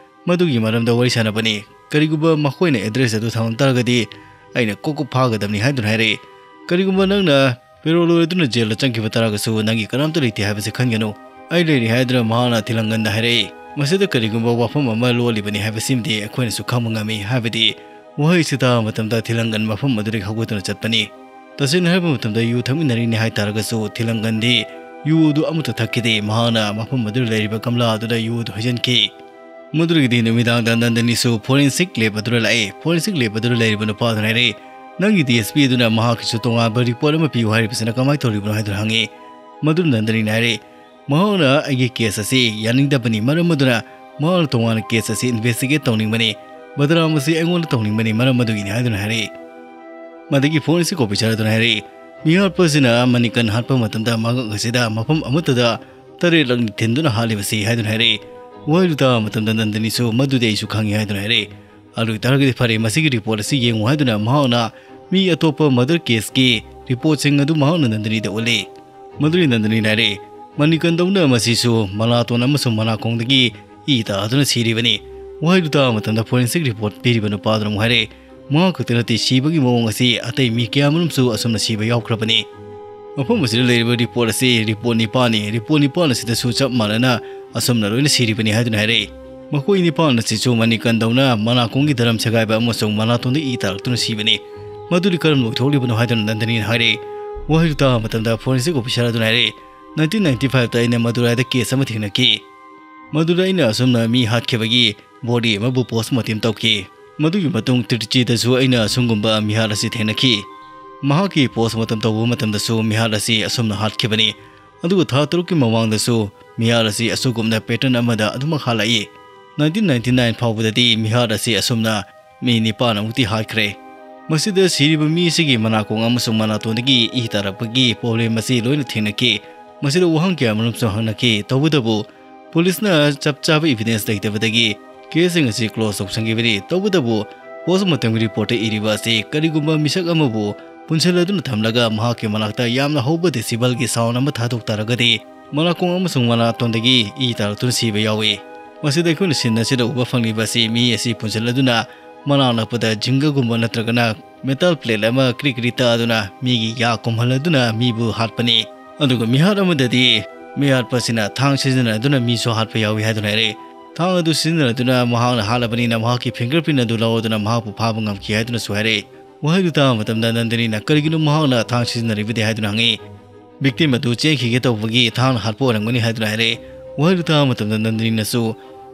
ꯃꯗꯨꯒꯤ ꯃꯔꯝꯗ ꯋꯥꯔꯤ ꯁꯥꯟꯅꯕꯅꯤ꯫ ꯀꯔꯤꯒꯨꯝꯕ ꯃꯈꯣꯏꯅ ꯑꯦꯗ꯭ꯔꯦꯁ ꯑꯗꯨ ꯊꯝꯂꯝ ꯇꯥꯔꯒꯗꯤ ꯑꯩꯅ ꯀꯣꯛ ꯀꯣꯛ ꯐꯥꯒꯗꯕꯅꯤ" ꯍꯥꯏꯗꯨꯅ ꯍꯥꯏꯔꯛꯏ꯫ "ꯀꯔꯤꯒꯨꯝꯕ ꯅꯪꯅ ꯄꯦꯔꯣꯜ ꯂꯣꯏꯔꯗꯨꯅ ꯖꯦꯜꯗ ꯆꯪꯈꯤꯕ ꯇꯥꯔꯒꯁꯨ ꯅꯪꯒꯤ ꯀꯅꯥꯝꯇ ꯂꯩꯇꯦ ꯍꯥꯏꯕꯁꯤ ꯈꯟꯒꯅꯨ꯫ ꯑꯩ ꯂꯩꯔꯤ" ꯍꯥꯏꯗꯨꯅ ꯃꯍꯥꯛꯅ ꯊꯤꯂꯪꯒꯟꯗ ꯍꯥꯏꯔꯛꯏ꯫ ꯃꯁꯤꯗ ꯀꯔꯤꯒꯨꯝꯕ ꯋꯥꯐꯝ ꯑꯃ ꯂꯣꯜꯂꯤꯕꯅꯤ ꯍꯥꯏꯕꯁꯤꯃꯗꯤ ꯑꯩꯈꯣꯏꯅꯁꯨ ꯈꯪꯕ ꯉꯝꯃꯤ, ꯍꯥꯏꯕꯗꯤ ꯋꯥꯍꯩ ꯑꯁꯤ ꯇꯥꯕ ꯃꯇꯝꯗ ꯊꯤꯂꯪꯒꯟ ꯃꯐꯝ ꯑꯗꯨꯗꯒꯤ ꯍꯧꯒꯠꯇꯨꯅ ꯆꯠꯄꯅꯤ꯫ ꯇꯁꯦꯡꯅ ꯍꯥꯏꯕ ꯃꯇꯝꯗ ꯌꯨ ꯊꯛꯃꯤꯟꯅꯔꯤꯅꯤ ꯍꯥꯏ ꯇꯥꯔꯒꯁꯨ ꯊꯤꯂꯪꯒꯟꯗꯤ ꯌꯨ ꯑꯗꯨ ꯑꯃꯠꯇ ꯊꯛꯈꯤꯗꯦ꯫ ꯃꯍꯥꯛꯅ ꯃꯐꯝ ꯑꯗꯨꯗ ꯂꯩꯔꯤꯕ ꯒꯝꯂꯥ ꯑꯗꯨꯗ ꯌꯨ ꯑꯗꯨ ꯍꯩꯖꯤꯟꯈꯤ꯫ ꯃꯗꯨꯗꯒꯤꯗꯤ ꯅꯨꯃꯤꯗꯥꯡꯗ ꯅꯟꯗꯅꯤꯁꯨ ꯐꯣꯔꯦꯟꯁꯤꯛ ꯂꯦꯕ ꯑꯗꯨꯗ ꯂꯥꯛꯏ꯫ ꯐꯣꯔꯦꯟꯁꯤꯛ ꯂꯦꯕ ꯑꯗꯨꯗ ꯂꯩꯔꯤꯕ ꯅꯨꯄꯥ ꯑꯗꯨꯅ ꯍꯥꯏꯔꯛꯏ, "ꯅꯪꯒꯤ ꯗꯤ ꯑꯦꯁ ꯄꯤ ꯑꯗꯨꯅ ꯃꯍꯥꯛꯀꯤꯁꯨ ꯇꯣꯉꯥꯟꯕ ꯔꯤꯄꯣꯔꯠ ꯑꯃ ꯄꯤꯌꯨ ꯍꯥꯏꯔꯤꯕꯁꯤꯅ ꯀꯃꯥꯏꯅ ꯇꯧꯔꯤꯕꯅꯣ?" ꯍꯥꯏꯗꯨꯅ ꯍꯪꯉꯤ꯫ ꯃꯗꯨꯗ ꯅꯟꯗꯅꯤꯅ ꯍꯥꯏꯔꯛꯏ, ꯃꯍꯥꯛꯅ ꯑꯩꯒꯤ ꯀꯦꯁ ꯑꯁꯤ ꯌꯥꯅꯤꯡꯗꯕꯅꯤ, ꯃꯔꯝ ꯑꯗꯨꯅ ꯃꯍꯥꯛꯅ ꯇꯣꯉꯥꯟꯅ ꯀꯦꯁ ꯑꯁꯤ ꯏꯟꯚꯦꯁꯇꯤꯒꯦꯠ ꯇꯧꯅꯤꯡꯕꯅꯤ, ꯕꯗꯅꯥꯝ ꯑꯁꯤ ꯑꯩꯉꯣꯟꯗ ꯇꯧꯅꯤꯡꯕꯅꯤ, ꯃꯔꯝ ꯑꯗꯨꯒꯤꯅꯤ ꯍꯥꯏꯗꯨꯅ ꯍꯥꯏꯔꯛꯏ꯫ ꯃꯗꯨꯒꯤ ꯐꯣꯔꯦꯟꯁꯤꯛ ꯑꯣꯐꯤꯁꯥꯔ ꯑꯗꯨꯅ ꯍꯥꯏꯔꯛꯏ, ꯃꯤꯍꯥꯠꯄ ꯑꯁꯤꯅ ꯃꯅꯤꯀꯟ ꯍꯥꯠꯄ ꯃꯇꯝꯗ ꯃꯉꯛ ꯑꯁꯤꯗ ꯃꯐꯝ ꯑꯃꯠꯇꯗ ꯇꯔꯦꯠꯂꯛ ꯊꯤꯟꯗꯨꯅ ꯍꯥꯠꯂꯤꯕꯁꯤ ꯍꯥꯏꯗꯨꯅ ꯍꯥꯏꯔꯛꯏ꯫ ꯋꯥꯍꯩꯗꯨ ꯇꯥꯕ ꯃꯇꯝꯗ ꯅꯟꯗꯅꯤꯁꯨ ꯃꯗꯨꯗꯤ ꯑꯩꯁꯨ ꯈꯪꯉꯤ ꯍꯥꯏꯗꯨꯅ ꯍꯥꯏꯔꯛꯏ꯫ ꯑꯗꯨ ꯑꯣꯏꯇꯥꯔꯒꯗꯤ ꯐꯔꯦ, ꯃꯁꯤꯒꯤ ꯔꯤꯄꯣꯔꯠ ꯑꯁꯤ ꯌꯦꯡꯉꯨ ꯍꯥꯏꯗꯨꯅ ꯃꯍꯥꯛꯅ ꯃꯤ ꯑꯇꯣꯞꯄ ꯃꯔꯗꯔ ꯀꯦꯁꯀꯤ ꯔꯤꯄꯣꯔꯠꯁꯤꯡ ꯑꯗꯨ ꯃꯍꯥꯛꯅ ꯅꯟꯗꯅꯤꯗ ꯎꯠꯂꯤ꯫ ꯃꯗꯨꯗꯤ ꯅꯟꯗꯅꯤꯅ ꯍꯥꯏꯔꯛꯏ, ꯃꯅꯤꯀꯟꯗꯧꯅ ꯃꯁꯤꯁꯨ ꯃꯅꯥꯇꯣꯟ ꯑꯃꯁꯨꯡ ꯃꯅꯥꯀꯣꯡꯗꯒꯤ ꯏ ꯇꯥꯗꯨꯅ ꯁꯤꯔꯤꯕꯅꯤ꯫ ꯋꯥꯍꯩꯗꯨ ꯇꯥꯕ ꯃꯇꯝꯗ ꯐꯣꯔꯦꯟꯁꯤꯛ ꯔꯤꯄꯣꯔꯠ ꯄꯤꯔꯤꯕ ꯅꯨꯄꯥꯗꯨꯅ ꯑꯃꯨꯛ ꯍꯥꯏꯔꯛꯏ, ꯃꯍꯥꯛ ꯈꯛꯇ ꯅꯠꯇꯦ ꯁꯤꯕꯒꯤ ꯃꯑꯣꯡ ꯑꯁꯤ ꯑꯇꯩ ꯃꯤ ꯀꯌꯥ ꯑꯃꯔꯣꯝꯁꯨ ꯑꯁꯨꯝꯅ ꯁꯤꯕ ꯌꯥꯎꯈ꯭ꯔꯕꯅꯤ꯫ ꯃꯐꯝ ꯑꯁꯤꯗ ꯂꯩꯔꯤꯕ ꯔꯤꯄꯣꯔꯠ ꯑꯁꯤ ꯔꯤꯄꯣꯔꯠ ꯅꯤꯄꯥꯟꯅꯤ꯫ ꯔꯤꯄꯣꯔꯠ ꯅꯤꯄꯥꯟ ꯑꯁꯤꯗꯁꯨ ꯆꯞ ꯃꯥꯟꯅꯅ ꯑꯁꯨꯝꯅ ꯂꯣꯏꯅ ꯁꯤꯔꯤꯕꯅꯤ ꯍꯥꯏꯗꯨꯅ ꯍꯥꯏꯔꯛꯏ꯫ ꯃꯈꯣꯏ ꯅꯤꯄꯥꯟ ꯑꯁꯤꯁꯨ ꯃꯅꯤꯀꯟꯗꯧꯅ ꯃꯅꯥꯀꯣꯡꯒꯤ ꯗꯔꯝ ꯁꯦꯒꯥꯏꯕ ꯑꯃꯁꯨꯡ ꯃꯅꯥꯇꯣꯟꯗ ꯏ ꯇꯥꯔꯛꯇꯨꯅ ꯁꯤꯕꯅꯤ꯫ ꯃꯗꯨꯗꯤ ꯀꯔꯝꯅ ꯑꯣꯏꯊꯣꯛꯂꯤꯕꯅꯣ ꯍꯥꯏꯗꯨꯅ ꯅꯟꯗꯅꯤꯅ ꯍꯥꯏꯔꯛꯏ꯫ ꯋꯥꯍꯩꯗꯨ ꯇꯥꯕ ꯃꯇꯝꯗ ꯐꯣꯔꯦꯟꯁꯤꯛ ꯑꯣꯐꯤꯁꯥꯔ ꯑꯗꯨꯅ ꯍꯥꯏꯔꯛꯏ, ꯅꯥꯏꯟꯇꯤꯟ ꯅꯥꯏꯟꯇꯤ ꯐꯥꯏꯚꯇ ꯑꯩꯅ ꯃꯗꯨꯔꯥꯏꯗ ꯀꯦꯁ ꯑꯃ ꯊꯦꯡꯅꯈꯤ꯫ ꯃꯗꯨꯗ ꯑꯩꯅ ꯑꯁꯨꯝꯅ ꯃꯤ ꯍꯥꯠꯈꯤꯕꯒꯤ ꯕꯣꯗꯤ ꯑꯃꯕꯨ ꯄꯣꯁꯃꯣꯔꯇꯦꯝ ꯇꯧꯈꯤ꯫ ꯃꯗꯨꯒꯤ ꯃꯇꯨꯡ ꯇ꯭ꯔꯤꯆꯤꯗꯁꯨ ꯑꯩꯅ ꯑꯁꯨꯝꯒꯨꯝꯕ ꯃꯤꯍꯥꯠ ꯑꯁꯤ ꯊꯦꯡꯅꯈꯤ꯫ ꯃꯍꯥꯛꯀꯤ ꯄꯣꯁꯃꯣꯔꯇꯦꯝ ꯇꯧꯕ ꯃꯇꯝꯗꯁꯨ ꯃꯤꯍꯥꯠ ꯑꯁꯤ ꯑꯁꯨꯝꯅ ꯍꯥꯠꯈꯤꯕꯅꯤ꯫ ꯑꯗꯨꯒ ꯊꯥ ꯇꯔꯨꯛꯀꯤ ꯃꯃꯥꯡꯗꯁꯨ ꯃꯤꯍꯥꯠ ꯑꯁꯤ ꯑꯁꯨꯒꯨꯝꯅ ꯄꯦꯇꯔꯟ ꯑꯃꯗ ꯑꯗꯨꯃꯛ ꯍꯥꯠꯂꯛꯏ꯫ ꯅꯥꯏꯟꯇꯤꯟ ꯅꯥꯏꯟꯇꯤ ꯅꯥꯏꯟ ꯐꯥꯎꯕꯗꯗꯤ ꯃꯤꯍꯥꯠ ꯑꯁꯤ ꯑꯁꯨꯝꯅ ꯃꯤ ꯅꯤꯄꯥꯟ ꯑꯃꯨꯛꯇꯤ ꯍꯥꯠꯈ꯭ꯔꯦ꯫ ꯃꯁꯤꯗ ꯁꯤꯔꯤꯕ ꯃꯤ ꯑꯁꯤꯒꯤ ꯃꯅꯥꯀꯣꯡ ꯑꯃꯁꯨꯡ ꯃꯅꯥꯇꯣꯟꯗꯒꯤ ꯏ ꯇꯥꯔꯛꯄꯒꯤ ꯄ꯭ꯔꯣꯕ꯭ꯂꯦꯝ ꯑꯁꯤ ꯂꯣꯏꯅ ꯊꯦꯡꯅꯈꯤ꯫ ꯃꯁꯤꯗ ꯋꯥꯍꯪ ꯀꯌꯥ ꯑꯃꯔꯣꯝꯁꯨ ꯍꯪꯅꯈꯤ꯫ ꯇꯧꯕꯇꯕꯨ ꯄꯨꯂꯤꯁꯅ ꯆꯞ ꯆꯥꯕ ꯏꯚꯤꯗꯦꯟꯁ ꯂꯩꯇꯕꯗꯒꯤ ꯀꯦꯁꯁꯤꯡ ꯑꯁꯤ ꯀ꯭ꯂꯣꯖ ꯇꯧꯁꯟꯈꯤꯕꯅꯤ꯫ ꯇꯧꯕꯇꯕꯨ ꯄꯣꯁꯃꯣꯔꯇꯦꯝꯒꯤ ꯔꯤꯄꯣꯔꯠꯇ ꯏꯔꯤꯕ ꯑꯁꯤ ꯀꯔꯤꯒꯨꯝꯕ ꯃꯤꯁꯛ ꯑꯃꯕꯨ ꯄꯨꯟꯁꯤꯜꯂꯗꯨꯅ ꯊꯝꯂꯒ ꯃꯍꯥꯛꯀꯤ ꯃꯅꯥꯛꯇ ꯌꯥꯝꯅ ꯍꯧꯕ ꯗꯦꯁꯤꯕꯜꯒꯤ ꯁꯥꯎꯟ ꯑꯃ ꯊꯥꯗꯣꯛ ꯇꯥꯔꯒꯗꯤ ꯃꯅꯥꯀꯣꯡ ꯑꯃꯁꯨꯡ ꯃꯅꯥꯇꯣꯟꯗꯒꯤ ꯏ ꯇꯥꯔꯛꯇꯨꯅ ꯁꯤꯕ ꯌꯥꯎꯏ꯫ ꯃꯁꯤꯗ ꯑꯩꯈꯣꯏꯅ ꯁꯤꯟ ꯑꯁꯤꯗ ꯎꯕ ꯐꯪꯂꯤꯕ ꯑꯁꯤ ꯃꯤ ꯑꯁꯤ ꯄꯨꯟꯁꯤꯜꯂꯗꯨꯅ ꯃꯅꯥꯛ ꯅꯛꯄꯗ ꯖꯤꯡꯒꯒꯨꯝꯕ ꯅꯠꯇ꯭ꯔꯒꯅ ꯃꯦꯇꯜ ꯄ꯭ꯂꯦꯠ ꯑꯃ ꯀ꯭ꯔꯤꯛ ꯀ꯭ꯔꯤꯛ ꯇꯛꯑꯗꯨꯅ ꯃꯤꯒꯤ ꯌꯥ ꯀꯨꯝꯍꯜꯂꯗꯨꯅ ꯃꯤꯕꯨ ꯍꯥꯠꯄꯅꯤ꯫ ꯑꯗꯨꯒ ꯃꯤꯍꯥꯠ ꯑꯃꯗꯗꯤ ꯃꯤꯍꯥꯠꯄꯁꯤꯅ ꯊꯥꯡ ꯁꯤꯖꯤꯟꯅꯗꯨꯅ ꯃꯤꯁꯨ ꯍꯥꯠꯄ ꯌꯥꯎꯏ ꯍꯥꯏꯗꯨꯅ ꯍꯥꯏꯔꯛꯏ꯫ ꯊꯥꯡ ꯑꯗꯨ ꯁꯤꯖꯤꯟꯅꯗꯨꯅ ꯃꯍꯥꯛꯅ ꯍꯥꯠꯂꯕꯅꯤꯅ ꯃꯍꯥꯛꯀꯤ ꯐꯤꯡꯒꯔ ꯄ꯭ꯔꯤꯟ ꯑꯗꯨ ꯂꯧꯔꯗꯨꯅ ꯃꯍꯥꯛꯄꯨ ꯐꯥꯕ ꯉꯝꯈꯤ ꯍꯥꯏꯗꯨꯅꯁꯨ ꯍꯥꯏꯔꯛꯏ꯫ ꯋꯥꯍꯩꯗꯨ ꯇꯥꯕ ꯃꯇꯝꯗ ꯅꯟꯗꯅꯤꯅ ꯀꯔꯤꯒꯤꯅꯣ ꯃꯍꯥꯛꯅ ꯊꯥꯡ ꯁꯤꯖꯤꯟꯅꯔꯤꯕꯗꯤ ꯍꯥꯏꯗꯨꯅ ꯍꯪꯉꯤ꯫ ꯚꯤꯛꯇꯤꯝ ꯑꯗꯨ ꯆꯦꯟꯈꯤꯒꯦ ꯇꯧꯕꯒꯤ ꯊꯥꯡꯅ ꯍꯥꯠꯄ ꯑꯣꯏꯔꯝꯒꯅꯤ ꯍꯥꯏꯗꯨꯅ ꯍꯥꯏꯔꯛꯏ꯫ ꯋꯥꯍꯩꯗꯨ ꯇꯥꯕ ꯃꯇꯝꯗ ꯅꯟꯗꯅꯤꯅꯁꯨ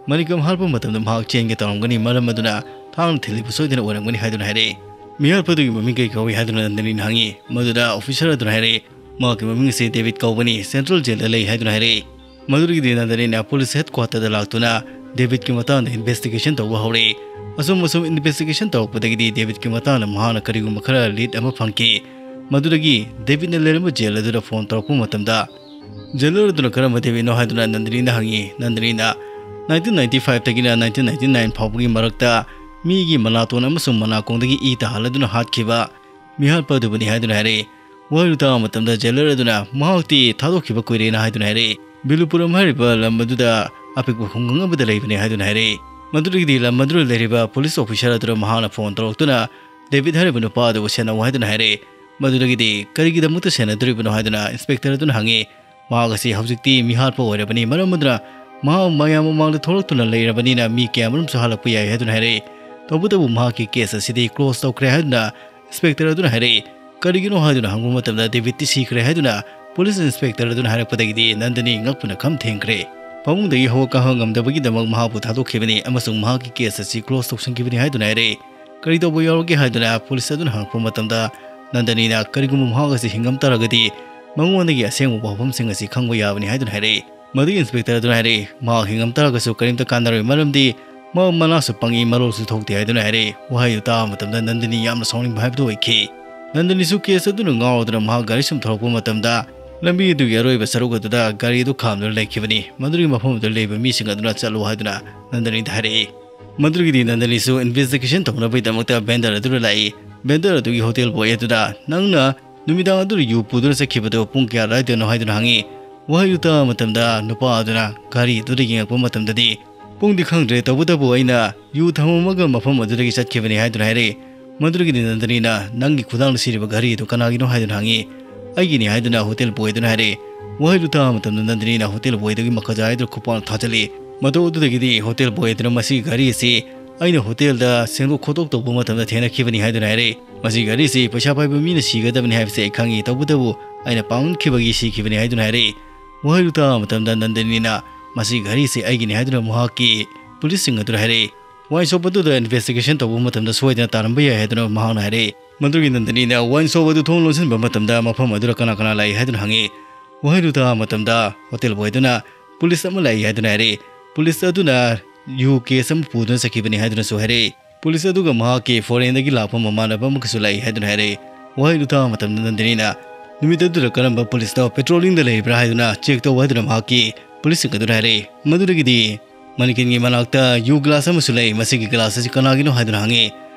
ꯃꯅꯤꯀꯝ ꯍꯥꯠꯄ ꯃꯇꯝꯗ ꯃꯍꯥꯛ ꯆꯦꯟꯒꯦ ꯇꯧꯔꯝꯒꯅꯤ, ꯃꯔꯝ ꯑꯗꯨꯅ ꯊꯥꯡꯅ ꯊꯤꯜꯂꯤꯕ ꯁꯣꯏꯗꯅ ꯑꯣꯏꯔꯝꯒꯅꯤ ꯍꯥꯏꯗꯨꯅ ꯍꯥꯏꯔꯛꯏ꯫ ꯃꯤꯍꯥꯠꯄꯗꯨꯒꯤ ꯃꯃꯤꯡ ꯀꯔꯤ ꯀꯧꯏ ꯍꯥꯏꯗꯨꯅ ꯅꯟꯗꯅꯤꯅ ꯍꯪꯉꯤ꯫ ꯃꯗꯨꯗ ꯑꯣꯐꯤꯁꯥꯔ ꯑꯗꯨꯅ ꯍꯥꯏꯔꯛꯏ, ꯃꯍꯥꯛꯀꯤ ꯃꯃꯤꯡ ꯑꯁꯤ ꯗꯦꯕꯤꯠ ꯀꯧꯕꯅꯤ, ꯁꯦꯟꯇ꯭ꯔꯦꯜ ꯖꯦꯜꯗ ꯂꯩ ꯍꯥꯏꯗꯨꯅ ꯍꯥꯏꯔꯛꯏ꯫ ꯃꯗꯨꯗꯒꯤꯗꯤ ꯅꯟꯗꯅꯤꯅ ꯄꯨꯂꯤꯁ ꯍꯦꯗ ꯀ꯭ꯋꯥꯇꯔꯗ ꯂꯥꯛꯇꯨꯅ ꯗꯦꯕꯤꯠꯀꯤ ꯃꯇꯥꯡꯗ ꯏꯟꯚꯦꯁꯇꯤꯒꯦꯁꯟ ꯇꯧꯕ ꯍꯧꯔꯛꯏ꯫ ꯑꯁꯨꯝ ꯑꯁꯨꯝ ꯏꯟꯚꯦꯁꯇꯤꯒꯦꯁꯟ ꯇꯧꯔꯛꯄꯗꯒꯤꯗꯤ ꯗꯦꯕꯤꯠꯀꯤ ꯃꯇꯥꯡꯗ ꯃꯍꯥꯛꯅ ꯀꯔꯤꯒꯨꯝꯕ ꯈꯔ ꯂꯤꯗ ꯑꯃ ꯐꯪꯈꯤ꯫ ꯃꯗꯨꯗꯒꯤ ꯗꯦꯕꯤꯠꯅ ꯂꯩꯔꯝꯕ ꯖꯦꯜ ꯑꯗꯨꯗ ꯐꯣꯟ ꯇꯧꯔꯛꯄ ꯃꯇꯝꯗ, ꯖꯦꯂꯔ ꯑꯗꯨꯅ ꯀꯔꯝꯕ ꯗꯦꯕꯤꯠꯅꯣ ꯍꯥꯏꯗꯨꯅ ꯅꯟꯗꯅꯤꯗ ꯍꯪꯉꯤ꯫ ꯅꯟꯗꯅꯤꯅ ꯅꯥꯏꯟꯇꯤꯟ ꯅꯥꯏꯟꯇꯤ ꯐꯥꯏꯚꯇꯒꯤꯅ ꯅꯥꯏꯟꯇꯤꯟ ꯅꯥꯏꯟꯇꯤ ꯅꯥꯏꯟ ꯐꯥꯎꯕꯒꯤ ꯃꯔꯛꯇ ꯃꯤꯒꯤ ꯃꯅꯥꯇꯣꯟ ꯑꯃꯁꯨꯡ ꯃꯅꯥꯀꯣꯡꯗꯒꯤ ꯏ ꯇꯥꯍꯜꯂꯗꯨꯅ ꯍꯥꯠꯈꯤꯕ ꯃꯤꯍꯥꯠꯄ ꯑꯗꯨꯕꯨꯅꯤ ꯍꯥꯏꯗꯨꯅ ꯍꯥꯏꯔꯛꯏ꯫ ꯋꯥꯍꯩꯗꯨ ꯇꯥꯕ ꯃꯇꯝꯗ ꯖꯦꯂꯔ ꯑꯗꯨꯅ ꯃꯍꯥꯛꯇꯤ ꯊꯥꯗꯣꯛꯈꯤꯕ ꯀꯨꯏꯔꯦꯅ ꯍꯥꯏꯗꯨꯅ ꯍꯥꯏꯔꯛꯏ꯫ ꯕꯤꯂꯨꯄꯨꯔꯝ ꯍꯥꯏꯔꯤꯕ ꯂꯝ ꯑꯗꯨꯗ ꯑꯄꯤꯛꯄ ꯈꯨꯡꯒꯪ ꯑꯃꯗ ꯂꯩꯕꯅꯤ ꯍꯥꯏꯗꯨꯅ ꯍꯥꯏꯔꯛꯏ꯫ ꯃꯗꯨꯗꯒꯤꯗꯤ ꯂꯝ ꯑꯗꯨꯗ ꯂꯩꯔꯤꯕ ꯄꯨꯂꯤꯁ ꯑꯣꯐꯤꯁꯔ ꯑꯗꯨꯗ ꯃꯍꯥꯛꯅ ꯐꯣꯟ ꯇꯧꯔꯛꯇꯨꯅ ꯗꯦꯕꯤꯠ ꯍꯥꯏꯔꯤꯕ ꯅꯨꯄꯥ ꯑꯗꯨꯕꯨ ꯁꯦꯟꯅꯧ ꯍꯥꯏꯗꯨꯅ ꯍꯥꯏꯔꯛꯏ꯫ ꯃꯗꯨꯗꯒꯤꯗꯤ ꯀꯔꯤꯒꯤꯗꯃꯛꯇ ꯁꯦꯟꯅꯗꯣꯔꯤꯕꯅꯣ ꯍꯥꯏꯗꯨꯅ ꯏꯟꯁꯄꯦꯛꯇꯔ ꯑꯗꯨꯅ ꯍꯪꯉꯤ꯫ ꯃꯍꯥꯛ ꯑꯁꯤ ꯍꯧꯖꯤꯛꯇꯤ ꯃꯤꯍꯥꯠꯄ ꯑꯣꯏꯔꯕꯅꯤ, ꯃꯔꯝ ꯑꯗꯨꯅ ꯃꯍꯥꯛ ꯃꯌꯥꯝ ꯃꯃꯥꯡꯗ ꯊꯣꯛꯂꯛꯇꯨꯅ ꯂꯩꯔꯕꯅꯤꯅ ꯃꯤ ꯀꯌꯥꯃꯔꯨꯝꯁꯨ ꯍꯜꯂꯛꯄ ꯌꯥꯏ ꯍꯥꯏꯗꯨꯅ ꯍꯥꯏꯔꯛꯏ꯫ ꯇꯧꯕꯇꯕꯨ ꯃꯍꯥꯛꯀꯤ ꯀꯦꯁ ꯑꯁꯤꯗꯤ ꯀ꯭ꯂꯣꯖ ꯇꯧꯈ꯭ꯔꯦ ꯍꯥꯏꯗꯨꯅ ꯏꯟꯁꯄꯦꯛꯇꯔ ꯑꯗꯨꯅ ꯍꯥꯏꯔꯛꯏ꯫ ꯀꯔꯤꯒꯤꯅꯣ ꯍꯥꯏꯗꯨꯅ ꯍꯪꯕ ꯃꯇꯝꯗ ꯗꯦꯕꯤꯠꯇꯤ ꯁꯤꯈ꯭ꯔꯦ ꯍꯥꯏꯗꯨꯅ ꯄꯨꯂꯤꯁ ꯏꯟꯁꯄꯦꯛꯇꯔ ꯑꯗꯨꯅ ꯍꯥꯏꯔꯛꯄꯗꯒꯤꯗꯤ ꯅꯟꯗꯅꯤ ꯉꯛꯄꯅ ꯈꯝ ꯊꯦꯡꯈ꯭ꯔꯦ꯫ ꯐꯃꯨꯡꯗꯒꯤ ꯍꯧꯒꯠ ꯀꯥꯡꯈꯠ ꯉꯝꯗꯕꯒꯤꯗꯃꯛ ꯃꯍꯥꯛꯄꯨ ꯊꯥꯗꯣꯛꯈꯤꯕꯅꯤ ꯑꯃꯁꯨꯡ ꯃꯍꯥꯛꯀꯤ ꯀꯦꯁ ꯑꯁꯤ ꯀ꯭ꯂꯣꯖ ꯇꯧꯁꯤꯟꯈꯤꯕꯅꯤ ꯍꯥꯏꯗꯨꯅ ꯍꯥꯏꯔꯛꯏ꯫ ꯀꯔꯤ ꯇꯧꯕ ꯌꯥꯎꯔꯒꯦ ꯍꯥꯏꯗꯨꯅ ꯄꯨꯂꯤꯁ ꯑꯗꯨꯅ ꯍꯪꯉꯛꯄ ꯃꯇꯝꯗ ꯅꯟꯗꯅꯤꯅ ꯀꯔꯤꯒꯨꯝꯕ ꯃꯍꯥꯛ ꯑꯁꯤ ꯍꯤꯡꯉꯝ ꯇꯥꯔꯒꯗꯤ ꯃꯉꯣꯟꯗꯒꯤ ꯑꯁꯦꯡꯕ ꯋꯥꯐꯝꯁꯤꯡ ꯑꯁꯤ ꯈꯪꯕ ꯌꯥꯕꯅꯤ ꯍꯥꯏꯗꯨꯅ ꯍꯥꯏꯔꯛꯏ꯫ ꯃꯗꯨꯒꯤ ꯏꯟꯁꯄꯦꯛꯇꯔ ꯑꯗꯨꯅ ꯍꯥꯏꯔꯛꯏ, ꯃꯍꯥꯛ ꯍꯤꯡꯉꯝ ꯇꯥꯔꯒꯁꯨ ꯀꯔꯤꯝꯇ ꯀꯥꯟꯅꯔꯣꯏ, ꯃꯔꯝꯗꯤ ꯃꯥ ꯃꯅꯥꯁꯨ ꯄꯪꯉꯤ, ꯃꯔꯣꯜꯁꯨ ꯊꯣꯛꯇꯦ ꯍꯥꯏꯗꯨꯅ ꯍꯥꯏꯔꯛꯏ꯫ ꯋꯥꯍꯩꯗꯨ ꯇꯥꯕ ꯃꯇꯝꯗ ꯅꯟꯗꯅꯤ ꯌꯥꯝꯅ ꯁꯥꯎꯅꯤꯡꯕ ꯍꯥꯏꯕꯗꯨ ꯑꯣꯏꯈꯤ꯫ ꯅꯟꯗꯅꯤꯁꯨ ꯀꯦꯁ ꯑꯗꯨꯅ ꯉꯥꯎꯔꯗꯨꯅ ꯃꯍꯥꯛ ꯒꯥꯔꯤ ꯁꯨꯝ ꯊꯧꯔꯛꯄ ꯃꯇꯝꯗ ꯂꯝꯕꯤ ꯑꯗꯨꯒꯤ ꯑꯔꯣꯏꯕ ꯁꯔꯨꯛ ꯑꯗꯨꯗ ꯒꯥꯔꯤ ꯑꯗꯨ ꯈꯥꯝꯗꯨꯅ ꯂꯩꯈꯤꯕꯅꯤ꯫ ꯃꯗꯨꯒꯤ ꯃꯐꯝ ꯑꯗꯨꯗ ꯂꯩꯕ ꯃꯤꯁꯤꯡ ꯑꯗꯨꯅ ꯆꯠꯂꯨ ꯍꯥꯏꯗꯨꯅ ꯅꯟꯗꯅꯤꯗ ꯍꯥꯏꯔꯛꯏ꯫ ꯃꯗꯨꯗꯒꯤꯗꯤ ꯅꯟꯗꯅꯤꯁꯨ ꯏꯟꯚꯦꯁꯇꯤꯒꯦꯁꯟ ꯇꯧꯅꯕꯒꯤꯗꯃꯛꯇ ꯚꯦꯟꯗꯔ ꯑꯗꯨꯗ ꯂꯥꯛꯏ꯫ ꯚꯦꯟꯗꯔ ꯑꯗꯨꯒꯤ ꯍꯣꯇꯦꯜ ꯕꯣꯏ ꯑꯗꯨꯗ, "ꯅꯪꯅ ꯅꯨꯃꯤꯗꯥꯡ ꯑꯗꯨꯗ ꯌꯨ ꯄꯨꯗꯨꯅ ꯆꯠꯈꯤꯕꯗꯨ ꯄꯨꯡ ꯀꯌꯥ ꯑꯗꯨꯋꯥꯏꯗꯅꯣ?" ꯍꯥꯏꯗꯨꯅ ꯍꯪꯉꯤ꯫ ꯋꯥꯍꯩꯗꯨ ꯇꯥꯕ ꯃꯇꯝꯗ ꯅꯨꯄꯥ ꯑꯗꯨꯅ ꯒꯥꯔꯤ ꯑꯗꯨꯗ ꯌꯦꯡꯉꯛꯄ ꯃꯇꯝꯗꯗꯤ, "ꯄꯨꯡꯗꯤ ꯈꯪꯗ꯭ꯔꯦ, ꯇꯧꯕꯇꯕꯨ ꯑꯩꯅ ꯌꯨ ꯊꯝꯃꯝꯃꯒ ꯃꯐꯝ ꯑꯗꯨꯗꯒꯤ ꯆꯠꯈꯤꯕꯅꯤ" ꯍꯥꯏꯗꯨꯅ ꯍꯥꯏꯔꯛꯏ꯫ ꯃꯗꯨꯗꯒꯤꯗꯤ ꯅꯟꯗꯅꯤꯅ, "ꯅꯪꯒꯤ ꯈꯨꯗꯥꯡꯗ ꯁꯤꯔꯤꯕ ꯘꯔꯤ ꯑꯗꯨ ꯀꯅꯥꯒꯤꯅꯣ?" ꯍꯥꯏꯗꯨꯅ ꯍꯪꯉꯤ꯫ "ꯑꯩꯒꯤꯅꯤ" ꯍꯥꯏꯗꯨꯅ ꯍꯣꯇꯦꯜ ꯕꯣꯏ ꯑꯗꯨꯅ ꯍꯥꯏꯔꯛꯏ꯫ ꯋꯥꯍꯩꯗꯨ ꯇꯥꯕ ꯃꯇꯝꯗ ꯅꯟꯗꯅꯤꯅ ꯍꯣꯇꯦꯜ ꯕꯣꯏ ꯑꯗꯨꯒꯤ ꯃꯈꯥꯖꯥꯏ ꯑꯗꯨ ꯈꯨꯄꯥꯛꯅ ꯊꯥꯖꯤꯜꯂꯤ꯫ ꯃꯇꯧ ꯑꯗꯨꯗꯒꯤꯗꯤ ꯍꯣꯇꯦꯜ ꯕꯣꯏ ꯑꯗꯨꯅ ꯃꯁꯤꯒꯤ ꯘꯔꯤ ꯑꯁꯤ ꯑꯩꯅ ꯍꯣꯇꯦꯜꯗ ꯁꯦꯡꯗꯣꯛ ꯈꯣꯠꯇꯣꯛ ꯇꯧꯕ ꯃꯇꯝꯗ ꯊꯦꯡꯅꯈꯤꯕꯅꯤ ꯍꯥꯏꯗꯨꯅ ꯍꯥꯏꯔꯛꯏ꯫ "ꯃꯁꯤꯒꯤ ꯘꯔꯤꯁꯤ ꯄꯩꯁꯥ ꯄꯥꯏꯕ ꯃꯤꯅ ꯁꯤꯒꯗꯕꯅꯤ ꯍꯥꯏꯕꯁꯤ ꯑꯩ ꯈꯪꯉꯤ, ꯇꯧꯕꯇꯕꯨ ꯑꯩꯅ ꯄꯥꯡꯈꯤꯕꯒꯤ ꯁꯤꯈꯤꯕꯅꯤ" ꯍꯥꯏꯗꯨꯅ ꯍꯥꯏꯔꯛꯏ꯫ ꯋꯥꯍꯩꯗꯨ ꯇꯥꯕ ꯃꯇꯝꯗ ꯅꯟꯗꯅꯤꯅ, "ꯃꯁꯤꯒꯤ ꯘꯔꯤꯁꯤ ꯑꯩꯒꯤꯅꯤ" ꯍꯥꯏꯗꯨꯅ ꯃꯍꯥꯛꯀꯤ ꯄꯨꯂꯤꯁꯁꯤꯡ ꯑꯗꯨꯗ ꯍꯥꯏꯔꯛꯏ꯫ ꯋꯥꯏꯟ ꯁꯣꯞ ꯑꯗꯨꯗ ꯏꯟꯚꯦꯁꯇꯤꯒꯦꯁꯟ ꯇꯧꯕ ꯃꯇꯝꯗ ꯁꯣꯏꯗꯅ ꯇꯥꯔꯝꯕ ꯌꯥꯏ ꯍꯥꯏꯗꯨꯅ ꯃꯍꯥꯛꯅ ꯍꯥꯏꯔꯛꯏ꯫ ꯃꯗꯨꯒꯤ ꯅꯟꯗꯅꯤꯅ wine shop ꯑꯗꯨ ꯊꯣꯡ ꯂꯣꯟꯁꯤꯟꯕ ꯃꯇꯝꯗ ꯃꯐꯝ ꯑꯗꯨꯗ ꯀꯅꯥ ꯀꯅꯥ ꯂꯥꯛꯏ ꯍꯥꯏꯗꯨꯅ ꯍꯪꯉꯤ꯫ ꯋꯥꯍꯩꯗꯨ ꯇꯥꯕ ꯃꯇꯝꯗ hotel boy ꯑꯗꯨꯅ police ꯑꯃ ꯂꯥꯛꯏ ꯍꯥꯏꯗꯨꯅ ꯍꯥꯏꯔꯛꯏ꯫ Police ꯑꯗꯨꯅ ꯌꯨ case ꯑꯃ ꯄꯨꯗꯨꯅ ꯆꯠꯈꯤꯕꯅꯤ ꯍꯥꯏꯗꯨꯅꯁꯨ ꯍꯥꯏꯔꯛꯏ꯫ Police ꯑꯗꯨꯒ ꯃꯍꯥꯛꯀꯤ foreignꯗꯒꯤ ꯂꯥꯛꯄ ꯃꯃꯥꯟꯅꯕ ꯑꯃꯒꯁꯨ ꯂꯥꯛꯏ ꯍꯥꯏꯗꯨꯅ ꯍꯥꯏꯔꯛꯏ꯫ ꯋꯥꯍꯩꯗꯨ ꯇꯥꯕ ꯃꯇꯝꯗ ꯅꯟꯗꯅꯤꯅ ꯅꯨꯃꯤꯠ ꯑꯗꯨꯗ ꯀꯔꯝꯕ policeꯅꯣ patrolling ꯗ ꯂꯩꯔꯤꯕ꯭ꯔꯥ ꯍꯥꯏꯗꯨꯅ check ꯇꯧꯕ ꯍꯥꯏꯗꯨꯅ ꯃꯍꯥꯛꯀꯤ police ꯁꯤꯡ ꯑꯗꯨꯅ ꯍꯥꯏꯔꯛꯏ꯫ ꯃꯗꯨꯗꯒꯤꯗꯤ mannequin ꯒꯤ ꯃꯅꯥꯛꯇ ꯌꯨ glass ꯑꯃꯁꯨ ꯂꯩ꯫ ꯃꯁꯤꯒꯤ glass ꯑꯁꯤ ꯀꯅꯥꯒꯤꯅꯣ ꯍꯥꯏꯗꯨꯅ ꯍꯪꯉꯤ꯫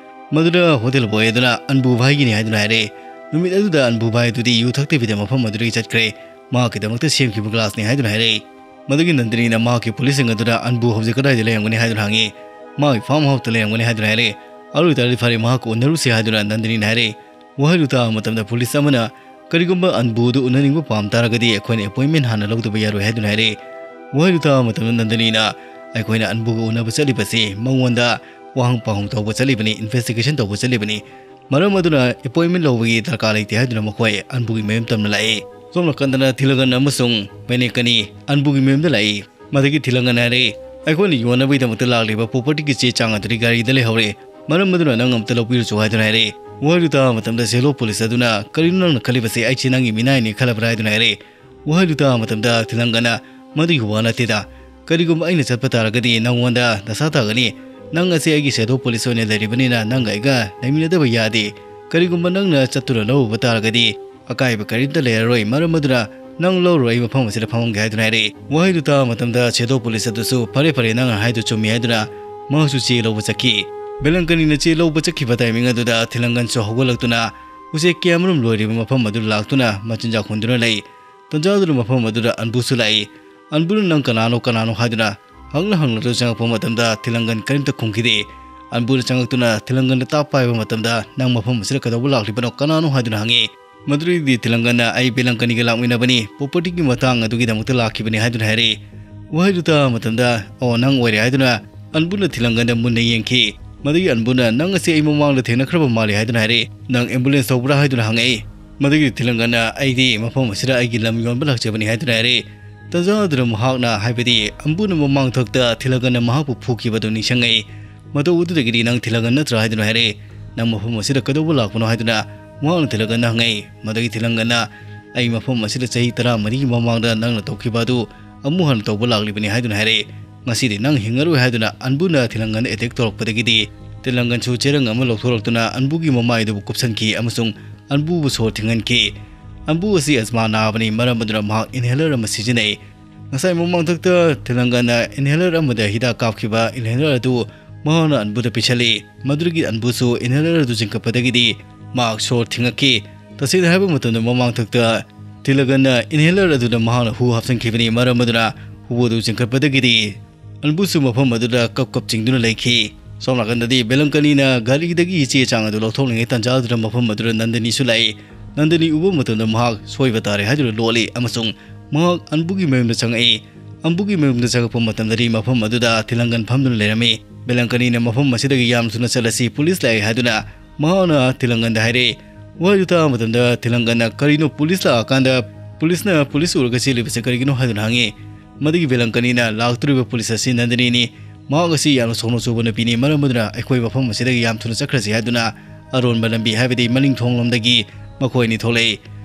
ꯃꯗꯨꯗ hotel boy ꯑꯗꯨꯅ ꯑꯟꯕꯨ ꯚꯥꯏꯒꯤꯅꯤ ꯍꯥꯏꯗꯨꯅ ꯍꯥꯏꯔꯛꯏ꯫ ꯅꯨꯃꯤꯠ ꯑꯗꯨꯗ ꯑꯟꯕꯨ ꯚꯥꯏ ꯑꯗꯨꯗꯤ ꯌꯨ ꯊꯛꯇꯕꯤꯗ ꯃꯐꯝ ꯑꯗꯨꯗꯒꯤ ꯆꯠꯈ꯭ꯔꯦ꯫ ꯃꯍꯥꯛꯀꯤꯗꯃꯛꯇ ꯁꯦꯝꯈꯤꯕ glass ꯅꯤ ꯍꯥꯏꯗꯨꯅ ꯍꯥꯏꯔꯛꯏ꯫ ꯃꯗꯨꯒꯤ ꯅꯟꯗꯅꯤꯅ ꯃꯍꯥꯛꯀꯤ police ꯁꯤꯡ ꯑꯗꯨꯗ ꯑꯟꯕꯨ ꯍꯧꯖꯤꯛ ꯀꯗꯥꯏꯗ ꯂꯩꯔꯝꯒꯅꯤ ꯍꯥꯏꯗꯨꯅ ꯍꯪꯉꯤ꯫ ꯃꯍꯥꯛꯀꯤ farm house ꯇ ꯂꯩꯔꯝꯒꯅꯤ ꯍꯥꯏꯗꯨꯅ ꯍꯥꯏꯔꯛꯏ꯫ ꯑꯗꯨ ꯑꯣꯏꯇꯥꯔꯗꯤ ꯐꯔꯦ, ꯃꯍꯥꯛꯀ ꯎꯅꯔꯨꯁꯤ ꯍꯥꯏꯗꯨꯅ ꯅꯟꯗꯅꯤꯅ ꯍꯥꯏꯔꯛꯏ꯫ ꯋꯥꯍꯩꯗꯨ ꯇꯥꯕ ꯃꯇꯝꯗ police ꯑꯃꯅ ꯀꯔꯤꯒꯨꯝꯕ ꯑꯟꯕꯨꯗꯨ ꯎꯅꯅꯤꯡꯕ ꯄꯥꯝ ꯇꯥꯔꯒꯗꯤ ꯑꯩꯈꯣꯏꯅ appointment ꯍꯥꯟꯅ ꯂꯧꯗꯕ ꯌꯥꯔꯣꯏ ꯍꯥꯏꯗꯨꯅ ꯍꯥꯏꯔꯛꯏ꯫ ꯋꯥꯍꯩꯗꯨ ꯇꯥꯕ ꯃꯇꯝꯗ ꯅꯟꯗꯅꯤꯅ ꯑꯩꯈꯣꯏꯅ ꯑꯟꯕꯨꯒ ꯎꯅꯕ ꯆꯠꯂꯤꯕꯁꯤ ꯃꯉꯣꯟꯗ ꯋꯥꯍꯪ ꯄꯥꯎꯍꯪ ꯇꯧꯕ ꯆꯠꯂꯤꯕꯅꯤ, investigation ꯇꯧꯕ ꯆꯠꯂꯤꯕꯅꯤ꯫ ꯃꯔꯝ ꯑꯗꯨꯅ appointment ꯂꯧꯕꯒꯤ ꯗꯔꯀꯥꯔ ꯂꯩꯇꯦ ꯍꯥꯏꯗꯨꯅ ꯃꯈꯣꯏ ꯑꯟꯕꯨꯒꯤ ꯃꯌꯨꯝ ꯇꯝꯅ ꯂꯥꯛꯏ꯫ ꯁꯣꯝ ꯅꯥꯀꯟꯗꯅ ꯊꯤꯂꯒꯟ ꯑꯃꯁꯨꯡ ꯃꯦꯅꯦꯀꯅꯤ ꯑꯟꯕꯨꯒꯤ ꯃꯌꯨꯝꯗ ꯂꯥꯛꯏ꯫ ꯃꯗꯨꯒꯤ ꯊꯤꯂꯪꯒꯟ ꯍꯥꯏꯔꯛꯏ, ꯑꯩꯈꯣꯏꯅ ꯌꯣꯟꯅꯕꯒꯤꯗꯃꯛꯇ ꯂꯥꯛꯂꯤꯕ property ꯒꯤ ꯆꯦ ꯆꯥꯡ ꯑꯗꯨꯗꯤ ꯒꯥꯔꯤꯗ ꯂꯩꯍꯧꯔꯦ꯫ ꯃꯔꯝ ꯑꯗꯨꯅ ꯅꯪ ꯑꯝꯇ ꯂꯧꯕꯤꯔꯨꯆꯣ ꯍꯥꯏꯗꯨꯅ ꯍꯥꯏꯔꯛꯏ꯫ ꯋꯥꯍꯩꯗꯨ ꯇꯥꯕ ꯃꯇꯝꯗ shadow police ꯑꯗꯨꯅ ꯀꯔꯤꯅꯣ ꯅꯪꯅ ꯈꯜꯂꯤꯕꯁꯦ? ꯑꯩꯁꯦ ꯅꯪꯒꯤ ꯃꯤꯅꯥꯏꯅꯤ ꯈꯜꯂꯕ꯭ꯔꯥ ꯍꯥꯏꯗꯨꯅ ꯍꯥꯏꯔꯛꯏ꯫ ꯋꯥꯍꯩꯗꯨ ꯇꯥꯕ ꯃꯇꯝꯗ ꯊꯤꯂꯪꯒꯟꯅ ꯃꯗꯨꯒꯤ ꯋꯥ ꯅꯠꯇꯦꯗ꯫ ꯀꯔꯤꯒꯨꯝꯕ ꯑꯩꯅ ꯆꯠꯄ ꯇꯥꯔꯒꯗꯤ ꯅꯪꯉꯣꯟꯗ ꯗꯁꯥ ꯇꯥꯒꯅꯤ꯫ ꯅꯪ ꯑꯁꯤ ꯑꯩꯒꯤ shadow police ꯑꯣꯏꯅ ꯂꯩꯔꯤꯕꯅꯤꯅ ꯅꯪꯒ ꯑꯩꯒ ꯂꯩꯃꯤꯟꯅꯗꯕ ꯌꯥꯗꯦ꯫ ꯀꯔꯤꯒꯨꯝꯕ ꯅꯪꯅ ꯆꯠꯇꯨꯅ ꯂꯧꯔꯨꯕ ꯇꯥꯔꯒꯗꯤ ꯑꯀꯥꯏꯕ ꯀꯔꯤꯝꯇ ꯂꯩꯔꯔꯣꯏ꯫ ꯃꯔꯝ ꯑꯗꯨꯅ ꯅꯪ ꯂꯧꯔꯣ, ꯑꯩ ꯃꯐꯝ ꯑꯁꯤꯗ ꯐꯝꯃꯝꯒꯦ ꯍꯥꯏꯗꯨꯅ ꯍꯥꯏꯔꯛꯏ꯫ ꯋꯥꯍꯩꯗꯨ ꯇꯥꯕ ꯃꯇꯝꯗ shadow police ꯑꯗꯨꯁꯨ ꯐꯔꯦ ꯐꯔꯦ, ꯅꯪꯅ ꯍꯥꯏꯗꯨ ꯆꯨꯝꯃꯤ ꯍꯥꯏꯗꯨꯅ ꯃꯍꯥꯛꯁꯨ ꯆꯦ ꯂꯧꯕ ꯆꯠꯈꯤ꯫ ꯕꯦꯂꯪꯀꯅꯤꯅ ꯆꯦ ꯂꯧꯕ ꯆꯠꯈꯤꯕ timing ꯑꯗꯨꯗ ꯊꯤꯂꯪꯒꯟꯁꯨ ꯍꯧꯒꯠꯂꯛꯇꯨꯅ ꯎꯆꯦꯛ ꯀꯌꯥꯃꯔꯨꯝ ꯂꯣꯏꯔꯤꯕ ꯃꯐꯝ ꯑꯗꯨꯗ ꯂꯥꯛꯇꯨꯅ ꯃꯆꯤꯟꯖꯥꯛ ꯍꯨꯟꯗꯨꯅ ꯂꯩ꯫ ꯇꯟꯖꯥ ꯑꯗꯨꯗ ꯃꯐꯝ ꯑꯗꯨꯗ ꯑꯟꯕꯨꯁꯨ ꯂꯥꯛꯏ꯫ ꯑꯟꯕꯨꯅ ꯅꯪ ꯀꯅꯥꯅꯣ ꯀꯅꯥꯅꯣ ꯍꯥꯏꯗꯨꯅ ꯍꯪꯂ ꯍꯪꯂꯗꯨꯅ ꯆꯪꯉꯛꯄ ꯃꯇꯝꯗ ꯊꯤꯂꯪꯒꯟ ꯀꯔꯤꯝꯇ ꯈꯨꯝꯈꯤꯗꯦ꯫ ꯑꯟꯕꯨꯅ ꯆꯪꯉꯛꯇꯨꯅ ꯊꯤꯂꯪꯒꯟꯗ ꯇꯥꯞ ꯄꯥꯏꯕ ꯃꯇꯝꯗ ꯅꯪ ꯃꯐꯝ ꯑꯁꯤꯗ ꯀꯩꯗꯧꯕ ꯂꯥꯛꯂꯤꯕꯅꯣ, ꯀꯅꯥꯅꯣ ꯍꯥꯏꯗꯨꯅ ꯍꯪꯉꯤ꯫ ꯃꯗꯨꯗꯒꯤꯗꯤ ꯊꯤꯂꯪꯒꯟꯅ ꯑꯩ ꯕꯦꯂꯪꯀꯅꯤꯒ ꯂꯥꯛꯃꯤꯟꯅꯕꯅꯤ, property ꯒꯤ ꯃꯇꯥꯡ ꯑꯗꯨꯒꯤꯗꯃꯛꯇ ꯂꯥꯛꯈꯤꯕꯅꯤ ꯍꯥꯏꯗꯨꯅ ꯍꯥꯏꯔꯛꯏ꯫ ꯋꯥꯍꯩꯗꯨ ꯇꯥꯕ ꯃꯇꯝꯗ ꯑꯣ ꯅꯪ ꯑꯣꯏꯔꯦ ꯍꯥꯏꯗꯨꯅ ꯑꯟꯕꯨꯅ ꯊꯤꯂꯪꯒꯟꯗ ꯃꯨꯟꯅ ꯌꯦꯡꯈꯤ꯫ ꯃꯗꯨꯒꯤ ꯑꯟꯕꯨꯅ ꯅꯪ ꯑꯁꯤ ꯑꯩ ꯃꯃꯥꯡꯗ ꯊꯦꯡꯅꯈ꯭ꯔꯕ ꯃꯥꯜꯂꯤ ꯍꯥꯏꯗꯨꯅ ꯍꯥꯏꯔꯛꯏ꯫ ꯅꯪ ambulance ꯊꯧꯕ꯭ꯔꯥ ꯍꯥꯏꯗꯨꯅ ꯍꯪꯉꯛꯏ꯫ ꯃꯗꯨꯒꯤ ꯊꯤꯂꯪꯒꯟꯅ ꯑꯩꯗꯤ ꯃꯐꯝ ꯑꯁꯤꯗ ꯑꯩꯒꯤ ꯂꯝ ꯌꯣꯟꯕ ꯂꯥꯛꯆꯕꯅꯤ ꯍꯥꯏꯗꯨꯅ ꯍꯥꯏꯔꯛꯏ꯫ ꯇꯟꯖꯥ ꯑꯗꯨꯗ ꯃꯍꯥꯛꯅ ꯍꯥꯏꯕꯗꯤ ꯑꯟꯕꯨꯅ ꯃꯃꯥꯡ ꯊꯛꯇ ꯊꯤꯂꯪꯒꯟꯅ ꯃꯍꯥꯛꯄꯨ ꯐꯨꯈꯤꯕꯗꯨ ꯅꯤꯡꯁꯤꯡꯉꯛꯏ꯫ ꯃꯇꯧ ꯑꯗꯨꯗꯒꯤꯗꯤ ꯅꯪ ꯊꯤꯂꯪꯒꯟ ꯅꯠꯇ꯭ꯔꯥ ꯍꯥꯏꯗꯨꯅ ꯍꯥꯏꯔꯛꯏ꯫ "ꯅꯪ ꯃꯐꯝ ꯑꯁꯤꯗ ꯀꯩꯗꯧꯕ ꯂꯥꯛꯄꯅꯣ?" ꯍꯥꯏꯗꯨꯅ ꯃꯍꯥꯛꯅ ꯊꯤꯂꯪꯒꯟꯗ ꯍꯪꯉꯛꯏ꯫ ꯃꯗꯨꯒꯤ ꯊꯤꯂꯪꯒꯟꯅ, "ꯑꯩ ꯃꯐꯝ ꯑꯁꯤꯗ ꯆꯍꯤ ꯇꯔꯥꯃꯔꯤꯒꯤ ꯃꯃꯥꯡꯗ ꯅꯪꯅ ꯇꯧꯈꯤꯕ ꯑꯗꯨ ꯑꯃꯨꯛ ꯍꯟꯅ ꯇꯧꯕ ꯂꯥꯛꯂꯤꯕꯅꯤ" ꯍꯥꯏꯗꯨꯅ ꯍꯥꯏꯔꯛꯏ꯫ "ꯉꯁꯤꯗꯤ ꯅꯪ ꯍꯤꯡꯉꯔꯣꯏ" ꯍꯥꯏꯗꯨꯅ ꯑꯟꯕꯨꯅ ꯊꯤꯂꯪꯒꯟꯗ ꯑꯦꯇꯦꯛ ꯇꯧꯔꯛꯄꯗꯒꯤꯗꯤ ꯊꯤꯂꯪꯒꯟꯁꯨ ꯆꯦꯔꯪ ꯑꯃ ꯂꯧꯊꯣꯔꯛꯇꯨꯅ ꯑꯟꯕꯨꯒꯤ ꯃꯃꯥꯏꯗꯨꯕꯨ ꯀꯨꯞꯁꯟꯈꯤ ꯑꯃꯁꯨꯡ ꯑꯟꯕꯨꯕꯨ ꯁꯣꯔ ꯊꯤꯡꯍꯟꯈꯤ꯫ ꯑꯟꯕꯨ ꯑꯁꯤ ꯑꯦꯖꯃꯥ ꯅꯥꯕꯅꯤ, ꯃꯔꯝ ꯑꯗꯨꯅ ꯃꯍꯥꯛ ꯏꯟꯍꯦꯂꯔ ꯑꯃ ꯁꯤꯖꯤꯟꯅꯩ꯫ ꯉꯁꯥꯏ ꯃꯃꯥꯡꯊꯛꯇ ꯊꯤꯂꯪꯒꯟꯅ ꯏꯟꯍꯦꯂꯔ ꯑꯃꯗ ꯍꯤꯗꯥꯛ ꯀꯥꯞꯈꯤꯕ ꯏꯟꯍꯦꯂꯔ ꯑꯗꯨ ꯃꯍꯥꯛꯅ ꯑꯟꯕꯨꯗ ꯄꯤꯁꯜꯂꯤ꯫ ꯃꯗꯨꯗꯒꯤ ꯑꯟꯕꯨꯁꯨ ꯏꯟꯍꯦꯂꯔ ꯑꯗꯨ ꯆꯤꯡꯈꯠꯄꯗꯒꯤꯗꯤ ꯃꯍꯥꯛ ꯁꯣꯔ ꯊꯤꯡꯉꯛꯈꯤ꯫ ꯇꯁꯦꯡꯅ ꯍꯥꯏꯕ ꯃꯇꯝꯗ, ꯃꯃꯥꯡꯊꯛꯇ ꯊꯤꯂꯪꯒꯟꯅ ꯏꯟꯍꯦꯂꯔ ꯑꯗꯨꯗ ꯃꯍꯥꯛꯅ ꯍꯨ ꯍꯥꯞꯆꯤꯟꯈꯤꯕꯅꯤ, ꯃꯔꯝ ꯑꯗꯨꯅ ꯍꯨ ꯑꯗꯨ ꯆꯤꯡꯈꯠꯄꯗꯒꯤꯗꯤ ꯑꯟꯕꯨꯁꯨ ꯃꯐꯝ ꯑꯗꯨꯗ ꯀꯞ ꯀꯞ ꯆꯤꯡꯗꯨꯅ ꯂꯩꯈꯤ꯫ ꯁꯣꯝ ꯅꯥꯀꯟꯗꯗꯤ ꯕꯦꯂꯪꯀꯅꯤꯅ ꯒꯥꯔꯤꯗꯒꯤ ꯆꯦ ꯆꯥꯡ ꯑꯗꯨ ꯂꯧꯊꯣꯛꯂꯤꯉꯩ ꯇꯥꯟꯖꯥ ꯑꯗꯨꯗ ꯃꯐꯝ ꯑꯗꯨꯗ ꯅꯟꯗꯅꯤꯁꯨ ꯂꯥꯛꯏ꯫ ꯅꯟꯗꯅꯤ ꯎꯕ ꯃꯇꯝꯗ ꯃꯍꯥꯛ ꯁꯣꯏꯕ ꯇꯥꯔꯦ ꯍꯥꯏꯗꯨꯅ ꯂꯣꯠꯂꯤ ꯑꯃꯁꯨꯡ ꯃꯍꯥꯛ ꯑꯟꯕꯨꯒꯤ ꯃꯌꯨꯝꯗ ꯆꯪꯉꯛꯏ꯫ ꯑꯟꯕꯨꯒꯤ ꯃꯌꯨꯝꯗ ꯆꯪꯉꯛꯄ ꯃꯇꯝꯗꯗꯤ ꯃꯐꯝ ꯑꯗꯨꯗ ꯊꯤꯂꯪꯒꯟ ꯐꯝꯗꯨꯅ ꯂꯩꯔꯝꯃꯤ꯫ ꯕꯦꯂꯪꯀꯅꯤꯅ ꯃꯐꯝ ꯑꯁꯤꯗꯒꯤ ꯌꯥꯝ ꯊꯨꯅ ꯆꯠꯂꯁꯤ, ꯄꯨꯂꯤꯁ ꯂꯥꯛꯑꯦ ꯍꯥꯏꯗꯨꯅ ꯃꯍꯥꯛꯅ ꯊꯤꯂꯪꯒꯟꯗ ꯍꯥꯏꯔꯛꯏ꯫ ꯋꯥꯍꯩꯗꯨ ꯇꯥꯕ ꯃꯇꯝꯗ ꯊꯤꯂꯪꯒꯟꯅ ꯀꯔꯤꯅꯣ ꯄꯨꯂꯤꯁ ꯂꯥꯛꯑꯀꯥꯟꯗ ꯄꯨꯂꯤꯁꯅ ꯄꯨꯂꯤꯁ ꯎꯔꯒ ꯆꯦꯜꯂꯤꯕꯁꯦ ꯀꯔꯤꯒꯤꯅꯣ ꯍꯥꯏꯗꯨꯅ ꯍꯪꯉꯤ꯫ ꯃꯗꯨꯒꯤ ꯕꯦꯂꯪꯀꯅꯤꯅ ꯂꯥꯛꯇꯣꯔꯤꯕ ꯄꯨꯂꯤꯁ ꯑꯁꯤ ꯅꯟꯗꯅꯤꯅꯤ꯫ ꯃꯍꯥꯛ ꯑꯁꯤ ꯌꯥꯝꯅ ꯁꯣꯛꯅ ꯆꯨꯕ ꯅꯨꯄꯤꯅꯤ, ꯃꯔꯝ ꯑꯗꯨꯅ ꯑꯩꯈꯣꯏ ꯃꯐꯝ ꯑꯁꯤꯗꯒꯤ ꯌꯥꯝ ꯊꯨꯅ ꯆꯠꯈ꯭ꯔꯁꯤ ꯍꯥꯏꯗꯨꯅ ꯑꯔꯣꯟꯕ ꯂꯝꯕꯤ, ꯍꯥꯏꯕꯗꯤ ꯃꯅꯤꯡ ꯊꯣꯡꯂꯣꯝꯗꯒꯤ ꯃꯈꯣꯏ ꯑꯅꯤ ꯊꯣꯛꯂꯛꯏ꯫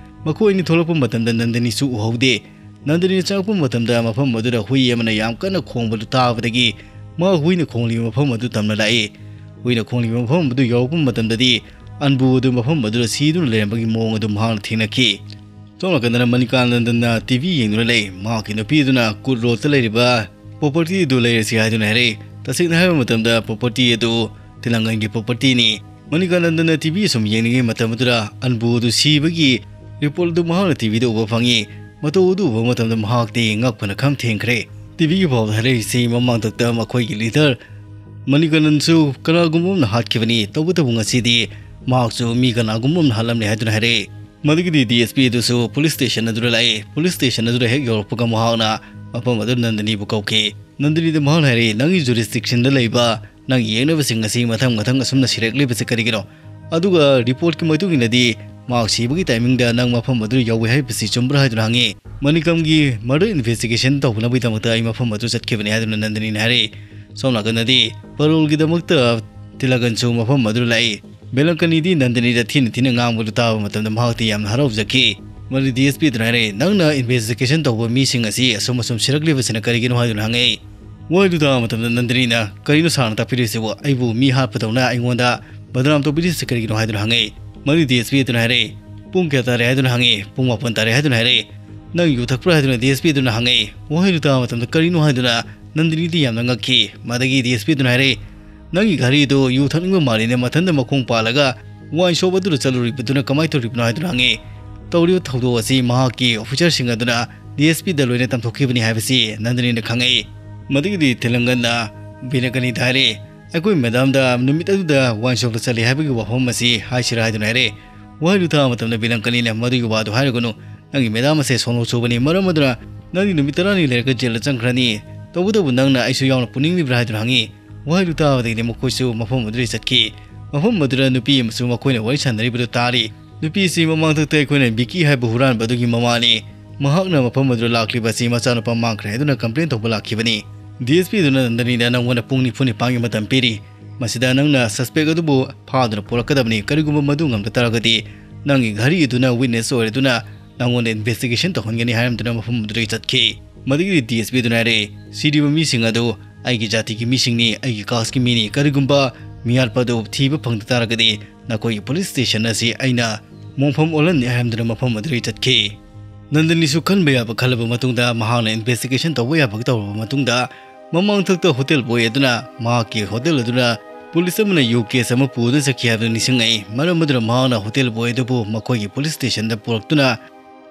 ꯃꯈꯣꯏ ꯑꯅꯤ ꯊꯣꯛꯂꯛꯄ ꯃꯇꯝꯗ ꯅꯟꯗꯅꯤꯁꯨ ꯎꯍꯧꯗꯦ꯫ ꯅꯟꯗꯅꯤꯅ ꯆꯪꯂꯛꯄ ꯃꯇꯝꯗ ꯃꯐꯝ ꯑꯗꯨꯗ ꯍꯨꯏ ꯑꯃꯅ ꯌꯥꯝ ꯀꯟꯅ ꯈꯣꯡꯕꯗꯨ ꯇꯥꯕꯗꯒꯤ ꯃꯍꯥꯛ ꯍꯨꯏꯅ ꯈꯣꯡꯂꯤꯕ ꯃꯐꯝ ꯑꯗꯨ ꯇꯝꯅ ꯂꯥꯛꯏ꯫ ꯍꯨꯏꯅ ꯈꯣꯡꯂꯤꯕ ꯃꯐꯝ ꯑꯗꯨ ꯌꯧꯔꯛꯄ ꯃꯇꯝꯗꯗꯤ ꯑꯟꯕꯨ ꯑꯗꯨ ꯃꯐꯝ ꯑꯗꯨꯗ ꯁꯤꯗꯨꯅ ꯂꯩꯔꯝꯕꯒꯤ ꯃꯑꯣꯡ ꯑꯗꯨ ꯃꯍꯥꯛꯅ ꯊꯦꯡꯅꯈꯤ꯫ ꯁꯣꯝ ꯅꯥꯀꯟꯗꯅ ꯃꯅꯤꯀꯥꯅꯟꯗꯟꯅ ꯇꯤ ꯚꯤ ꯌꯦꯡꯗꯨꯅ ꯂꯩ꯫ ꯃꯍꯥꯛꯀꯤ ꯅꯨꯄꯤ ꯑꯗꯨꯅ ꯀꯨꯠ ꯔꯣꯗꯇ ꯂꯩꯔꯤꯕ ꯄ꯭ꯔꯣꯄꯔꯇꯤ ꯑꯗꯨ ꯂꯩꯔꯁꯤ ꯍꯥꯏꯗꯨꯅ ꯍꯥꯏꯔꯛꯏ꯫ ꯇꯁꯦꯡꯅ ꯍꯥꯏꯕ ꯃꯇꯝꯗ, ꯄ꯭ꯔꯣꯄꯔꯇꯤ ꯑꯗꯨ ꯊꯤꯂꯪꯒꯟꯒꯤ ꯄ꯭ꯔꯣꯄꯔꯇꯤꯅꯤ꯫ ꯃꯅꯤꯀꯥꯅꯟꯗꯟꯅ ꯇꯤ ꯚꯤ ꯁꯨꯝ ꯌꯦꯡꯂꯤꯉꯩ ꯃꯇꯝ ꯑꯗꯨꯗ ꯑꯟꯕꯨ ꯑꯗꯨ ꯁꯤꯕꯒꯤ ꯔꯤꯄꯣꯔꯠ ꯑꯗꯨ ꯃꯍꯥꯛꯅ ꯇꯤ ꯚꯤꯗ ꯎꯕ ꯐꯪꯉꯤ꯫ ꯃꯇꯧ ꯑꯗꯨ ꯎꯕ ꯃꯇꯝꯗ ꯃꯍꯥꯛꯇꯤ ꯉꯛꯄꯅ ꯈꯝ ꯊꯦꯡꯈ꯭ꯔꯦ꯫ ꯇꯤ ꯚꯤꯒꯤ ꯄꯥꯎꯗ ꯍꯥꯏꯔꯛꯏꯁꯤ, ꯃꯃꯥꯡꯊꯛꯇ ꯃꯈꯣꯏꯒꯤ ꯂꯤꯗꯔ ꯃꯅꯤꯀꯥꯅꯟꯁꯨ ꯀꯅꯥꯒꯨꯝꯕ ꯑꯃꯅ ꯍꯥꯠꯈꯤꯕꯅꯤ, ꯇꯧꯕꯇꯕꯨ ꯉꯁꯤꯗꯤ ꯃꯍꯥꯛꯁꯨ ꯃꯤ ꯀꯅꯥꯒꯨꯝꯕ ꯑꯃꯅ ꯍꯥꯠꯂꯝꯂꯦ ꯍꯥꯏꯗꯨꯅ ꯍꯥꯏꯔꯛꯏ꯫ ꯃꯗꯨꯒꯤꯗꯤ ꯗꯤ ꯑꯦꯁ ꯄꯤ ꯑꯗꯨꯁꯨ ꯄꯨꯂꯤꯁ ꯁ꯭ꯇꯦꯁꯟ ꯑꯗꯨꯗ ꯂꯥꯛꯏ꯫ ꯄꯨꯂꯤꯁ ꯁ꯭ꯇꯦꯁꯟ ꯑꯗꯨꯗ ꯍꯦꯛ ꯌꯧꯔꯛꯄꯒ ꯃꯍꯥꯛꯅ ꯃꯐꯝ ꯑꯗꯨꯗ ꯅꯟꯗꯅꯤꯕꯨ ꯀꯧꯈꯤ꯫ ꯅꯟꯗꯅꯤꯗ ꯃꯍꯥꯛꯅ ꯍꯥꯏꯔꯛꯏ, "ꯅꯪꯒꯤ ꯖꯨꯔꯤꯁꯗꯤꯛꯁꯟꯗ ꯂꯩꯕ ꯅꯪꯒꯤ ꯌꯦꯛꯅꯕꯁꯤꯡ ꯑꯁꯤ ꯃꯊꯪ ꯃꯊꯪ ꯑꯁꯨꯝꯅ ꯁꯤꯔꯛꯂꯤꯕꯁꯤ ꯀꯔꯤꯒꯤꯅꯣ? ꯑꯗꯨꯒ ꯔꯤꯄꯣꯔꯠꯀꯤ ꯃꯇꯨꯡ ꯏꯟꯅꯗꯤ ꯃꯍꯥꯛ ꯁꯤꯕꯒꯤ ꯇꯥꯏꯃꯤꯡꯗ ꯅꯪ ꯃꯐꯝ ꯑꯗꯨꯗ ꯌꯧꯏ ꯍꯥꯏꯕꯁꯤ ꯆꯨꯝꯕ꯭ꯔꯥ?" ꯍꯥꯏꯗꯨꯅ ꯍꯪꯉꯤ꯫ "ꯃꯅꯤꯀꯝꯒꯤ ꯃꯔꯗꯔ ꯏꯟꯚꯦꯁꯇꯤꯒꯦꯁꯟ ꯇꯧꯅꯕꯒꯤꯗꯃꯛꯇ ꯑꯩ ꯃꯐꯝ ꯑꯗꯨ ꯆꯠꯈꯤꯕꯅꯤ" ꯍꯥꯏꯗꯨꯅ ꯅꯟꯗꯅꯤꯅ ꯍꯥꯏꯔꯛꯏ꯫ ꯁꯣꯝ ꯅꯥꯀꯟꯗꯗꯤ ꯄꯔꯣꯜꯒꯤꯗꯃꯛꯇ ꯊꯤꯂꯒꯟꯁꯨ ꯃꯐꯝ ꯑꯗꯨꯗ ꯂꯥꯛꯏ꯫ ꯕꯦꯂꯪꯀꯅꯤꯗꯤ ꯅꯟꯗꯅꯤꯗ ꯊꯤꯅ ꯊꯤꯅ ꯉꯥꯡꯕꯗꯨ ꯇꯥꯕ ꯃꯇꯝꯗ ꯃꯍꯥꯛꯇꯤ ꯌꯥꯝꯅ ꯍꯔꯥꯎꯖꯈꯤ꯫ ꯃꯗꯨꯗꯤ ꯗꯤ ꯑꯦꯁ ꯄꯤ ꯑꯗꯨꯅ ꯍꯥꯏꯔꯦ, "ꯅꯪꯅ ꯏꯟꯚꯦꯁꯇꯤꯒꯦꯁꯟ ꯇꯧꯕ ꯃꯤꯁꯤꯡ ꯑꯁꯤ ꯑꯁꯨꯝ ꯑꯁꯨꯝ ꯁꯤꯔꯛꯂꯤꯕꯁꯤꯅ ꯀꯔꯤꯒꯤꯅꯣ?" ꯍꯥꯏꯗꯨꯅ ꯍꯪꯉꯛꯏ꯫ ꯋꯥꯍꯩꯗꯨ ꯇꯥꯕ ꯃꯇꯝꯗ ꯅꯟꯗꯅꯤꯅ, "ꯀꯔꯤꯅꯣ ꯁꯥꯔꯅ ꯇꯥꯛꯄꯤꯔꯤꯁꯤꯕꯨ? ꯑꯩꯕꯨ ꯃꯤ ꯍꯥꯠꯄꯗꯧꯅ ꯑꯩꯉꯣꯟꯗ ꯕꯗꯅꯥꯝ ꯇꯧꯕꯤꯔꯤꯁꯤ ꯀꯔꯤꯒꯤꯅꯣ?" ꯍꯥꯏꯗꯨꯅ ꯍꯪꯉꯛꯏ꯫ ꯃꯗꯨꯗꯤ ꯗꯤ ꯑꯦꯁ ꯄꯤ ꯑꯗꯨꯅ ꯍꯥꯏꯔꯦ, "ꯄꯨꯡ ꯀꯌꯥ ꯇꯥꯔꯦ?" ꯍꯥꯏꯗꯨꯅ ꯍꯪꯉꯛꯏ꯫ "ꯄꯨꯡ ꯃꯥꯄꯟ ꯇꯥꯔꯦ" ꯍꯥꯏꯗꯨꯅ ꯍꯥꯏꯔꯛꯏ꯫ "ꯅꯪ ꯌꯨ ꯊꯛꯄ꯭ꯔꯥ?" ꯍꯥꯏꯗꯨꯅ ꯗꯤ ꯑꯦꯁ ꯄꯤ ꯑꯗꯨꯅ ꯍꯪꯉꯛꯏ꯫ ꯋꯥꯍꯩꯗꯨ ꯇꯥꯕ ꯃꯇꯝꯗ ꯀꯔꯤꯅꯣ ꯍꯥꯏꯗꯨꯅ ꯅꯟꯗꯅꯤꯗꯤ ꯌꯥꯝꯅ ꯉꯛꯈꯤ꯫ ꯃꯗꯒꯤ ꯗꯤ ꯑꯦꯁ ꯄꯤ ꯑꯗꯨꯅ ꯍꯥꯏꯔꯛꯏ, "ꯅꯪꯒꯤ ꯘꯔꯤꯗꯨ ꯌꯨ ꯊꯛꯅꯤꯡꯕ ꯃꯥꯜꯂꯤꯅꯦ, ꯃꯊꯟꯇ ꯃꯈꯣꯡ ꯄꯥꯜꯂꯒ ꯋꯥꯏꯟ ꯁꯣꯞ ꯑꯗꯨꯗ ꯆꯠꯂꯨꯔꯤꯕꯗꯨꯅ ꯀꯃꯥꯏꯅ ꯇꯧꯔꯤꯕꯅꯣ?" ꯍꯥꯏꯗꯨꯅ ꯍꯪꯉꯛꯏ꯫ ꯇꯧꯔꯤꯕ ꯊꯧꯗꯣꯛ ꯑꯁꯤ ꯃꯍꯥꯛꯀꯤ ꯑꯣꯐꯤꯁꯔꯁꯤꯡ ꯑꯗꯨꯅ ꯗꯤ ꯑꯦꯁ ꯄꯤꯗ ꯂꯣꯏꯅ ꯇꯝꯊꯣꯛꯈꯤꯕꯅꯤ ꯍꯥꯏꯕꯁꯤ ꯅꯟꯗꯅꯤꯅ ꯈꯪꯉꯛꯏ꯫ ꯃꯗꯨꯒꯤꯗꯤ ꯇꯦꯂꯪꯒꯟꯅ ꯕꯤꯅꯀꯅꯤꯗ ꯍꯥꯏꯔꯛꯏ, "ꯑꯩꯈꯣꯏ ꯃꯦꯗꯥꯝꯗ ꯅꯨꯃꯤꯠ ꯑꯗꯨꯗ ꯋꯥꯏꯟ ꯁꯣꯞꯇ ꯆꯠꯂꯤ ꯍꯥꯏꯕꯒꯤ ꯋꯥꯐꯝ ꯑꯁꯤ ꯍꯥꯏꯁꯤꯔꯥ?" ꯍꯥꯏꯗꯨꯅ ꯍꯥꯏꯔꯛꯏ꯫ ꯋꯥꯍꯩꯗꯨ ꯇꯥꯕ ꯃꯇꯝꯗ ꯕꯤꯂꯪꯀꯅꯤꯅ, "ꯃꯗꯨꯒꯤ ꯋꯥꯗꯨ ꯍꯥꯏꯔꯒꯅꯨ, ꯅꯪꯒꯤ ꯃꯦꯗꯥꯝ ꯑꯁꯦ ꯁꯣꯅꯣ ꯆꯨꯕꯅꯤ, ꯃꯔꯝ ꯑꯗꯨꯅ ꯅꯪꯗꯤ ꯅꯨꯃꯤꯠ ꯇꯔꯥꯅꯤ ꯂꯩꯔꯒ ꯖꯦꯜꯗ ꯆꯪꯈ꯭ꯔꯅꯤ꯫ ꯇꯧꯕꯇꯕꯨ ꯅꯪꯅ ꯑꯩꯁꯨ ꯌꯥꯎꯅ ꯄꯨꯅꯤꯡꯂꯤꯕ꯭ꯔꯥ?" ꯍꯥꯏꯗꯨꯅ ꯍꯪꯉꯤ꯫ ꯋꯥꯍꯩꯗꯨ ꯇꯥꯕꯗꯒꯤꯗꯤ ꯃꯈꯣꯏꯁꯨ ꯃꯐꯝ ꯑꯗꯨꯗꯒꯤ ꯆꯠꯈꯤ꯫ ꯃꯐꯝ ꯑꯗꯨꯗ ꯅꯨꯄꯤ ꯑꯃꯁꯨ ꯃꯈꯣꯏꯅ ꯋꯥꯔꯤ ꯁꯥꯟꯅꯔꯤꯕꯗꯨ ꯇꯥꯔꯤ꯫ ꯅꯨꯄꯤ ꯑꯁꯤ ꯃꯃꯥꯡꯊꯛꯇ ꯑꯩꯈꯣꯏꯅ ꯕꯤꯀꯤ ꯍꯥꯏꯕ ꯍꯨꯔꯥꯟꯕ ꯑꯗꯨꯒꯤ ꯃꯃꯥꯅꯤ꯫ ꯃꯍꯥꯛꯅ ꯃꯐꯝ ꯑꯗꯨꯗ ꯂꯥꯛꯂꯤꯕ ꯑꯁꯤ ꯃꯆꯥꯅꯨꯄꯥ ꯃꯥꯡꯈ꯭ꯔꯦ ꯍꯥꯏꯗꯨꯅ ꯀꯝꯄ꯭ꯂꯦꯟ ꯇꯧꯕ ꯂꯥꯛꯈꯤꯕꯅꯤ꯫ ꯗꯤ ꯑꯦꯁ ꯄꯤ ꯑꯗꯨꯅ ꯅꯟꯗꯅꯤꯗ, "ꯅꯪꯉꯣꯟꯗ ꯄꯨꯡ ꯅꯤꯐꯨ ꯅꯤꯄꯥꯟꯒꯤ ꯃꯇꯝ ꯄꯤꯔꯤ꯫ ꯃꯁꯤꯗ ꯅꯪꯅ ꯁꯁꯄꯦꯛ ꯑꯗꯨꯕꯨ ꯐꯥꯗꯨꯅ ꯄꯨꯔꯛꯀꯗꯕꯅꯤ꯫ ꯀꯔꯤꯒꯨꯝꯕ ꯃꯗꯨ ꯉꯝꯗ ꯇꯥꯔꯒꯗꯤ ꯅꯪꯒꯤ ꯘꯔꯤ ꯑꯗꯨꯅ ꯋꯤꯠꯅꯦꯁ ꯑꯣꯏꯔꯗꯨꯅ ꯅꯪꯉꯣꯟꯗ ꯏꯟꯚꯦꯁꯇꯤꯒꯦꯁꯟ ꯇꯧꯍꯟꯒꯅꯤ" ꯍꯥꯏꯔꯝꯗꯨꯅ ꯃꯐꯝ ꯑꯗꯨꯗꯒꯤ ꯆꯠꯈꯤ꯫ ꯃꯗꯨꯒꯤꯗꯤ ꯗꯤ ꯑꯦꯁ ꯄꯤ ꯑꯗꯨꯅ ꯍꯥꯏꯔꯛꯏ, "ꯁꯤꯔꯤꯕ ꯃꯤꯁꯤꯡ ꯑꯗꯨ ꯑꯩꯒꯤ ꯖꯥꯇꯤꯒꯤ ꯃꯤꯁꯤꯡꯅꯤ, ꯑꯩꯒꯤ ꯀꯥꯁꯀꯤ ꯃꯤꯅꯤ꯫ ꯀꯔꯤꯒꯨꯝꯕ ꯃꯤꯌꯥꯠꯄ ꯑꯗꯨ ꯊꯤꯕ ꯐꯪꯗ ꯇꯥꯔꯒꯗꯤ ꯅꯈꯣꯏꯒꯤ ꯄꯨꯂꯤꯁ ꯁ꯭ꯇꯦꯁꯟ ꯑꯁꯤ ꯑꯩꯅ ꯃꯣꯡꯐꯝ ꯑꯣꯜꯍꯟꯅꯤ" ꯍꯥꯏꯔꯝꯗꯨꯅ ꯃꯐꯝ ꯑꯗꯨꯗꯒꯤ ꯆꯠꯈꯤ꯫ ꯅꯟꯗꯅꯤꯁꯨ ꯈꯟꯕ ꯌꯥꯕ ꯈꯜꯂꯕ ꯃꯇꯨꯡꯗ ꯃꯍꯥꯛꯅ ꯏꯟꯚꯦꯁꯇꯤꯒꯦꯁꯟ ꯇꯧꯕ ꯌꯥꯕ ꯇꯧꯔꯕ ꯃꯇꯨꯡꯗ ꯃꯃꯥꯡꯊꯛꯇ ꯍꯣꯇꯦꯜ ꯕꯣꯏ ꯑꯗꯨꯅ ꯃꯍꯥꯛꯀꯤ ꯍꯣꯇꯦꯜ ꯑꯗꯨꯅ ꯄꯨꯂꯤꯁ ꯑꯃꯅ ꯌꯨ ꯀꯦꯁ ꯑꯃ ꯄꯨꯗꯨꯅ ꯆꯠꯈꯤ ꯍꯥꯏꯕꯗꯨ ꯅꯤꯡꯁꯤꯡꯂꯛꯏ꯫ ꯃꯔꯝ ꯑꯗꯨꯅ ꯃꯍꯥꯛꯅ ꯍꯣꯇꯦꯜ ꯕꯣꯏ ꯑꯗꯨꯕꯨ ꯃꯈꯣꯏꯒꯤ ꯄꯨꯂꯤꯁ ꯁ꯭ꯇꯦꯁꯟꯗ ꯄꯨꯔꯛꯇꯨꯅ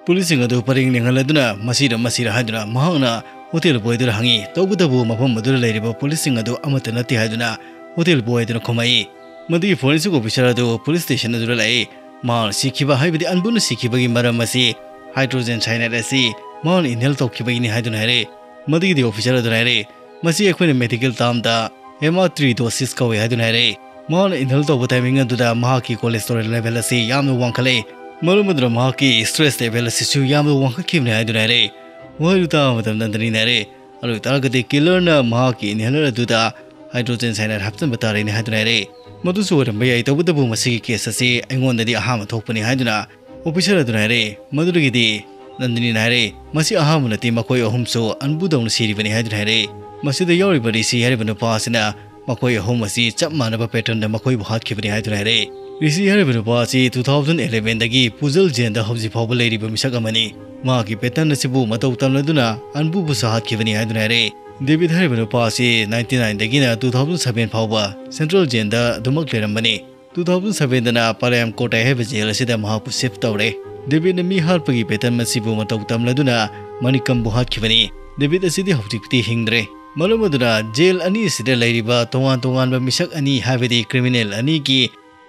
ꯄꯨꯂꯤꯁꯁꯤꯡ ꯑꯗꯨ ꯄꯔꯦꯡ ꯂꯦꯡꯍꯜꯂꯗꯨꯅ ꯃꯁꯤꯔ ꯃꯁꯤꯔ ꯍꯥꯏꯗꯨꯅ ꯃꯍꯥꯛꯅ ꯍꯣꯇꯦꯜ ꯕꯣꯏ ꯑꯗꯨꯗ ꯍꯪꯉꯤ꯫ ꯇꯧꯕꯇꯕꯨ ꯃꯐꯝ ꯑꯗꯨꯗ ꯂꯩꯔꯤꯕ ꯄꯨꯂꯤꯁꯁꯤꯡ ꯑꯗꯨ ꯑꯃꯠꯇ ꯅꯠꯇꯦ ꯍꯥꯏꯗꯨꯅ ꯍꯣꯇꯦꯜ ꯕꯣꯏ ꯑꯗꯨꯅ ꯈꯨꯝꯃꯛꯏ꯫ ꯃꯗꯨꯒꯤ ꯐꯣꯔꯦꯟꯁꯤꯛ ꯑꯣꯐꯤꯁꯔ ꯑꯗꯨ ꯄꯨꯂꯤꯁ ꯁ꯭ꯇꯦꯁꯟ ꯑꯗꯨꯗ ꯂꯥꯛꯏ꯫ ꯃꯍꯥꯛꯅ ꯁꯤꯈꯤꯕ ꯍꯥꯏꯕꯗꯤ ꯑꯟꯕꯨꯅ ꯁꯤꯈꯤꯕꯒꯤ ꯃꯔꯝ ꯑꯁꯤ ꯍꯥꯏꯗ꯭ꯔꯣꯖꯦꯟ ꯁꯥꯏꯅꯥꯏꯗ ꯑꯁꯤ ꯃꯍꯥꯛꯅ ꯏꯟꯍꯦꯜ ꯇꯧꯈꯤꯕꯒꯤꯅꯤ ꯍꯥꯏꯗꯨꯅ ꯍꯥꯏꯔꯛꯏ꯫ ꯃꯗꯨꯒꯤꯗꯤ ꯑꯣꯐꯤꯁꯔ ꯑꯗꯨꯅ ꯍꯥꯏꯔꯛꯏ, "ꯃꯁꯤ ꯑꯩꯈꯣꯏꯅ ꯃꯦꯗꯤꯀꯦꯜ ꯇꯥꯝꯗ ꯍꯦꯃꯥꯇ꯭ꯔꯤꯗꯣꯁꯤꯁ ꯀꯧꯏ" ꯍꯥꯏꯗꯨꯅ ꯍꯥꯏꯔꯛꯏ꯫ ꯃꯍꯥꯛꯅ ꯏꯟꯍꯦꯜ ꯇꯧꯕ ꯇꯥꯏꯃꯤꯡ ꯑꯗꯨꯗ ꯃꯍꯥꯛꯀꯤ ꯀꯣꯂꯦꯁꯇꯣꯔꯦꯜ ꯂꯦꯚꯦꯜ ꯑꯁꯤ ꯌꯥꯝꯅ ꯋꯥꯡꯈꯠꯂꯛꯏ꯫ ꯃꯔꯝ ꯑꯗꯨꯅ ꯃꯍꯥꯛꯀꯤ ꯁ꯭ꯇ꯭ꯔꯦꯁ ꯂꯦꯚꯦꯜ ꯑꯁꯤꯁꯨ ꯌꯥꯝꯅ ꯋꯥꯡꯈꯠꯈꯤꯕꯅꯤ ꯍꯥꯏꯗꯨꯅ ꯍꯥꯏꯔꯛꯏ꯫ ꯋꯥꯍꯩꯗꯨ ꯇꯥꯕ ꯃꯇꯝꯗ ꯅꯟꯗꯅꯤꯅ ꯍꯥꯏꯔꯛꯏ, "ꯑꯗꯨ ꯑꯣꯏꯇꯥꯔꯒꯗꯤ ꯀꯤꯂꯔꯅ ꯃꯍꯥꯛꯀꯤ ꯏꯟꯍꯦꯂꯔ ꯑꯗꯨꯗ ꯍꯥꯏꯗ꯭ꯔꯣꯖꯦꯟ ꯁꯥꯏꯅꯥꯏꯗ ꯍꯥꯞꯆꯤꯟꯕ ꯇꯥꯔꯦꯅꯦ" ꯍꯥꯏꯗꯨꯅ ꯍꯥꯏꯔꯛꯏ꯫ ꯃꯗꯨꯁꯨ ꯑꯣꯏꯔꯝꯕ ꯌꯥꯏ, ꯇꯧꯕꯇꯕꯨ ꯃꯁꯤꯒꯤ ꯀꯦꯁ ꯑꯁꯤ ꯑꯩꯉꯣꯟꯗꯗꯤ ꯑꯍꯥꯟꯕ ꯊꯣꯛꯄꯅꯤ ꯍꯥꯏꯗꯨꯅ ꯑꯣꯐꯤꯁꯔ ꯑꯗꯨꯅ ꯍꯥꯏꯔꯛꯏ꯫ ꯃꯗꯨꯗꯒꯤꯗꯤ ꯅꯟꯗꯤꯅꯤꯅ ꯍꯥꯏꯔꯛꯏ, "ꯃꯁꯤ ꯑꯍꯥꯟꯕ ꯅꯠꯇꯦ, ꯃꯈꯣꯏ ꯑꯍꯨꯝꯁꯨ ꯑꯟꯕꯨꯗꯧꯅ ꯁꯤꯔꯤꯕꯅꯤ" ꯍꯥꯏꯗꯨꯅ ꯍꯥꯏꯔꯛꯏ꯫ ꯃꯁꯤꯗ ꯌꯥꯎꯔꯤꯕ ꯔꯤꯁꯤ ꯍꯥꯏꯔꯤꯕ ꯅꯨꯄꯥ ꯑꯁꯤꯅ ꯃꯈꯣꯏ ꯑꯍꯨꯝ ꯑꯁꯤ ꯆꯞ ꯃꯥꯟꯅꯕ ꯄꯦꯇꯔꯟꯗ ꯃꯈꯣꯏꯕꯨ ꯍꯥꯠꯈꯤꯕꯅꯤ ꯍꯥꯏꯗꯨꯅ ꯍꯥꯏꯔꯛꯏ꯫ ꯔꯤꯁꯤ ꯍꯥꯏꯔꯤꯕ ꯅꯨꯄꯥ ꯑꯁꯤ two thousand elevenꯗꯒꯤ ꯄꯨꯖꯜ ꯖꯦꯟꯗ ꯍꯧꯖꯤꯛ ꯐꯥꯎꯕ ꯂꯩꯔꯤꯕ ꯃꯤꯁꯛ ꯑꯃꯅꯤ꯫ ꯃꯍꯥꯛꯀꯤ ꯄꯦꯇꯔꯟ ꯑꯁꯤꯕꯨ ꯃꯇꯧ ꯇꯝꯂꯗꯨꯅ ꯑꯟꯕꯨꯕꯨꯁꯨ ꯍꯥꯠꯈꯤꯕꯅꯤ ꯍꯥꯏꯗꯨꯅ ꯍꯥꯏꯔꯛꯏ꯫ ꯗꯦꯕꯤꯠ ꯍꯥꯏꯔꯤꯕ ꯅꯨꯄꯥ ꯑꯁꯤ ninety nineꯗꯒꯤꯅ two thousand seven ꯐꯥꯎꯕ ꯁꯦꯟꯇ꯭ꯔꯦꯜ ꯖꯦꯟꯗ ꯑꯗꯨꯃꯛ ꯂꯩꯔꯝꯕꯅꯤ꯫ Two thousand sevenꯗꯅ ꯄꯥꯂꯦꯝ ꯀꯣꯇꯥꯏ ꯍꯥꯏꯕ ꯖꯦꯜ ꯑꯁꯤꯗ ꯃꯍꯥꯛꯄꯨ ꯁꯤꯐ ꯇꯧꯔꯦ꯫ ꯗꯦꯕꯤꯠꯅ ꯃꯤ ꯍꯥꯠꯄꯒꯤ ꯄꯦꯇꯔꯟ ꯑꯁꯤꯕꯨ ꯃꯇꯧ ꯇꯝꯂꯗꯨꯅ ꯃꯅꯤꯀꯝꯕꯨ ꯍꯥꯠꯈꯤꯕꯅꯤ꯫ ꯗꯦꯕꯤꯠ ꯑꯁꯤꯗꯤ ꯍꯧꯖꯤꯛꯇꯤ ꯍꯤꯡꯗ꯭ꯔꯦ꯫ ꯃꯔꯝ ꯑꯗꯨꯅ ꯖꯦꯜ ꯑꯅꯤ ꯑꯁꯤꯗ ꯂꯩꯔꯤꯕ ꯇꯣꯉꯥꯟ ꯇꯣꯉꯥꯟꯕ ꯃꯤꯁꯛ ꯑꯅꯤ, ꯍꯥꯏꯕꯗꯤ ꯀ꯭ꯔꯤꯃꯤꯅꯦꯜ ꯑꯅꯤꯒꯤ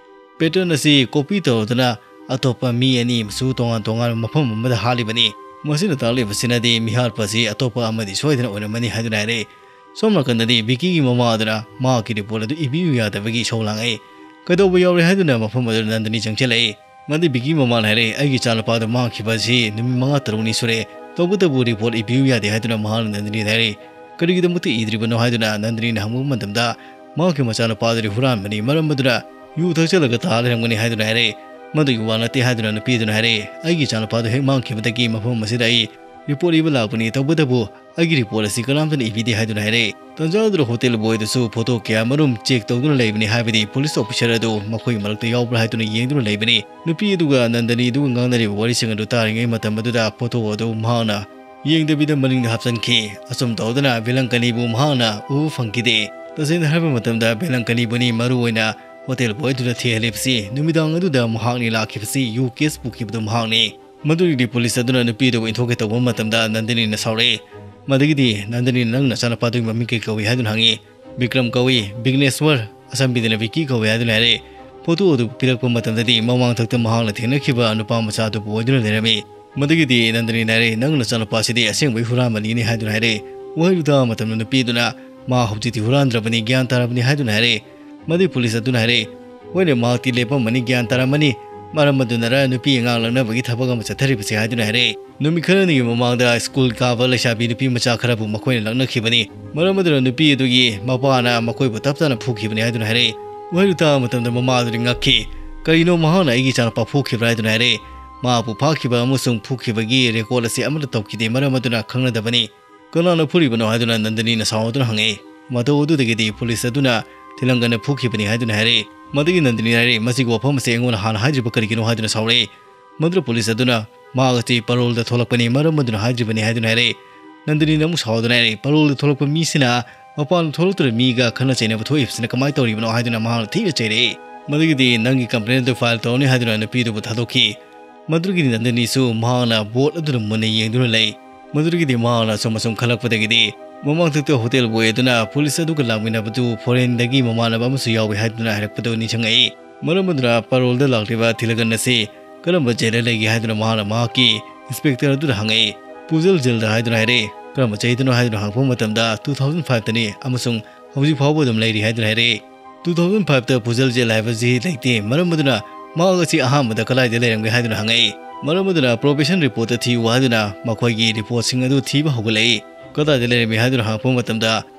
ꯄꯦꯇꯔꯟ ꯑꯁꯤ ꯀꯣꯄꯤ ꯇꯧꯔꯗꯨꯅ ꯑꯇꯣꯞꯄ ꯃꯤ ꯑꯅꯤ ꯑꯃꯁꯨ ꯇꯣꯉꯥꯟ ꯇꯣꯉꯥꯟꯕ ꯃꯐꯝ ꯑꯃꯗ ꯍꯥꯠꯂꯤꯕꯅꯤ꯫ ꯃꯁꯤꯅ ꯇꯥꯛꯂꯤꯕꯁꯤꯅꯗꯤ ꯃꯤꯍꯥꯠꯄ ꯑꯁꯤ ꯑꯇꯣꯞꯄ ꯑꯃꯗꯤ ꯁꯣꯏꯗꯅ ꯑꯣꯏꯔꯝꯃꯅꯤ ꯍꯥꯏꯗꯨꯅ ꯍꯥꯏꯔꯛꯏ꯫ ꯁꯣꯝ ꯅꯥꯀꯟꯗꯗꯤ ꯕꯤꯀꯤꯒꯤ ꯃꯃꯥ ꯑꯗꯨꯅ ꯃꯍꯥꯛꯀꯤ ꯔꯤꯄꯣꯔꯠ ꯑꯗꯨ ꯏꯕꯤꯌꯨ ꯌꯥꯗꯕꯒꯤ ꯏꯁꯧ ꯂꯥꯡꯉꯛꯏ꯫ ꯀꯩꯗꯧꯕ ꯌꯥꯎꯔꯦ ꯍꯥꯏꯗꯨꯅ ꯃꯐꯝ ꯑꯗꯨꯗ ꯅꯟꯗꯅꯤ ꯆꯪꯁꯤꯜꯂꯛꯏ꯫ ꯃꯗꯨ ꯕꯤꯀꯤ ꯃꯃꯥꯅ ꯍꯥꯏꯔꯛꯏ, "ꯑꯩꯒꯤ ꯏꯆꯥꯅꯨꯄꯥꯗꯨ ꯃꯥꯡꯈꯤꯕ ꯑꯁꯤ ꯅꯨꯃꯤꯠ ꯃꯉꯥ ꯇꯔꯨꯛꯅꯤ ꯁꯨꯔꯦ, ꯇꯧꯕꯇꯕꯨ ꯔꯤꯄꯣꯔꯠ ꯏꯕꯤꯌꯨ ꯌꯥꯗꯦ" ꯍꯥꯏꯗꯨꯅ ꯃꯍꯥꯛꯅ ꯅꯟꯗꯅꯤꯗ ꯍꯥꯏꯔꯛꯏ꯫ "ꯀꯔꯤꯒꯤꯗꯃꯛꯇ ꯏꯗ꯭ꯔꯤꯕꯅꯣ?" ꯍꯥꯏꯗꯨꯅ ꯅꯟꯗꯅꯤꯅ ꯍꯪꯕ ꯃꯇꯝꯗ, ꯃꯍꯥꯛꯀꯤ ꯃꯆꯥꯅꯨꯄꯥꯗꯨꯗꯤ ꯍꯨꯔꯥꯟꯕꯅꯤ, ꯃꯔꯝ ꯑꯗꯨꯅ ꯌꯨ ꯊꯛꯆꯜꯂꯒ ꯇꯥ ꯂꯩꯔꯝꯒꯅꯤ ꯍꯥꯏꯗꯨꯅ ꯍꯥꯏꯔꯛꯏ꯫ ꯃꯗꯨꯒꯤ ꯋꯥ ꯅꯠꯇꯦ ꯍꯥꯏꯗꯨꯅ ꯅꯨꯄꯤ ꯑꯗꯨꯅ ꯍꯥꯏꯔꯛꯏ꯫ "ꯑꯩꯒꯤ ꯏꯆꯥꯅꯨꯄꯥꯗꯨ ꯍꯦꯛ ꯃꯥꯡꯈꯤꯕꯗꯒꯤ ꯃꯐꯝ ꯑꯁꯤꯗ ꯑꯩ ꯔꯤꯄꯣꯔꯠ ꯏꯕ ꯂꯥꯛꯄꯅꯤ, ꯇꯧꯕꯇꯕꯨ ꯑꯩꯒꯤ ꯔꯤꯄꯣꯔꯠ ꯑꯁꯤ ꯀꯅꯥꯝꯇꯅ ꯏꯕꯤꯗꯦ" ꯍꯥꯏꯗꯨꯅ ꯍꯥꯏꯔꯛꯏ꯫ ꯇꯟꯖꯥ ꯑꯗꯨꯗ ꯍꯣꯇꯦꯜ ꯕꯣꯏꯗꯨꯁꯨ ꯐꯣꯇꯣ ꯀꯌꯥ ꯃꯔꯨꯝ ꯆꯦꯛ ꯇꯧꯗꯨꯅ ꯂꯩꯕꯅꯤ, ꯍꯥꯏꯕꯗꯤ ꯄꯨꯂꯤꯁ ꯑꯣꯐꯤꯁꯔ ꯑꯗꯨ ꯃꯈꯣꯏꯒꯤ ꯃꯔꯛꯇ ꯌꯥꯎꯕ꯭ꯔꯥ ꯍꯥꯏꯗꯨꯅ ꯌꯦꯡꯗꯨꯅ ꯂꯩꯕꯅꯤ꯫ ꯅꯨꯄꯤ ꯑꯗꯨꯒ ꯅꯟꯗꯅꯤ ꯑꯗꯨꯒ ꯉꯥꯡꯅꯔꯤꯕ ꯋꯥꯔꯤꯁꯤꯡ ꯑꯗꯨ ꯇꯥꯔꯤꯉꯩ ꯃꯇꯝ ꯑꯗꯨꯗ ꯐꯣꯇꯣ ꯑꯗꯨ ꯃꯍꯥꯛꯅ ꯌꯦꯡꯗꯕꯤꯗ ꯃꯅꯤꯡꯗ ꯍꯥꯞꯆꯤꯟꯈꯤ꯫ ꯑꯁꯨꯝ ꯇꯧꯗꯅ ꯕꯦꯂꯪꯀꯅꯤꯕꯨ ꯃꯍꯥꯛꯅ ꯎꯕ ꯐꯪꯈꯤꯗꯦ꯫ ꯇꯁꯦꯡꯅ ꯍꯥꯏꯕ ꯃꯇꯝꯗ ꯕꯦꯂꯪꯀꯅꯤꯕꯨꯅꯤ ꯃꯔꯨ ꯑꯣꯏꯅ ꯍꯣꯇꯦꯜ ꯕꯣꯏ ꯑꯗꯨꯗ ꯊꯤꯍꯜꯂꯤꯕꯁꯤ ꯅꯨꯃꯤꯗꯥꯡ ꯑꯗꯨꯗ ꯃꯍꯥꯛꯅꯤ ꯂꯥꯛꯈꯤꯕꯁꯤ ꯌꯨ ꯀꯦꯁ ꯄꯨꯈꯤꯕꯗꯨ ꯃꯍꯥꯛꯅꯤ꯫ ꯃꯗꯨꯗꯒꯤꯗꯤ ꯄꯨꯂꯤꯁ ꯑꯗꯨꯅ ꯅꯨꯄꯤ ꯑꯗꯨꯕꯨ ꯏꯟꯊꯣꯛꯀꯦ ꯇꯧꯕ ꯃꯇꯝꯗ ꯅꯟꯗꯅꯤꯅ ꯁꯥꯎꯔꯛꯏ꯫ ꯃꯗꯨꯗꯒꯤꯗꯤ ꯅꯟꯗꯅꯤꯅ, "ꯅꯪ ꯅꯆꯥꯅꯨꯄꯥꯗꯨꯒꯤ ꯃꯃꯤꯡ ꯀꯩ ꯀꯧꯏ?" ꯍꯥꯏꯗꯨꯅ ꯍꯪꯉꯤ꯫ "ꯕꯤꯀ꯭ꯔꯝ ꯀꯧꯏ, ꯕꯤꯒ꯭ꯅꯦꯁꯋꯔ, ꯑꯆꯝꯕꯤꯗꯅ ꯕꯤꯀꯤ ꯀꯧꯏ" ꯍꯥꯏꯗꯨꯅ ꯍꯥꯏꯔꯛꯏ꯫ ꯐꯣꯇꯣ ꯑꯗꯨ ꯄꯤꯔꯛꯄ ꯃꯇꯝꯗꯗꯤ ꯃꯃꯥꯡꯊꯛꯇ ꯃꯍꯥꯛꯅ ꯊꯦꯡꯅꯈꯤꯕ ꯅꯨꯄꯥ ꯃꯆꯥ ꯑꯗꯨꯕꯨ ꯑꯣꯏꯗꯨꯅ ꯂꯩꯔꯝꯃꯤ꯫ ꯃꯗꯨꯒꯤꯗꯤ ꯅꯟꯗꯅꯤꯅ ꯍꯥꯏꯔꯛꯏ, "ꯅꯪ ꯅꯆꯥꯅꯨꯄꯥꯁꯤꯗꯤ ꯑꯁꯦꯡꯕꯒꯤ ꯍꯨꯔꯥꯟꯕꯅꯤꯅꯦ" ꯍꯥꯏꯗꯨꯅ ꯍꯥꯏꯔꯛꯏ꯫ ꯋꯥꯍꯩꯗꯨ ꯇꯥꯕ ꯃꯇꯝꯗ ꯅꯨꯄꯤ ꯑꯗꯨꯅ, "ꯃꯥ ꯍꯧꯖꯤꯛꯇꯤ ꯍꯨꯔꯥꯟꯗ꯭ꯔꯕꯅꯤ, ꯒ꯭ꯌꯥꯟ ꯇꯥꯔꯕꯅꯤ" ꯍꯥꯏꯗꯨꯅ ꯍꯥꯏꯔꯛꯏ꯫ ꯃꯗꯨꯒꯤ ꯄꯨꯂꯤꯁ ꯑꯗꯨꯅ ꯍꯥꯏꯔꯛꯏ, "ꯍꯣꯏꯅꯦ, ꯃꯍꯥꯛꯇꯤ ꯂꯦꯞꯄꯝꯃꯅꯤ, ꯒ꯭ꯌꯥꯟ ꯇꯥꯔꯝꯃꯅꯤ, ꯃꯔꯝ ꯑꯗꯨꯅꯔ ꯅꯨꯄꯤ ꯑꯉꯥꯡ ꯂꯛꯅꯕꯒꯤ ꯊꯕꯛ ꯑꯃ ꯆꯠꯊꯔꯤꯕꯁꯦ" ꯍꯥꯏꯗꯨꯅ ꯍꯥꯏꯔꯛꯏ꯫ ꯅꯨꯃꯤꯠ ꯈꯔꯅꯤꯒꯤ ꯃꯃꯥꯡꯗ ꯁ꯭ꯀꯨꯜ ꯀꯥꯕ ꯂꯩꯁꯥꯕꯤ ꯅꯨꯄꯤ ꯃꯆꯥ ꯈꯔꯕꯨ ꯃꯈꯣꯏꯅ ꯂꯛꯅꯈꯤꯕꯅꯤ, ꯃꯔꯝ ꯑꯗꯨꯅ ꯅꯨꯄꯤ ꯑꯗꯨꯒꯤ ꯃꯄꯥꯅ ꯃꯈꯣꯏꯕꯨ ꯇꯞ ꯇꯥꯅ ꯐꯨꯈꯤꯕꯅꯤ ꯍꯥꯏꯗꯨꯅ ꯍꯥꯏꯔꯛꯏ꯫ ꯋꯥꯍꯩꯗꯨ ꯇꯥꯕ ꯃꯇꯝꯗ ꯃꯃꯥ ꯑꯗꯨꯗꯤ ꯉꯛꯈꯤ꯫ "ꯀꯔꯤꯅꯣ, ꯃꯍꯥꯛꯅ ꯑꯩꯒꯤ ꯏꯆꯥꯅꯨꯄꯥ ꯐꯨꯈꯤꯕ꯭ꯔꯥ?" ꯍꯥꯏꯗꯨꯅ ꯍꯥꯏꯔꯦ꯫ "ꯃꯍꯥꯛꯄꯨ ꯐꯥꯈꯤꯕ ꯑꯃꯁꯨꯡ ꯐꯨꯈꯤꯕꯒꯤ ꯔꯦꯀꯣꯔꯗ ꯑꯁꯤ ꯑꯃꯠꯇ ꯇꯧꯈꯤꯗꯦ, ꯃꯔꯝ ꯑꯗꯨꯅ ꯈꯪꯅꯗꯕꯅꯤ꯫ ꯀꯅꯥꯅ ꯐꯨꯔꯤꯕꯅꯣ?" ꯍꯥꯏꯗꯨꯅ ꯅꯟꯗꯅꯤꯅ ꯁꯥꯎꯗꯨꯅ ꯍꯪꯉꯛꯏ꯫ ꯃꯇꯧ ꯑꯗꯨꯗꯒꯤꯗꯤ ꯄꯨꯂꯤꯁ ꯑꯗꯨꯅ ꯊꯤꯂꯪꯒꯟꯅ ꯐꯨꯈꯤꯕꯅꯤ ꯍꯥꯏꯗꯨꯅ ꯍꯥꯏꯔꯛꯏ꯫ ꯃꯗꯨꯒꯤ ꯅꯟꯗꯅꯤꯅ ꯍꯥꯏꯔꯛꯏ, "ꯃꯁꯤꯒꯤ ꯋꯥꯐꯝ ꯑꯁꯤ ꯑꯩꯉꯣꯟꯗ ꯍꯥꯟꯅ ꯍꯥꯏꯗ꯭ꯔꯤꯕ ꯀꯔꯤꯒꯤꯅꯣ?" ꯍꯥꯏꯗꯨꯅ ꯁꯥꯎꯔꯛꯏ꯫ ꯃꯗꯨꯗ ꯄꯨꯂꯤꯁ ꯑꯗꯨꯅ, "ꯃꯍꯥꯛ ꯑꯁꯤ ꯄꯔꯣꯜꯗ ꯊꯣꯛꯂꯛꯄꯅꯤ, ꯃꯔꯝ ꯑꯗꯨꯅ ꯍꯥꯏꯗ꯭ꯔꯤꯕꯅꯤ" ꯍꯥꯏꯗꯨꯅ ꯍꯥꯏꯔꯛꯏ꯫ ꯅꯟꯗꯅꯤꯅ ꯑꯃꯨꯛ ꯁꯥꯎꯗꯨꯅ ꯍꯥꯏꯔꯛꯏ, "ꯄꯔꯣꯜꯗ ꯊꯣꯛꯂꯛꯄ ꯃꯤꯁꯤꯅ ꯃꯄꯥꯟꯗ ꯊꯣꯛꯂꯛꯇꯨꯅ ꯃꯤꯒ ꯈꯠꯅ ꯆꯩꯅꯕ ꯊꯣꯛꯏꯕꯁꯤꯅ ꯀꯃꯥꯏꯅ ꯇꯧꯔꯤꯕꯅꯣ?" ꯍꯥꯏꯗꯨꯅ ꯃꯍꯥꯛꯅ ꯊꯤꯅ ꯆꯩꯔꯛꯏ꯫ ꯃꯗꯨꯒꯤꯗꯤ ꯅꯪꯒꯤ ꯀꯝꯄ꯭ꯂꯦꯟ ꯑꯗꯨ ꯐꯥꯏꯜ ꯇꯧꯔꯅꯤ ꯍꯥꯏꯗꯨꯅ ꯅꯨꯄꯤꯗꯨꯕꯨ ꯊꯥꯗꯣꯛꯈꯤ꯫ ꯃꯗꯨꯗꯒꯤꯗꯤ ꯅꯟꯗꯅꯤꯁꯨ ꯃꯍꯥꯛꯅ ꯕꯣꯠ ꯑꯗꯨꯗ ꯃꯨꯟꯅ ꯌꯦꯡꯗꯨꯅ ꯂꯩ꯫ ꯃꯗꯨꯗꯒꯤꯗꯤ ꯃꯍꯥꯛꯅ ꯑꯁꯨꯝ ꯑꯁꯨꯝ ꯈꯜꯂꯛꯄꯗꯒꯤꯗꯤ ꯃꯃꯥꯡꯊꯛꯇ ꯍꯣꯇꯦꯜ ꯕꯣꯏ ꯑꯗꯨꯅ ꯄꯨꯂꯤꯁ ꯑꯗꯨꯒ ꯂꯥꯛꯃꯤꯟꯅꯕꯗꯨ ꯐꯣꯔꯦꯟꯗꯒꯤ ꯃꯃꯥꯟꯅꯕ ꯑꯃꯁꯨ ꯌꯥꯎꯏ ꯍꯥꯏꯗꯨꯅ ꯍꯥꯏꯔꯛꯄꯗꯨ ꯅꯤꯡꯁꯤꯡꯉꯛꯏ꯫ ꯃꯔꯝ ꯑꯗꯨꯅ ꯄꯔꯣꯜꯗ ꯂꯥꯛꯂꯤꯕ ꯊꯤꯂꯒꯟ ꯑꯁꯤ ꯀꯔꯝꯕ ꯖꯦꯜꯗ ꯂꯩꯒꯦ ꯍꯥꯏꯗꯨꯅ ꯃꯍꯥꯛꯅ ꯃꯍꯥꯛꯀꯤ ꯏꯟꯁꯄꯦꯛꯇꯔ ꯑꯗꯨꯗ ꯍꯪꯉꯛꯏ꯫ "ꯄꯨꯖꯜ ꯖꯦꯜꯗ" ꯍꯥꯏꯗꯨꯅ ꯍꯥꯏꯔꯛꯏ꯫ "ꯀꯔꯝꯕ ꯆꯍꯤꯗꯅꯣ?" ꯍꯥꯏꯗꯨꯅ ꯍꯪꯉꯛꯄ ꯃꯇꯝꯗ, "ꯇꯨ ꯊꯥꯎꯖꯟ ꯐꯥꯏꯚꯇꯅꯤ ꯑꯃꯁꯨꯡ ꯍꯧꯖꯤꯛ ꯐꯥꯎꯕ ꯑꯗꯨꯝ ꯂꯩꯔꯤ" ꯍꯥꯏꯗꯨꯅ ꯍꯥꯏꯔꯛꯏ꯫ "ꯇꯨ ꯊꯥꯎꯖꯟ ꯐꯥꯏꯚꯇ ꯄꯨꯖꯜ ꯖꯦꯜ ꯍꯥꯏꯕꯁꯤ ꯂꯩꯇꯦ, ꯃꯔꯝ ꯑꯗꯨꯅ ꯃꯍꯥꯛ ꯑꯁꯤ ꯑꯍꯥꯟꯕꯗ ꯀꯗꯥꯏꯗ ꯂꯩꯔꯝꯒꯦ?" ꯍꯥꯏꯗꯨꯅ ꯍꯪꯉꯛꯏ꯫ ꯃꯔꯝ ꯑꯗꯨꯅ "ꯄ꯭ꯔꯣꯕꯦꯁꯟ ꯔꯤꯄꯣꯔꯠꯇ ꯊꯤꯌꯨ" ꯍꯥꯏꯗꯨꯅ ꯃꯈꯣꯏꯒꯤ ꯔꯤꯄꯣꯔꯠꯁꯤꯡ ꯑꯗꯨ ꯊꯤꯕ ꯍꯧꯒꯠꯂꯛꯏ꯫ "ꯀꯗꯥꯏꯗ ꯂꯩꯔꯝꯃꯤ?" ꯍꯥꯏꯗꯨꯅ ꯍꯪꯉꯛꯄ ꯃꯇꯝꯗ,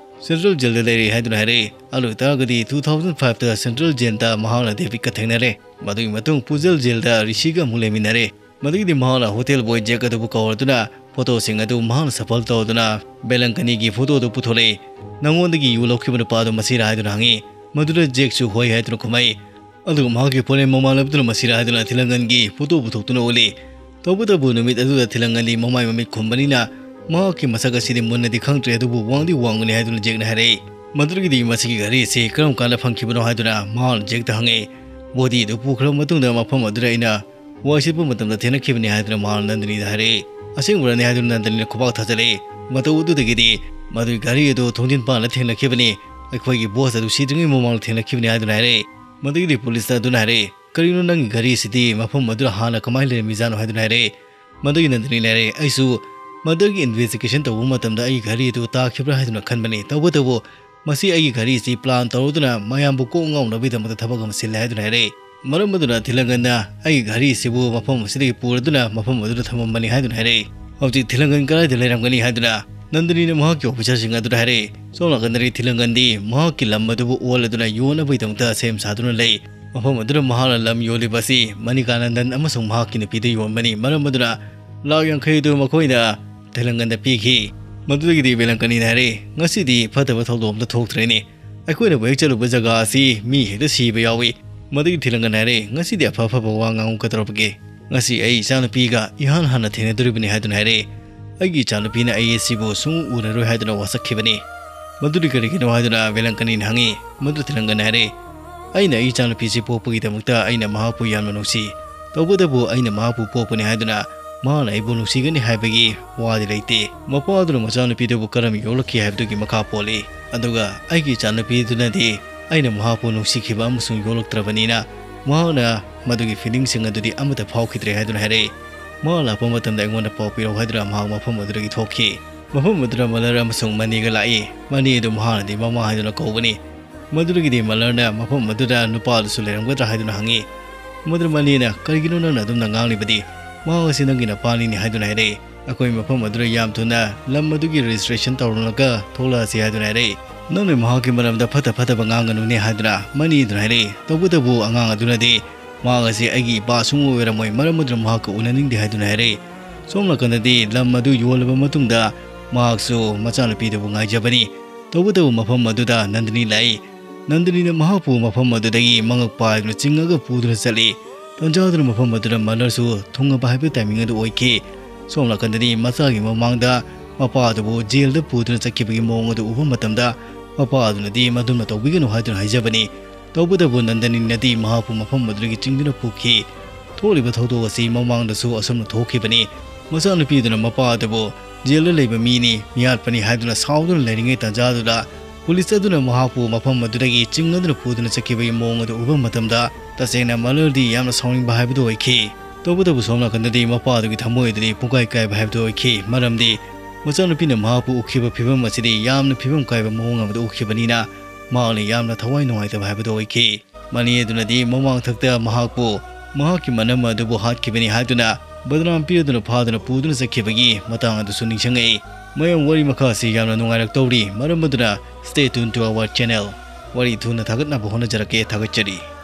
"ꯁꯦꯟꯇ꯭ꯔꯦꯜ ꯖꯦꯜꯗ ꯂꯩꯔꯤ" ꯍꯥꯏꯗꯨꯅ ꯍꯥꯏꯔꯛꯏ꯫ ꯑꯗꯨ ꯑꯣꯏꯇꯥꯔꯒꯗꯤ ꯇꯨ ꯊꯥꯎꯖꯟ ꯐꯥꯏꯚꯇ ꯁꯦꯟꯇ꯭ꯔꯦꯜ ꯖꯦꯜꯗ ꯃꯍꯥꯛꯅ ꯗꯦꯕꯤꯠꯀ ꯊꯦꯡꯅꯔꯦ꯫ ꯃꯗꯨꯒꯤ ꯃꯇꯨꯡ ꯄꯨꯖꯜ ꯖꯦꯜꯗ ꯔꯤꯁꯤꯒ ꯑꯃꯨꯛ ꯂꯩꯃꯤꯟꯅꯔꯦ꯫ ꯃꯗꯨꯒꯤꯗꯤ ꯃꯍꯥꯛꯅ ꯍꯣꯇꯦꯜ ꯕꯣꯏ ꯖꯦꯛ ꯑꯗꯨꯕꯨ ꯀꯧꯔꯗꯨꯅ ꯐꯣꯇꯣꯁꯤꯡ ꯑꯗꯨ ꯃꯍꯥꯛꯅ ꯁꯐꯜ ꯇꯧꯗꯨꯅ ꯕꯦꯂꯪꯀꯅꯤꯒꯤ ꯐꯣꯇꯣ ꯑꯗꯨ ꯄꯨꯊꯣꯔꯛꯏ꯫ "ꯅꯉꯣꯟꯗꯒꯤ ꯌꯨ ꯂꯧꯈꯤꯕ ꯅꯨꯄꯥ ꯑꯗꯨ ꯃꯁꯤꯔꯥ?" ꯍꯥꯏꯗꯨꯅ ꯍꯪꯉꯤ꯫ ꯃꯗꯨꯗ ꯖꯦꯛꯁꯨ "ꯍꯣꯏ" ꯍꯥꯏꯗꯨꯅ ꯈꯨꯝꯃꯛꯏ꯫ ꯑꯗꯨꯒ ꯃꯍꯥꯛꯀꯤ ꯐꯣꯔꯦꯟ ꯃꯃꯥꯟꯅꯕꯗꯨꯅ ꯃꯁꯤꯔꯥ ꯍꯥꯏꯗꯨꯅ ꯊꯤꯂꯪꯒꯟꯒꯤ ꯐꯣꯇꯣ ꯄꯨꯊꯣꯛꯇꯨꯅ ꯎꯠꯂꯤ꯫ ꯇꯧꯕꯇꯕꯨ ꯅꯨꯃꯤꯠ ꯑꯗꯨꯗ ꯊꯤꯂꯪꯒꯟꯗꯤ ꯃꯃꯥꯏ ꯃꯃꯤꯠ ꯈꯨꯝꯕꯅꯤꯅ ꯃꯍꯥꯛꯀꯤ ꯃꯁꯛ ꯑꯁꯤꯗꯤ ꯃꯨꯟꯅꯗꯤ ꯈꯪꯗ꯭ꯔꯦ, ꯑꯗꯨꯕꯨ ꯋꯥꯡꯗꯤ ꯋꯥꯡꯕꯅꯤ ꯍꯥꯏꯗꯨꯅ ꯖꯦꯛꯅ ꯍꯥꯏꯔꯛꯏ꯫ ꯃꯗꯨꯗꯒꯤꯗꯤ "ꯃꯁꯤꯒꯤ ꯘꯔꯤ ꯑꯁꯤ ꯀꯔꯝ ꯀꯥꯟꯗ ꯐꯪꯈꯤꯕꯅꯣ?" ꯍꯥꯏꯗꯨꯅ ꯃꯍꯥꯛꯅ ꯖꯦꯛꯇ ꯍꯪꯉꯛꯏ꯫ "ꯕꯣꯗꯤ ꯑꯗꯨ ꯄꯨꯈ꯭ꯔꯕ ꯃꯇꯨꯡꯗ ꯃꯐꯝ ꯑꯗꯨꯗ ꯑꯩꯅ ꯋꯥꯏ ꯁꯤꯠꯄ ꯃꯇꯝꯗ ꯊꯦꯡꯅꯈꯤꯕꯅꯤ" ꯍꯥꯏꯗꯨꯅ ꯃꯍꯥꯛꯅ ꯅꯟꯗꯅꯤꯗ ꯍꯥꯏꯔꯛꯏ꯫ "ꯑꯁꯦꯡꯕꯔꯅꯤ?" ꯍꯥꯏꯗꯨꯅ ꯅꯟꯗꯅꯤꯅ ꯈꯨꯕꯥꯛ ꯊꯥꯖꯤꯜꯂꯛꯏ꯫ "ꯃꯇꯧ ꯑꯗꯨꯗꯒꯤꯗꯤ ꯃꯗꯨꯒꯤ ꯘꯔꯤ ꯑꯗꯨ ꯊꯣꯡꯖꯤꯟ ꯄꯥꯟꯗ ꯊꯦꯡꯅꯈꯤꯕꯅꯤ꯫ ꯑꯩꯈꯣꯏꯒꯤ ꯕꯣꯁ ꯑꯗꯨ ꯁꯤꯗ꯭ꯔꯤꯉꯩ ꯃꯃꯥꯡꯗ ꯊꯦꯡꯅꯈꯤꯕꯅꯤ" ꯍꯥꯏꯗꯨꯅ ꯍꯥꯏꯔꯛꯏ꯫ ꯃꯗꯨꯒꯤꯗꯤ ꯄꯨꯂꯤꯁ ꯑꯗꯨꯅ ꯍꯥꯏꯔꯛꯏ, "ꯀꯔꯤꯅꯣ, ꯅꯪꯒꯤ ꯘꯔꯤ ꯑꯁꯤꯗꯤ ꯃꯐꯝ ꯑꯗꯨꯗ ꯍꯥꯟꯅ ꯀꯃꯥꯏꯅ ꯂꯩꯔꯝꯃꯤꯖꯥꯠꯅꯣ?" ꯍꯥꯏꯗꯨꯅ ꯍꯥꯏꯔꯛꯏ꯫ ꯃꯗꯨꯒꯤ ꯅꯟꯗꯅꯤꯅ ꯍꯥꯏꯔꯛꯏ, "ꯑꯩꯁꯨ ꯃꯗꯨꯒꯤ ꯏꯟꯚꯦꯁꯇꯤꯒꯦꯁꯟ ꯇꯧꯕ ꯃꯇꯝꯗ ꯑꯩꯒꯤ ꯘꯔꯤ ꯑꯗꯨ ꯇꯥꯈꯤꯕ꯭ꯔꯥ ꯍꯥꯏꯗꯨꯅ ꯈꯟꯕꯅꯤ꯫ ꯇꯧꯕꯇꯕꯨ ꯃꯁꯤ ꯑꯩꯒꯤ ꯘꯔꯤ ꯑꯁꯤ ꯄ꯭ꯂꯥꯟ ꯇꯧꯔꯗꯨꯅ ꯃꯌꯥꯝꯕꯨ ꯀꯣꯛ ꯉꯥꯎꯅꯕꯒꯤꯗꯃꯛꯇ ꯊꯕꯛ ꯑꯃ ꯁꯤꯜꯂꯦ" ꯍꯥꯏꯗꯨꯅ ꯍꯥꯏꯔꯛꯏ꯫ ꯃꯔꯝ ꯑꯗꯨꯅ ꯊꯤꯂꯪꯒꯟꯅ ꯑꯩꯒꯤ ꯘꯔꯤ ꯑꯁꯤꯕꯨ ꯃꯐꯝ ꯑꯁꯤꯗꯒꯤ ꯄꯨꯔꯗꯨꯅ ꯃꯐꯝ ꯑꯗꯨꯗ ꯊꯝꯃꯝꯕꯅꯤ ꯍꯥꯏꯗꯨꯅ ꯍꯥꯏꯔꯛꯏ꯫ "ꯍꯧꯖꯤꯛ ꯊꯤꯂꯪꯒꯟ ꯀꯗꯥꯏꯗ ꯂꯩꯔꯝꯒꯅꯤ?" ꯍꯥꯏꯗꯨꯅ ꯅꯟꯗꯅꯤꯅ ꯃꯍꯥꯛꯀꯤ ꯑꯣꯐꯤꯁꯥꯔꯁꯤꯡ ꯑꯗꯨꯗ ꯍꯥꯏꯔꯛꯏ꯫ ꯁꯣꯝ ꯅꯥꯀꯟꯗꯗꯤ ꯊꯤꯂꯪꯒꯟꯗꯤ ꯃꯍꯥꯛꯀꯤ ꯂꯝ ꯑꯗꯨꯕꯨ ꯑꯣꯜꯂꯗꯨꯅ ꯌꯣꯟꯅꯕꯒꯤꯗꯃꯛꯇ ꯁꯦꯝ ꯁꯥꯗꯨꯅ ꯂꯩ꯫ ꯃꯐꯝ ꯑꯗꯨꯗ ꯃꯍꯥꯛꯅ ꯂꯝ ꯌꯣꯜꯂꯤꯕ ꯑꯁꯤ ꯃꯅꯤꯀꯥꯅꯟꯗꯟ ꯑꯃꯁꯨꯡ ꯃꯍꯥꯛꯀꯤ ꯅꯨꯄꯤꯗ ꯌꯣꯟꯕꯅꯤ꯫ ꯃꯔꯝ ꯑꯗꯨꯅ ꯂꯥꯈ ꯌꯥꯡꯈꯩ ꯑꯗꯨ ꯃꯈꯣꯏꯅ ꯊꯤꯂꯪꯒꯟꯗ ꯄꯤꯈꯤ꯫ ꯃꯗꯨꯗꯒꯤꯗꯤ ꯕꯦꯂꯪꯀꯅꯤꯅ ꯍꯥꯏꯔꯛꯏ, "ꯉꯁꯤꯗꯤ ꯐꯠꯇꯕ ꯊꯧꯗꯣꯛ ꯑꯝꯇ ꯊꯣꯛꯇ꯭ꯔꯦꯅꯦ꯫ ꯑꯩꯈꯣꯏꯅꯕꯨ ꯍꯦꯛ ꯆꯠꯂꯨꯕ ꯖꯒꯥ ꯑꯁꯤ ꯃꯤ ꯍꯦꯛꯇ ꯁꯤꯕ ꯌꯥꯎꯏ꯫" ꯃꯗꯨꯒꯤ ꯊꯤꯂꯪꯒꯟ ꯍꯥꯏꯔꯦ, "ꯉꯁꯤꯗꯤ ꯑꯐ ꯑꯐꯕ ꯋꯥ ꯉꯥꯡꯉꯨ ꯀꯩꯗꯧꯔꯕꯒꯦ? ꯉꯁꯤ ꯑꯩ ꯏꯆꯥꯅꯨꯄꯤꯒ ꯏꯍꯥꯟ ꯍꯥꯟꯅ ꯊꯦꯡꯅꯗꯣꯔꯤꯕꯅꯤ" ꯍꯥꯏꯗꯨꯅ ꯍꯥꯏꯔꯦ꯫ "ꯑꯩꯒꯤ ꯏꯆꯥꯅꯨꯄꯤꯅ ꯑꯩ ꯑꯁꯤꯕꯨ ꯁꯨꯡꯎ ꯎꯔꯔꯣꯏ ꯍꯥꯏꯗꯨꯅ ꯋꯥꯁꯛꯈꯤꯕꯅꯤ꯫" "ꯃꯗꯨꯗꯤ ꯀꯔꯤꯒꯤꯅꯣ?" ꯍꯥꯏꯗꯨꯅ ꯕꯦꯂꯪꯀꯅꯤꯅ ꯍꯪꯉꯤ꯫ ꯃꯗꯨ ꯊꯤꯂꯪꯒꯟ ꯍꯥꯏꯔꯦ, "ꯑꯩꯅ ꯑꯩ ꯏꯆꯥꯅꯨꯄꯤꯁꯤ ꯄꯣꯛꯄꯒꯤꯗꯃꯛꯇ ꯑꯩꯅ ꯃꯍꯥꯛꯄꯨ ꯌꯥꯝꯅ ꯅꯨꯡꯁꯤ꯫ ꯇꯧꯕꯇꯕꯨ ꯑꯩꯅ ꯃꯍꯥꯛꯄꯨ ꯄꯣꯛꯄꯅꯤ ꯍꯥꯏꯗꯨꯅ ꯃꯍꯥꯛꯅ ꯑꯩꯕꯨ ꯅꯨꯡꯁꯤꯒꯅꯤ ꯍꯥꯏꯕꯒꯤ ꯋꯥꯗꯤ ꯂꯩꯇꯦ꯫ ꯃꯄꯥ ꯑꯗꯨꯅ ꯃꯆꯥꯅꯨꯄꯤꯗꯨꯕꯨ ꯀꯔꯝ ꯌꯣꯛꯂꯛꯈꯤ ꯍꯥꯏꯕꯗꯨꯒꯤ ꯃꯈꯥ ꯄꯣꯜꯂꯤ꯫ ꯑꯗꯨꯒ ꯑꯩꯒꯤ ꯏꯆꯥꯅꯨꯄꯤꯗꯨꯅꯗꯤ ꯑꯩꯅ ꯃꯍꯥꯛꯄꯨ ꯅꯨꯡꯁꯤꯈꯤꯕ ꯑꯃꯁꯨꯡ ꯌꯣꯛꯂꯛꯇ꯭ꯔꯕꯅꯤꯅ ꯃꯍꯥꯛꯅ ꯃꯗꯨꯒꯤ ꯐꯤꯂꯤꯡꯁꯤꯡ ꯑꯗꯨꯗꯤ ꯑꯃꯠꯇ ꯐꯥꯎꯈꯤꯗ꯭ꯔꯦ" ꯍꯥꯏꯗꯨꯅ ꯍꯥꯏꯔꯛꯏ꯫ "ꯃꯍꯥꯛ ꯂꯥꯛꯄ ꯃꯇꯝꯗ ꯑꯩꯉꯣꯟꯗ ꯄꯥꯎ ꯄꯤꯔꯛꯎ" ꯍꯥꯏꯗꯨꯅ ꯃꯍꯥꯛ ꯃꯐꯝ ꯑꯗꯨꯗꯒꯤ ꯊꯣꯛꯈꯤ꯫ ꯃꯐꯝ ꯑꯗꯨꯗ ꯃꯂꯔ ꯑꯃꯁꯨꯡ ꯃꯅꯤꯒ ꯂꯥꯛꯏ꯫ ꯃꯅꯤ ꯑꯗꯨ ꯃꯍꯥꯛꯅꯗꯤ ꯃꯃꯥ ꯍꯥꯏꯗꯨꯅ ꯀꯧꯕꯅꯤ꯫ ꯃꯗꯨꯗꯒꯤꯗꯤ ꯃꯂꯔꯅ ꯃꯐꯝ ꯑꯗꯨꯗ ꯅꯨꯄꯥ ꯑꯗꯨꯁꯨ ꯂꯩꯔꯝꯒꯗ꯭ꯔꯥ ꯍꯥꯏꯗꯨꯅ ꯍꯪꯉꯤ꯫ ꯃꯗꯨꯗ ꯃꯅꯤꯅ, "ꯀꯔꯤꯒꯤꯅꯣ ꯅꯪꯅ ꯑꯗꯨꯝꯅ ꯉꯥꯡꯂꯤꯕꯗꯤ? ꯃꯍꯥꯛ ꯑꯁꯤ ꯅꯪꯒꯤ ꯅꯄꯥꯅꯤꯅꯤ" ꯍꯥꯏꯗꯨꯅ ꯍꯥꯏꯔꯛꯏ꯫ "ꯑꯩꯈꯣꯏ ꯃꯐꯝ ꯑꯗꯨꯗ ꯌꯥꯝ ꯊꯨꯅ ꯂꯝ ꯑꯗꯨꯒꯤ ꯔꯦꯖꯤꯁꯇ꯭ꯔꯦꯁꯟ ꯇꯧꯔꯝꯂꯒ ꯊꯣꯛꯂꯛꯑꯁꯤ" ꯍꯥꯏꯗꯨꯅ ꯍꯥꯏꯔꯛꯏ꯫ "ꯅꯪꯅ ꯃꯍꯥꯛꯀꯤ ꯃꯔꯝꯗ ꯐꯠꯇ ꯐꯠꯇꯕ ꯉꯥꯡꯒꯅꯨꯅꯦ" ꯍꯥꯏꯗꯨꯅ ꯃꯅꯤ ꯑꯗꯨꯅ ꯍꯥꯏꯔꯛꯏ꯫ ꯇꯧꯕꯇꯕꯨ ꯑꯉꯥꯡ ꯑꯗꯨꯅꯗꯤ ꯃꯍꯥꯛ ꯑꯁꯤ ꯑꯩꯒꯤ ꯏꯄꯥ ꯁꯨꯡꯑꯣꯏ ꯑꯣꯏꯔꯝꯃꯣꯏ, ꯃꯔꯝ ꯑꯗꯨꯅ ꯃꯍꯥꯛꯀ ꯎꯅꯅꯤꯡꯗꯦ ꯍꯥꯏꯗꯨꯅ ꯍꯥꯏꯔꯛꯏ꯫ ꯁꯣꯝ ꯅꯥꯀꯟꯗꯗꯤ ꯂꯝ ꯑꯗꯨ ꯌꯣꯜꯂꯕ ꯃꯇꯨꯡꯗ ꯃꯍꯥꯛꯁꯨ ꯃꯆꯥꯅꯨꯄꯤꯗꯨꯕꯨ ꯉꯥꯏꯖꯕꯅꯤ꯫ ꯇꯧꯕꯇꯕꯨ ꯃꯐꯝ ꯑꯗꯨꯗ ꯅꯟꯗꯅꯤ ꯂꯥꯛꯏ꯫ ꯅꯟꯗꯅꯤꯅ ꯃꯍꯥꯛꯄꯨ ꯃꯐꯝ ꯑꯗꯨꯗꯒꯤ ꯃꯉꯛ ꯄꯥꯏꯗꯨꯅ ꯆꯤꯡꯉꯒ ꯄꯨꯗꯨꯅ ꯆꯠꯂꯤ꯫ ꯇꯟꯖꯥꯗꯨꯅ ꯃꯐꯝ ꯑꯗꯨꯗ ꯃꯂꯔꯁꯨ ꯊꯨꯡꯉꯕ ꯍꯥꯏꯕ ꯇꯥꯏꯃꯤꯡ ꯑꯗꯨ ꯑꯣꯏꯈꯤ꯫ ꯁꯣꯝ ꯅꯥꯀꯟꯗꯗꯤ ꯃꯆꯥꯒꯤ ꯃꯃꯥꯡꯗ ꯃꯄꯥ ꯑꯗꯨꯕꯨ ꯖꯦꯜꯗ ꯄꯨꯗꯨꯅ ꯆꯠꯈꯤꯕꯒꯤ ꯃꯑꯣꯡ ꯑꯗꯨ ꯎꯕ ꯃꯇꯝꯗ ꯃꯄꯥ ꯑꯗꯨꯅꯗꯤ ꯃꯗꯨꯃ ꯇꯧꯕꯤꯒꯅꯨ ꯍꯥꯏꯗꯨꯅ ꯍꯥꯏꯖꯕꯅꯤ꯫ ꯇꯧꯕꯇꯕꯨ ꯅꯟꯗꯅꯤꯅꯗꯤ ꯃꯍꯥꯛꯄꯨ ꯃꯐꯝ ꯑꯗꯨꯗꯒꯤ ꯆꯤꯡꯗꯨꯅ ꯄꯨꯈꯤ꯫ ꯊꯣꯛꯂꯤꯕ ꯊꯧꯗꯣꯛ ꯑꯁꯤ ꯃꯃꯥꯡꯗꯁꯨ ꯑꯁꯨꯝꯅ ꯊꯣꯛꯈꯤꯕꯅꯤ꯫ ꯃꯆꯥꯅꯨꯄꯤꯗꯨꯅ ꯃꯄꯥ ꯑꯗꯨꯕꯨ ꯖꯦꯜꯗ ꯂꯩꯕ ꯃꯤꯅꯤ, ꯃꯤꯍꯥꯠꯄꯅꯤ ꯍꯥꯏꯗꯨꯅ ꯁꯥꯎꯗꯨꯅ ꯂꯩꯔꯤꯉꯩ ꯇꯥꯟꯖꯥꯗꯨꯗ ꯄꯨꯂꯤꯁ ꯑꯗꯨꯅ ꯃꯍꯥꯛꯄꯨ ꯃꯐꯝ ꯑꯗꯨꯗꯒꯤ ꯆꯤꯡꯅꯗꯨꯅ ꯄꯨꯗꯨꯅ ꯆꯠꯈꯤꯕꯒꯤ ꯃꯑꯣꯡ ꯑꯗꯨ ꯎꯕ ꯃꯇꯝꯗ ꯇꯁꯦꯡꯅ ꯃꯂꯔꯗꯤ ꯌꯥꯝꯅ ꯁꯥꯎꯅꯤꯡꯕ ꯍꯥꯏꯕꯗꯨ ꯑꯣꯏꯈꯤ꯫ ꯇꯧꯕꯇꯕꯨ ꯁꯣꯝ ꯅꯥꯀꯟꯗꯗꯤ ꯃꯄꯥ ꯑꯗꯨꯒꯤ ꯊꯃꯣꯏ ꯑꯗꯨꯗꯤ ꯄꯨꯡꯀꯥꯏ ꯀꯥꯏꯕ ꯍꯥꯏꯕꯗꯨ ꯑꯣꯏꯈꯤ꯫ ꯃꯔꯝꯗꯤ ꯃꯆꯥꯅꯨꯄꯤꯅ ꯃꯍꯥꯛꯄꯨ ꯎꯈꯤꯕ ꯐꯤꯕꯝ ꯑꯁꯤꯗꯤ ꯌꯥꯝꯅ ꯐꯤꯕꯝ ꯀꯥꯏꯕ ꯃꯑꯣꯡ ꯑꯃꯗ ꯎꯈꯤꯕꯅꯤꯅ ꯃꯍꯥꯛꯅ ꯌꯥꯝꯅ ꯊꯋꯥꯏ ꯅꯨꯡꯉꯥꯏꯇꯕ ꯍꯥꯏꯕꯗꯨ ꯑꯣꯏꯈꯤ꯫ ꯃꯅꯤ ꯑꯗꯨꯅꯗꯤ ꯃꯃꯥꯡꯊꯛꯇ ꯃꯍꯥꯛꯄꯨ ꯃꯍꯥꯛꯀꯤ ꯃꯅꯝ ꯑꯗꯨꯕꯨ ꯍꯥꯠꯈꯤꯕꯅꯤ ꯍꯥꯏꯗꯨꯅ ꯕꯗꯅꯥꯝ ꯄꯤꯔꯗꯨꯅ ꯐꯥꯗꯨꯅ ꯄꯨꯗꯨꯅ ꯆꯠꯈꯤꯕꯒꯤ ꯃꯇꯥꯡ ꯑꯗꯨꯁꯨ ꯅꯤꯡꯁꯤꯡꯉꯛꯏ꯫ ꯃꯌꯥꯝ, ꯋꯥꯔꯤ ꯃꯈꯥ ꯑꯁꯤ ꯌꯥꯝꯅ ꯅꯨꯡꯉꯥꯏꯔꯛꯇꯧꯔꯤ, ꯃꯔꯝ ꯑꯗꯨꯅ stay tuned to our channel. ꯋꯥꯔꯤ ꯊꯨꯅ ꯊꯥꯒꯠꯅꯕ ꯍꯣꯠꯅꯖꯔꯛꯀꯦ꯫ ꯊꯥꯒꯠꯆꯔꯤ꯫